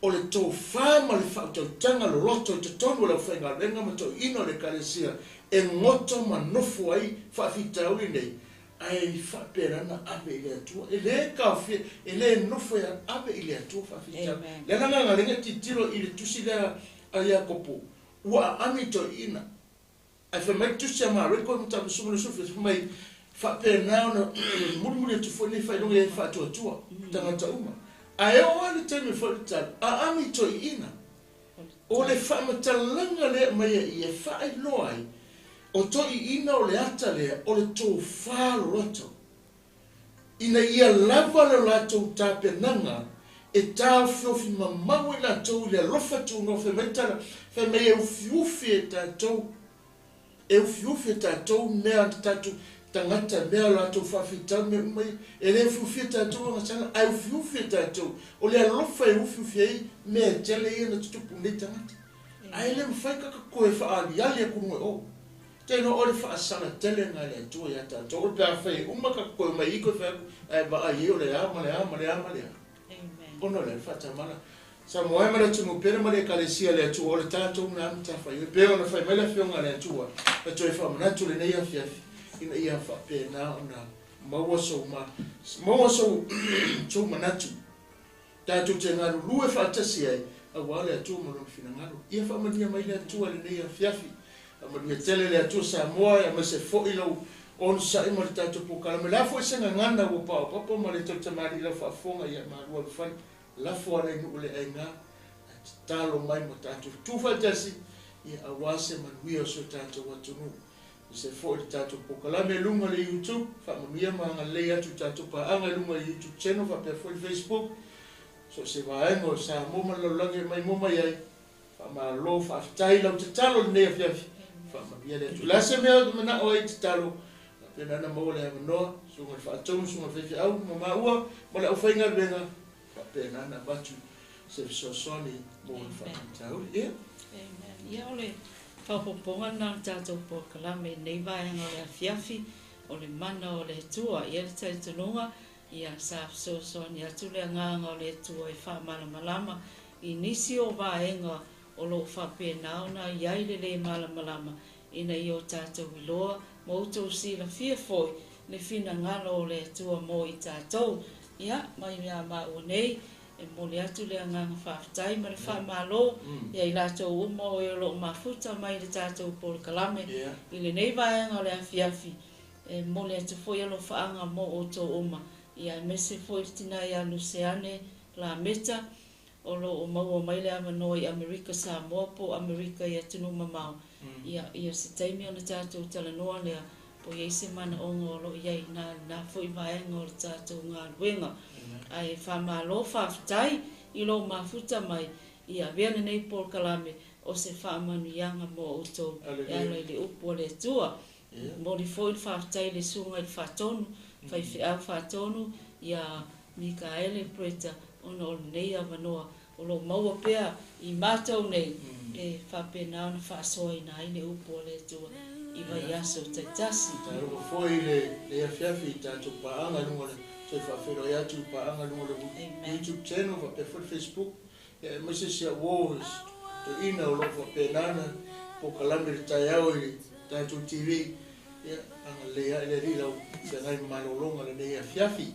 O le tofa ma le faautautaga loloto i totonu o le aufaigaluega ma toeaiina o le Ekalesia e goto ma nofo ai faafitauli nei, ae faapena ona ave i le Atua. E le taofia, e le nofo e ave i le Atua faafitauli. O le ala lena na ala ai ona tilotilo i le tusi lea a Iakopo, ua aami toeaiina. Ae fai mai le Tusi a Mareko i Mataupu 17, fai mai, faapena ona mulimuli atu foi nei faailoga i ai faatuatua tagata uma. Ae oo lava le taimi foi le tala, aami toeaiina. O le faamatalaga lea e aumai ai e faailoa ai, o toeaiina o le ata lea o le tofa loloto. Ina ia lava le latou tapenaga e taofiofi mamao ai latou i le alofa tunoa, fai mai tala, fai mai e ufiufi e tatou, e ufiufi e tatou mea a tatou tagata, mea o latou faafitauli, mea uma ia. E le ufiufia tatou agasala, ae ufiufi e tatou. O le alofa e ufiufi ai mea e tele ia na tutupu i nei tagata. Ae le mafai kaka koe faaaliali atu luga i o. Tino o le faasala tele na e le Atua ia tatou, o le pe afai e uma ka koe mai i koe fai atu, ae vaai ai o le a ma le a ma le a ma le a. Ona o le faatamala. Samoa e ma le atunuu pele ma le Ekalesia a le Atua, o le tatou na matafaioi. Pei ona fai mai le Afioga a le Atua, e toe faamanatu lenei afiafi, ina ia faapena ona maua sou ma, maua sou, sou manatu. Tatou te galulue faatasi ai, aua le Atua ma Lona finagalo. Ia faamanuia mai le Atua i lenei afiafi. Faamanuia tele le Atua Samoa, aemaise foi lau onosai ma le tatou polokalame. O le a foi se gagana ua paopapa ma le tautamalii i lau faafofoga, ia malu alo fale, lafo ala i nuu le aiga, ae tatalo mai ma tatou tu faatasi, ia aua se manuia o si o tatou atunuu. Aemaise foi le tatou polokalame i luga o le YouTube, faamanuia ma agalelei atu i tatou paaga i luga o le YouTube channel faapea foi le Facebook, so o se vaega o Samoa ma le lalolagi e maimoa mai ai. Faamalo, faafetai lau tatalo i lenei afiafi. Faamanuia le Atua. O le a se mea ou te manao ai i tatalo, faapena ona maua le avanoa, susuga i le faatonu, susuga i le faifeau ma maua ma le aufaigaluega, faapena ona avatu se fesoasoani mo le faafitauli. Ia. Amen. Ia o le faaopoopoga lena o le tatou polokalame i lenei vaega o le afiafi, o le mana o le Atua. Ia le talitonuga, ia sa fesoasoani atu le Agaga o le Atua e faamalamalama i nisi o vaega o lo o faapena ona i ai le lē malamalama ina ia o tatou iloa ma outou silafia foi. le finagalo o le Atua mo i tatou. Ia, mai ia maua nei, e momoli atu le agaga faafetai ma le faamalo ia i latou uma o e o loo mafuta mai le tatou polokalame i lenei vaega o le afiafi. E momoli atu foi alofaaga mo outou uma, ia aemaise foi le tina ia Luseane Lameta o loo maua mai le avanoa i Amerika Samoa po o Amerika i atunuu mamao. Ia, ia se taimi ona tatou talanoa lea po i ai se manaoga o loo i ai i lena foi vaega o le tatou galuega. Ae faamalo faafetai i lou mafuta mai, ia avea lenei polokalame o se faamanuiaga mo outou e ala i le upu a le Atua. Momoli foi le faafetai i le susuga i le Faatonu, faifeau Faatonu ia Mikaele Preta, ona o lenei avanoa o loo maua pea i matou nei e faapena ona faasoaina ai le upu a le Atua i vaiaso taitasi. Talofa foi i le afiafi i tatou paaga i luga o le toe faafeiloai atu i paaga i luga o le YouTube channel faapea foi le Facebook, ia aemaise si au uo toeaina o loo faapena ona polokalame i le taeao i le tatou TV. Ia agalelei ae le Alii lau feagai ma malologa i lenei afiafi.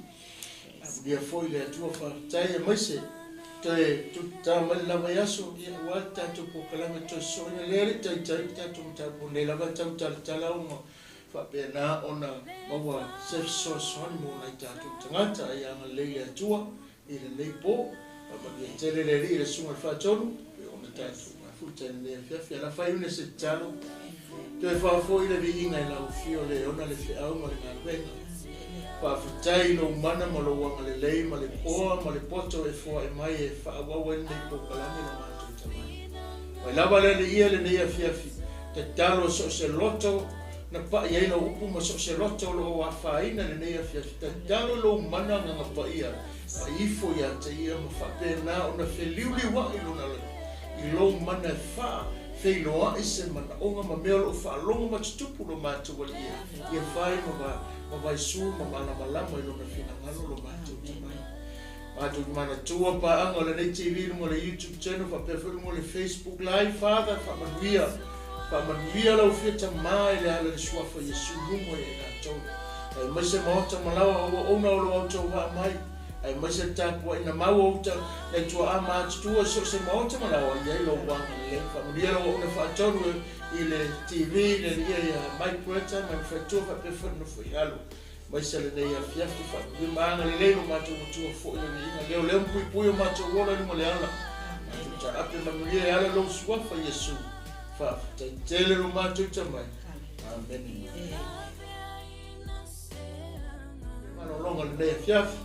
Amulia foi le Atua faafetai aemaise toe tutā mai le lava i aso, ia aua le tatou polokalame toe sosoina lea le taitai le tatou mataupu nei lava tau talatala ona faapena ona maua se fesoasoani mo nai tatou tagata. Ai agalelei le Atua i lenei po, faamanuia tele le Alii i le susuga i le Faatonu e ona tatou mafuta i lenei afiafi. Ala faiune se tatalo toe faafoi le viiga i lau afio le ona le feau ma le galuega. Faafetai i lou mana ma lou agalelei ma le poa ma le poto e foai mai e faaauau ai lenei polokalame lo matou tamai. Mai lava le Alii lenei afiafi, tatalo so o se loto na pai ai lau upu ma so o se loto o loo afaina lenei afiafi. Tatalo lou mana agaga paia faaifo ia te ia ma faapena ona feliuliuai lona i lou mana e faafeiloai se manaoga ma mea o loo faalogo ma tutupu lo matou Alii ia fai ma vaisu ma malamalama i lona finagalo lo matou tamai. Matou manatua paaga o lenei TV luga o le YouTube channel faapea foi luga o le Facebook Live. Father, faamanuia, faamanuia lau fia tamā i le ala le suafa Iesu luga ia i latou. Aemaise maota ma laoa auauna o lo outou vaa mai. Aemaise le tapuaiga mau o uta nai tuaa ma atutua i so o se maota ma laoa i ai lou agalelei. Faamanuia lau auauna faatonu i le TV le Alii ia Mike Puerta ma le faletua faapea foi le nofo i lalo. Aemaise lenei afiafi faamanuia ma agalelei lo matou Atua foi le viiga leo leo ma puipui o matou ola i luga o le ala. Matou taape manuia e ala lou suafa Iesu. Faafetai tele lo matou tamai. Amene. Malologa lenei afiafi.